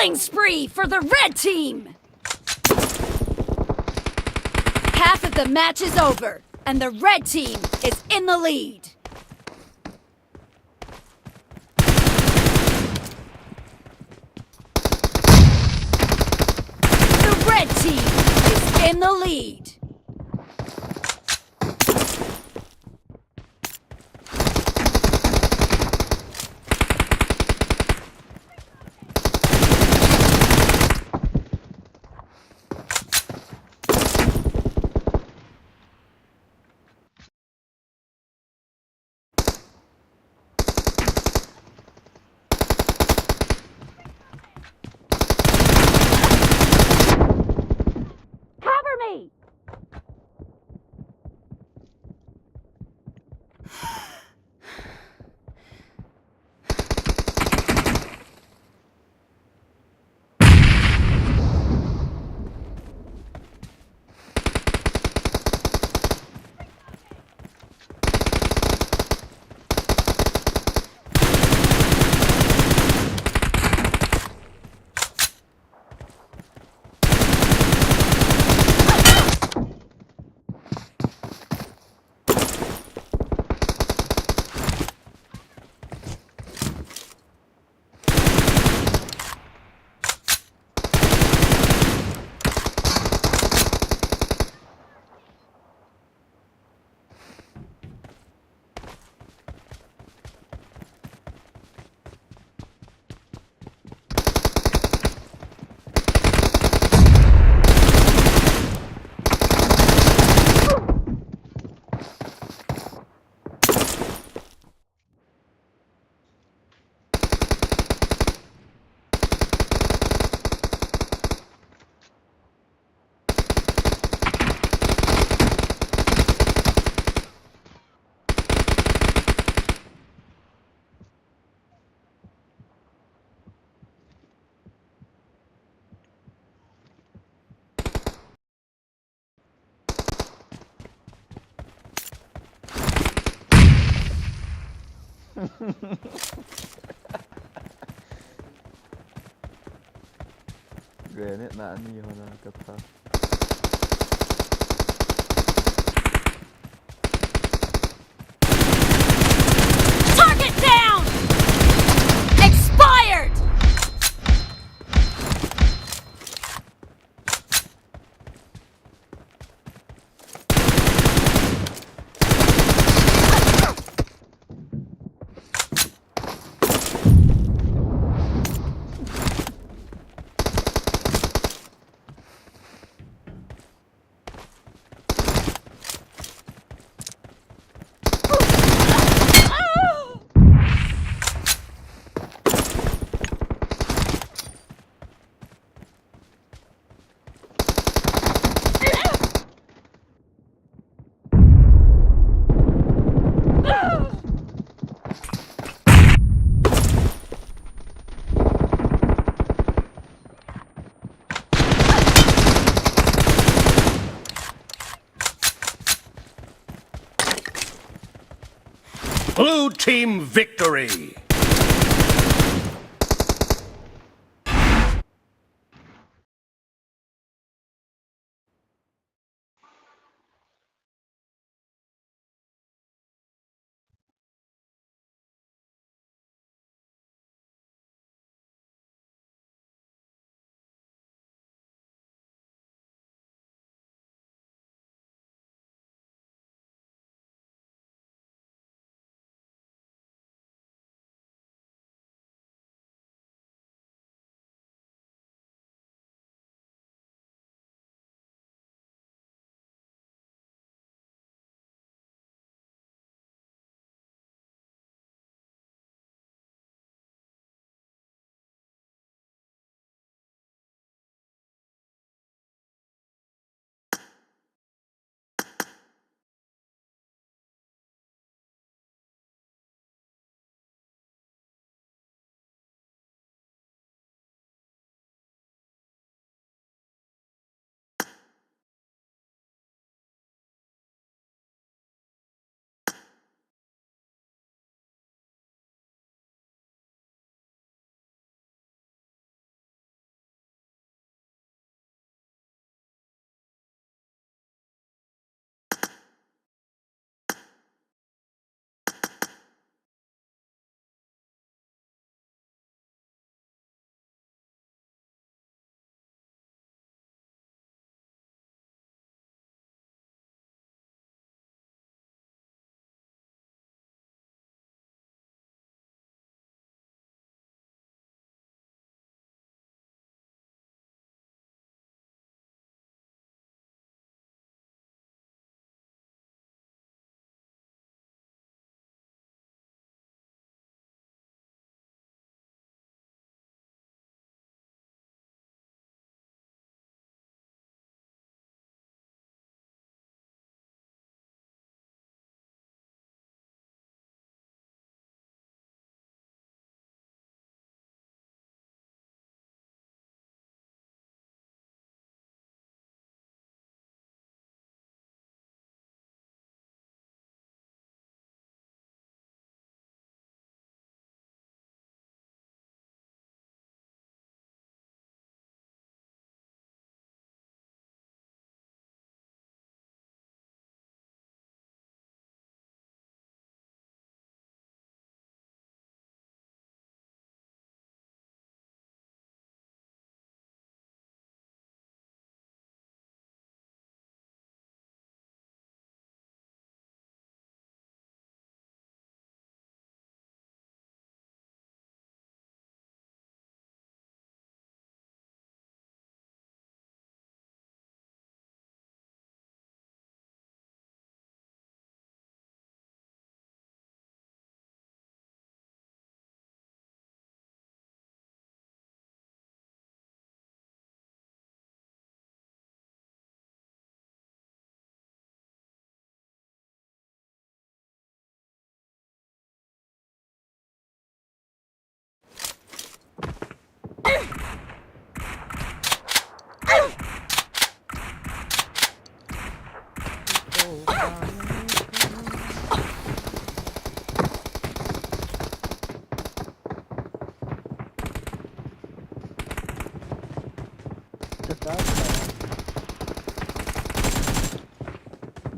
Killing spree for the red team! Half of the match is over, and the red team is in the lead. The red team is in the lead. Cover me! Granite na ani ho na ka tha. Target down! Expired! Blue team victory!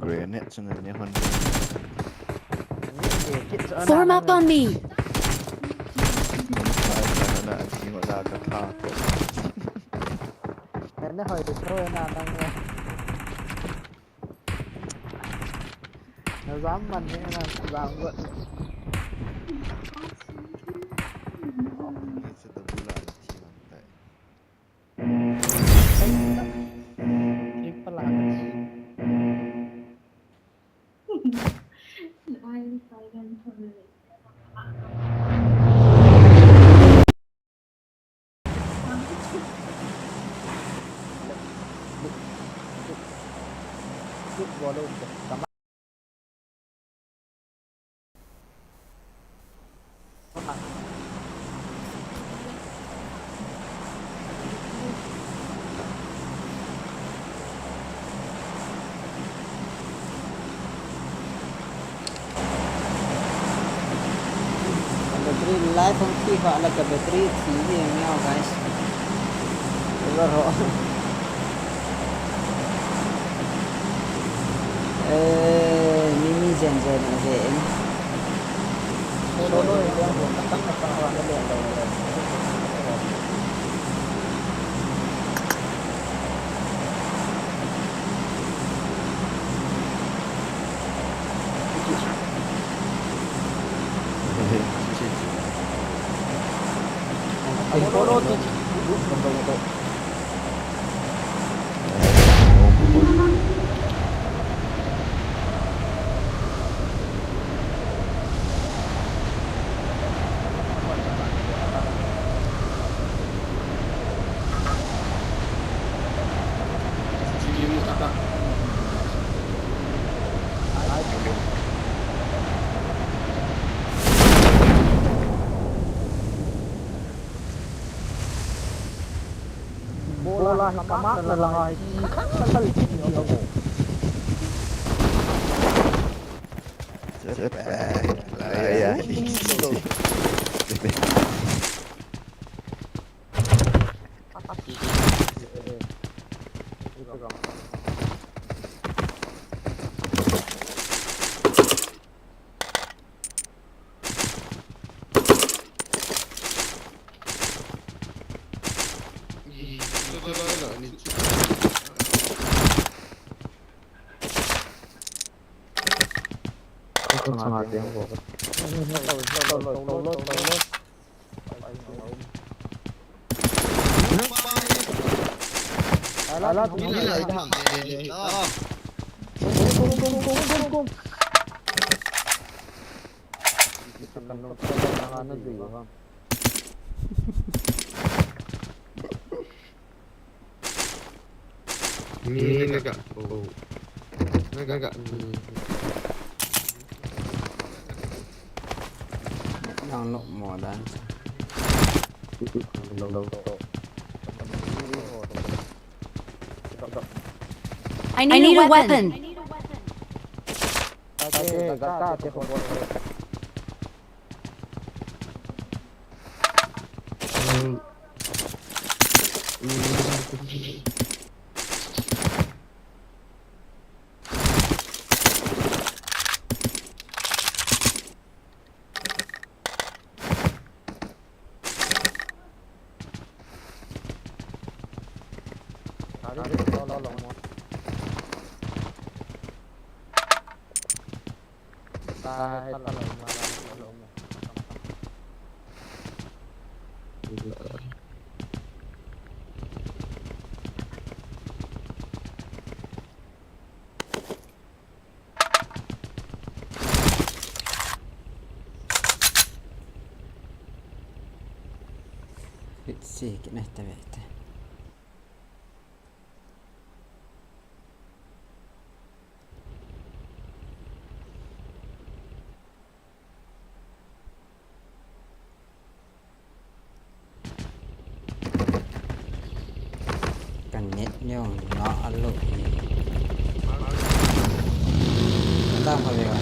Grenade chu na ne hon. Form up on me. Ai, na, na, a team a la ka tha. Na, na hoi de thoi na nang ne. Na jam man ne, na jam got. Ni chu ta bula na team an tai. Triple A. Battery life hung thi phat le ka battery thi hi em neo, guys. Over ho. Eh, mi mi jen jen in a ve in. Solo in leng ho, ka tak ka tak a na leng lo leng. Bola hi kamat na langa hi. Mi naga, oh. Naga, naga. Nang nok mo dan. I need a weapon. Let's see, get nice to it. Ka net neo na alo. Ka ta ka ve ka.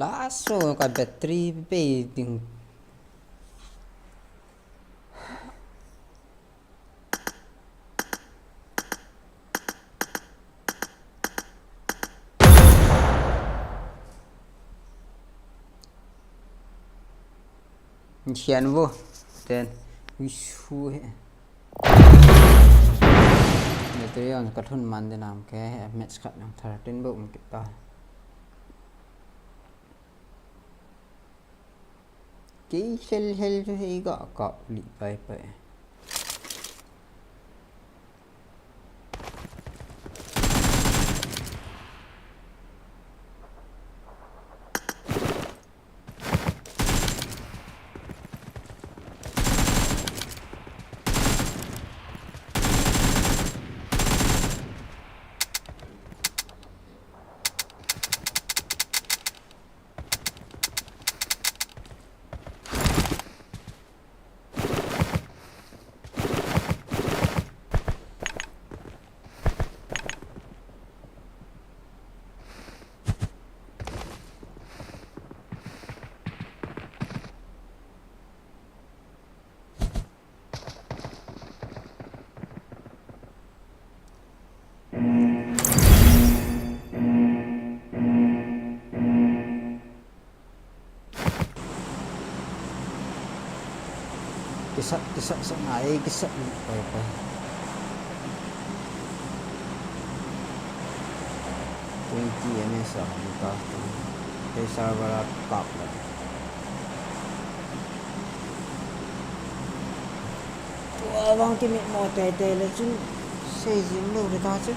Laso ka battery bei ding. Hian vo, ten, ui su he. Battery on ka thun man de nam ke, match khat nang thar tin bo um kit ta. Kei hel hel chu hei ga kap li pai pai. Kisat, kisat, sat na, eh, kisat, pai, pai. Twenty M S ah, ta, ta. Kei server ah kap la. Tua vang kimit mo tei tei le chun sei jing lou le ta chu.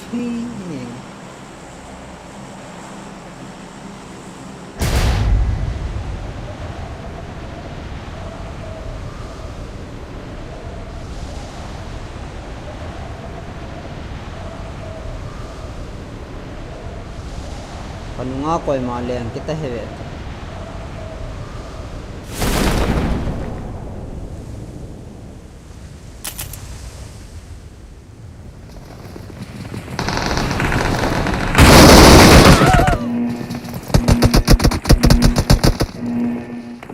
Thi. Ka nunga koima leng kita hi ve.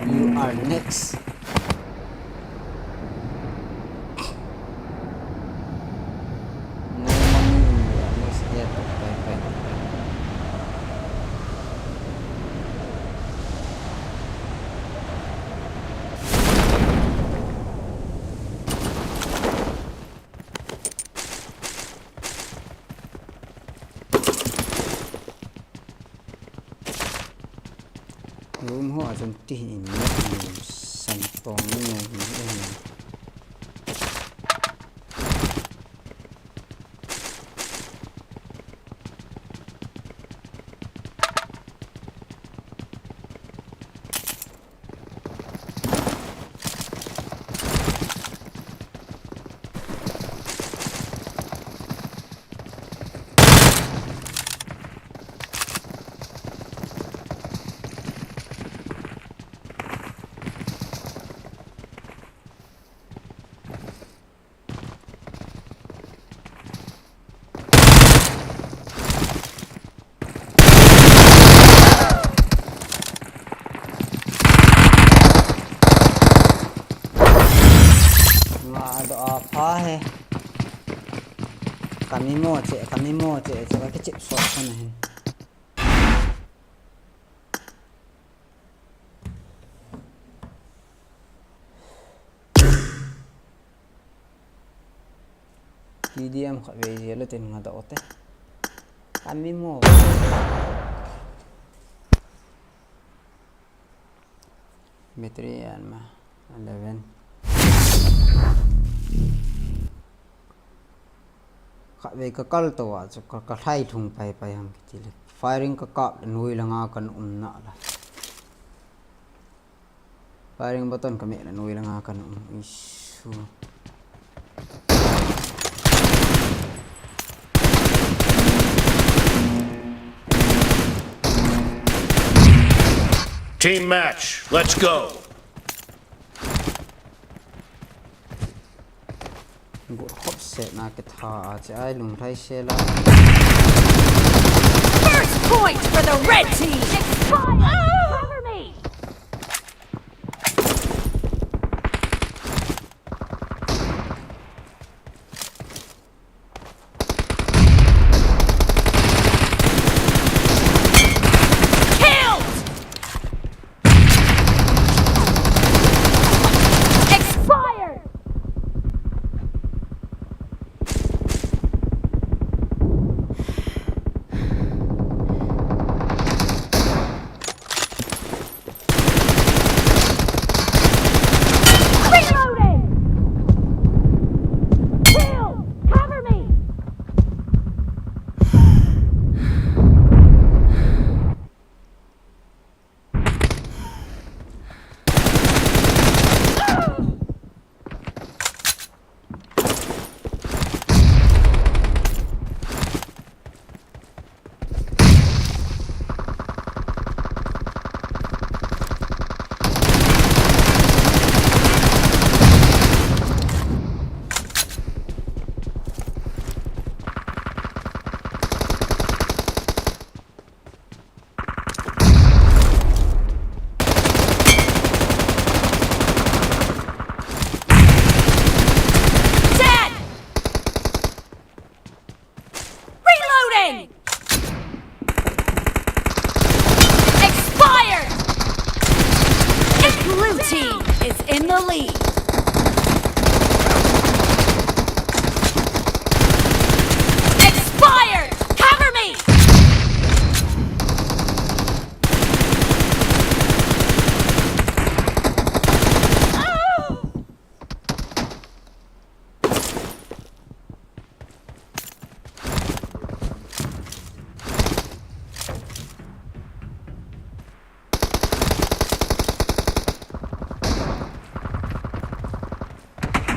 You are next. No money in your next year. Pai, pai, pai. Room ho a chun ti in, san tong ni ni. Nga do a pha he. Kami mo che, kami mo che, che ka kichip so ko na hin. T D M khat vei jia le tin nga do te. Kami mo. Battery an ma eleven. Khatvei ka kal to a chu ka, ka thlai thung pai pai ham kiti le. Firing ka kap le noi langa kan um na la. Firing button ka meh le noi langa kan um. Isu. Team match, let's go. Te na ke tha a che ai lung thai se la. First point for the red team. Expired. Cover me. Killed. Expired. Reloading! Shield! Cover me! Dead! Reloading! Expired! The blue team is in the lead. Expired! Cover me!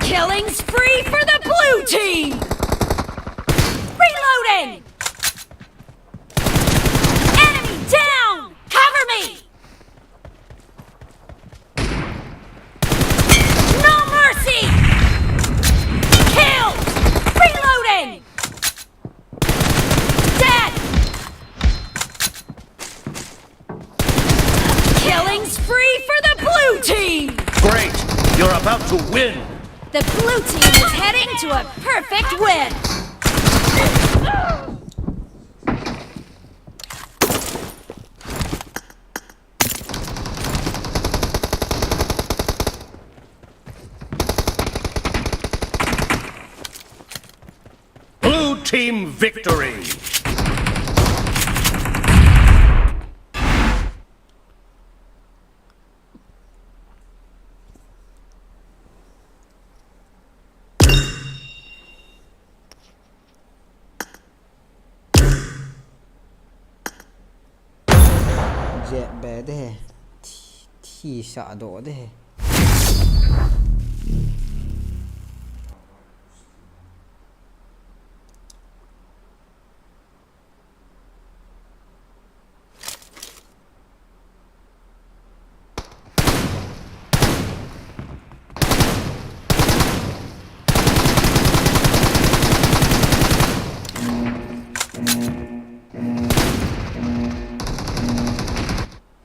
Killing spree for the blue team! Reloading! Enemy down! Cover me! No mercy! Killed! Reloading! Dead! Killing spree for the blue team! Great! You're about to win! The blue team is heading to a perfect win! Blue team victory! Jep be de he. Thi, thi sa do de he.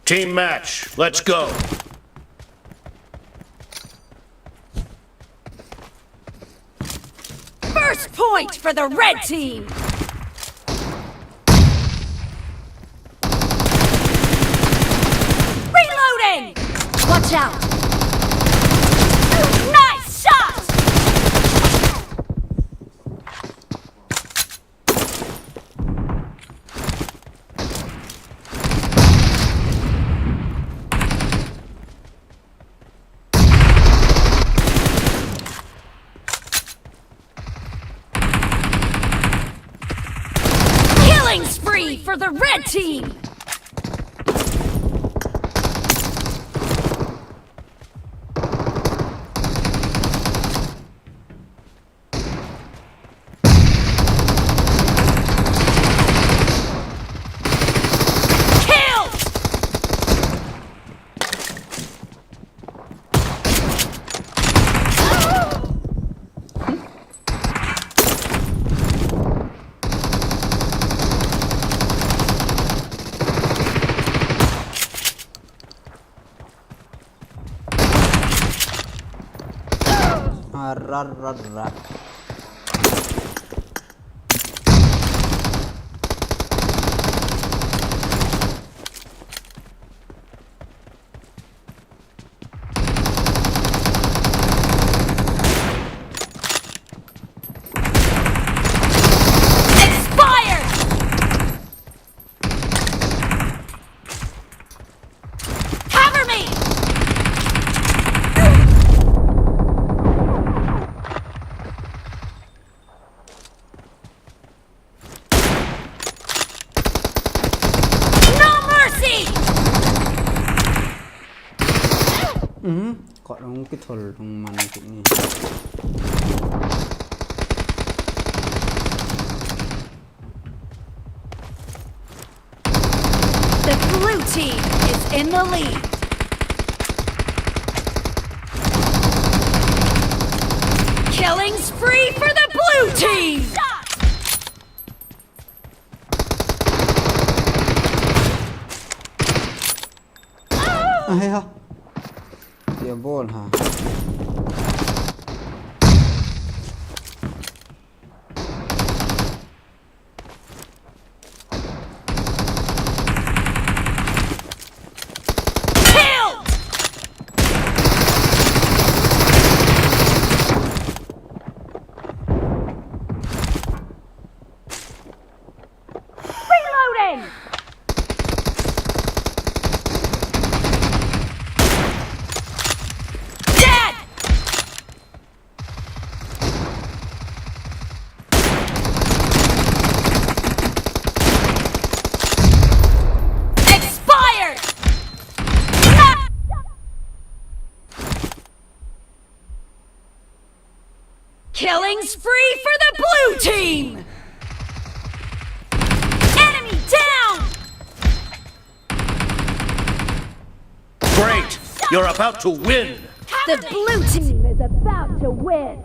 Team match, let's go. First point for the red team. Reloading! Watch out! Nice shot! Killing spree for the red team! Killed! Ra, ra, ra. Expired! Cover me! No mercy! Mhm. Kot hung kithol hung man kit ni. The blue team is in the lead. Killing spree for the blue team! Ahi ha. Tia bol ha. Killed! Reloading! Dead! Expired! Killing spree for the blue team! Enemy down! Great! You're about to win! The blue team is about to win!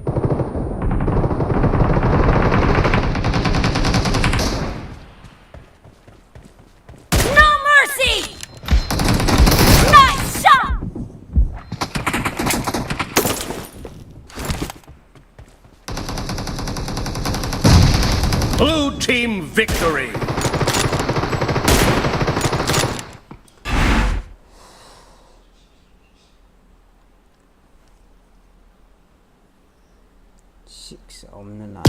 No mercy! Nice shot! Blue team victory! Six om na na.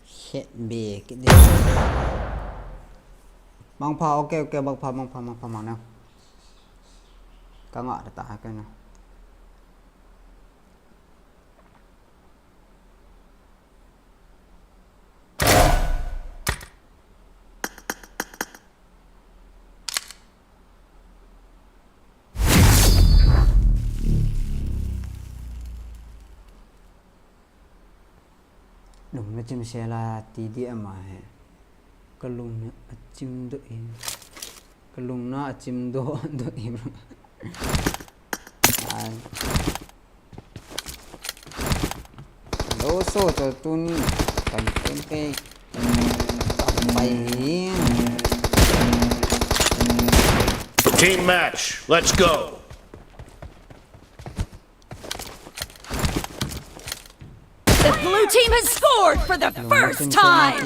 Hit be kit di. Mangpha, okay, okay, mangpha, mangpha, mangpha, mangna. Ka nga ta ta ha ka na. Lum na chim se la ti di ama he. Ka lum na a chim do in. Ka lum na a chim do do in. Ai. Lo so cho tuni. Kan pen pe. Pai hi. Team match. Let's go. The blue team has scored for the first time.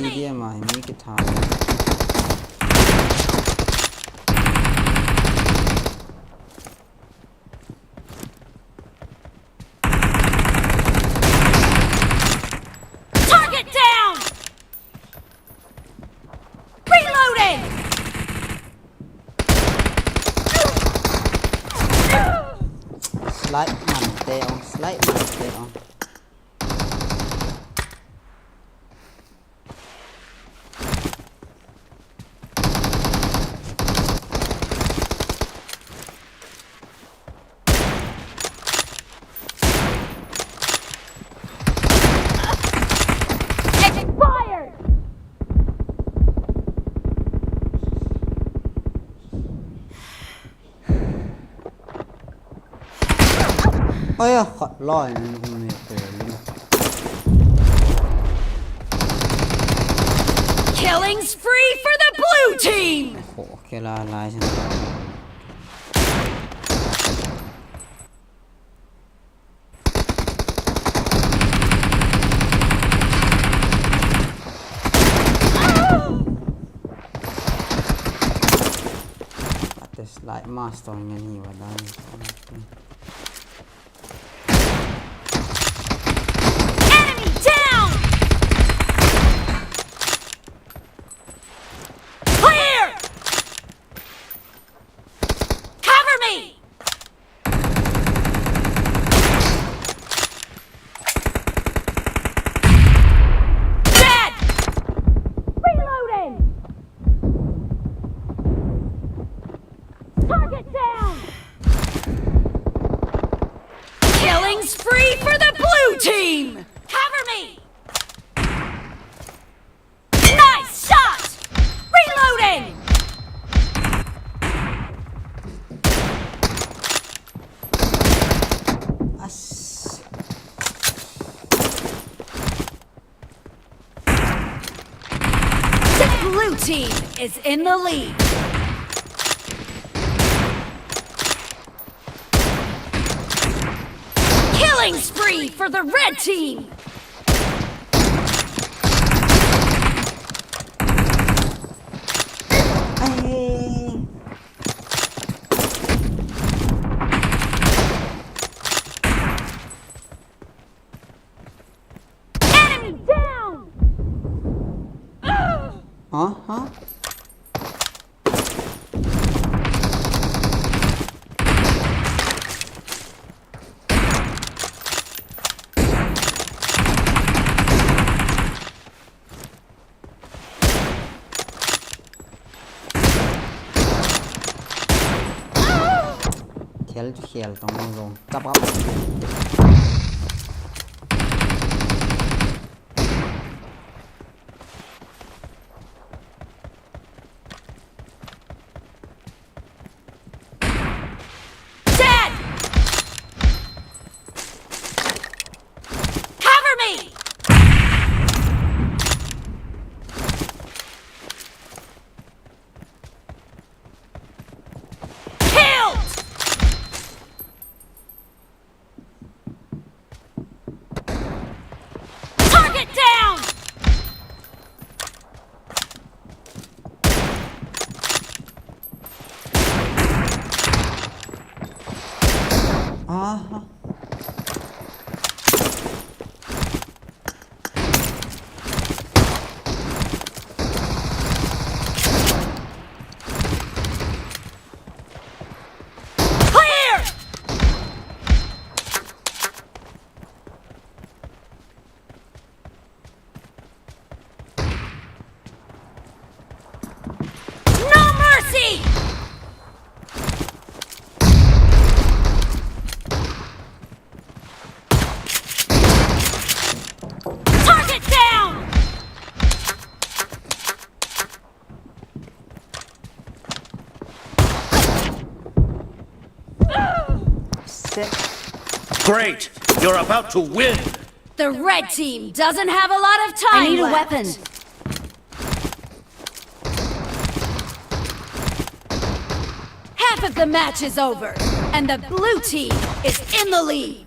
Target down! Reloading! Slide man te ong, slide man te ong. Expired! Oi, khat loi na um ni te lu. Killing spree for the blue team! Ho, kela lai. Ate slide master ngen hi wa dan. Enemy down! Clear! Cover me! Dead! Reloading! Target down! Killing spree for the blue team! Cover me! Nice shot! Reloading! As- The blue team is in the lead. Killing spree for the red team! Ai. Enemy down! Huh? Huh? Khel chu khel tong jong. Chap up. Dead! Cover me! Killed! Target down! Aha. Clear! No mercy! Target down! Sick. Great! You're about to win! The red team doesn't have a lot of time left. I need a weapon. Half of the match is over, and the blue team is in the lead.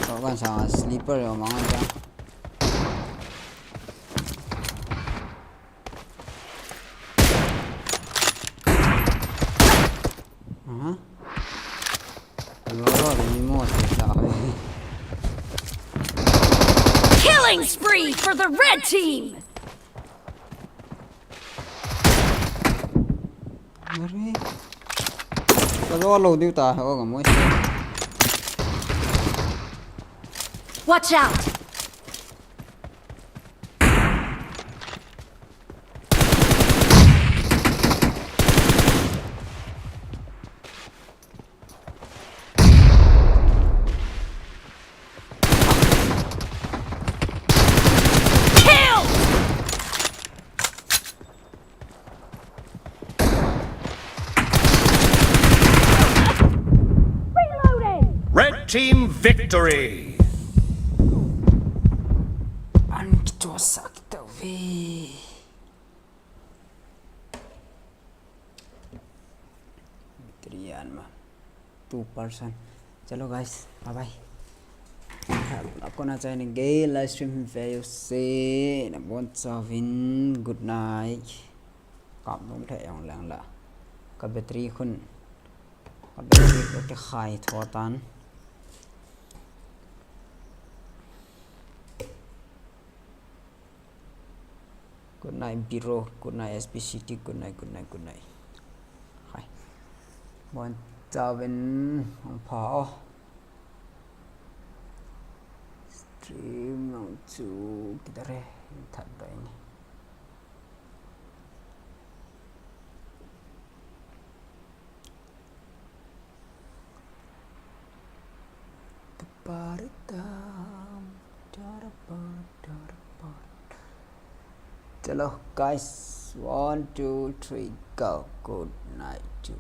Kau kan sa sleeper yo, mga ka. Aha. Lo lo ni mo se sa. Killing spree for the red team. Are. Ka zo lo diu ta, o ka moi. Watch out! Kill! Reloading! Red team victory! An kitosak tau ve. Two percent. Chalo guys, bye bye. Akona chaina gei live stream hi ve u se, nabon chauvin good night. Kap nung the jong leng la. Ka battery khun. Ka battery ko ke khai tho tan. Good night, Biro. Good night, S P C T. Good night, good night, good night. Hai. Bon chauvin hong pha o. Stream nong chu kidare that dai ni. Chalo guys, one, two, three, go. Good night to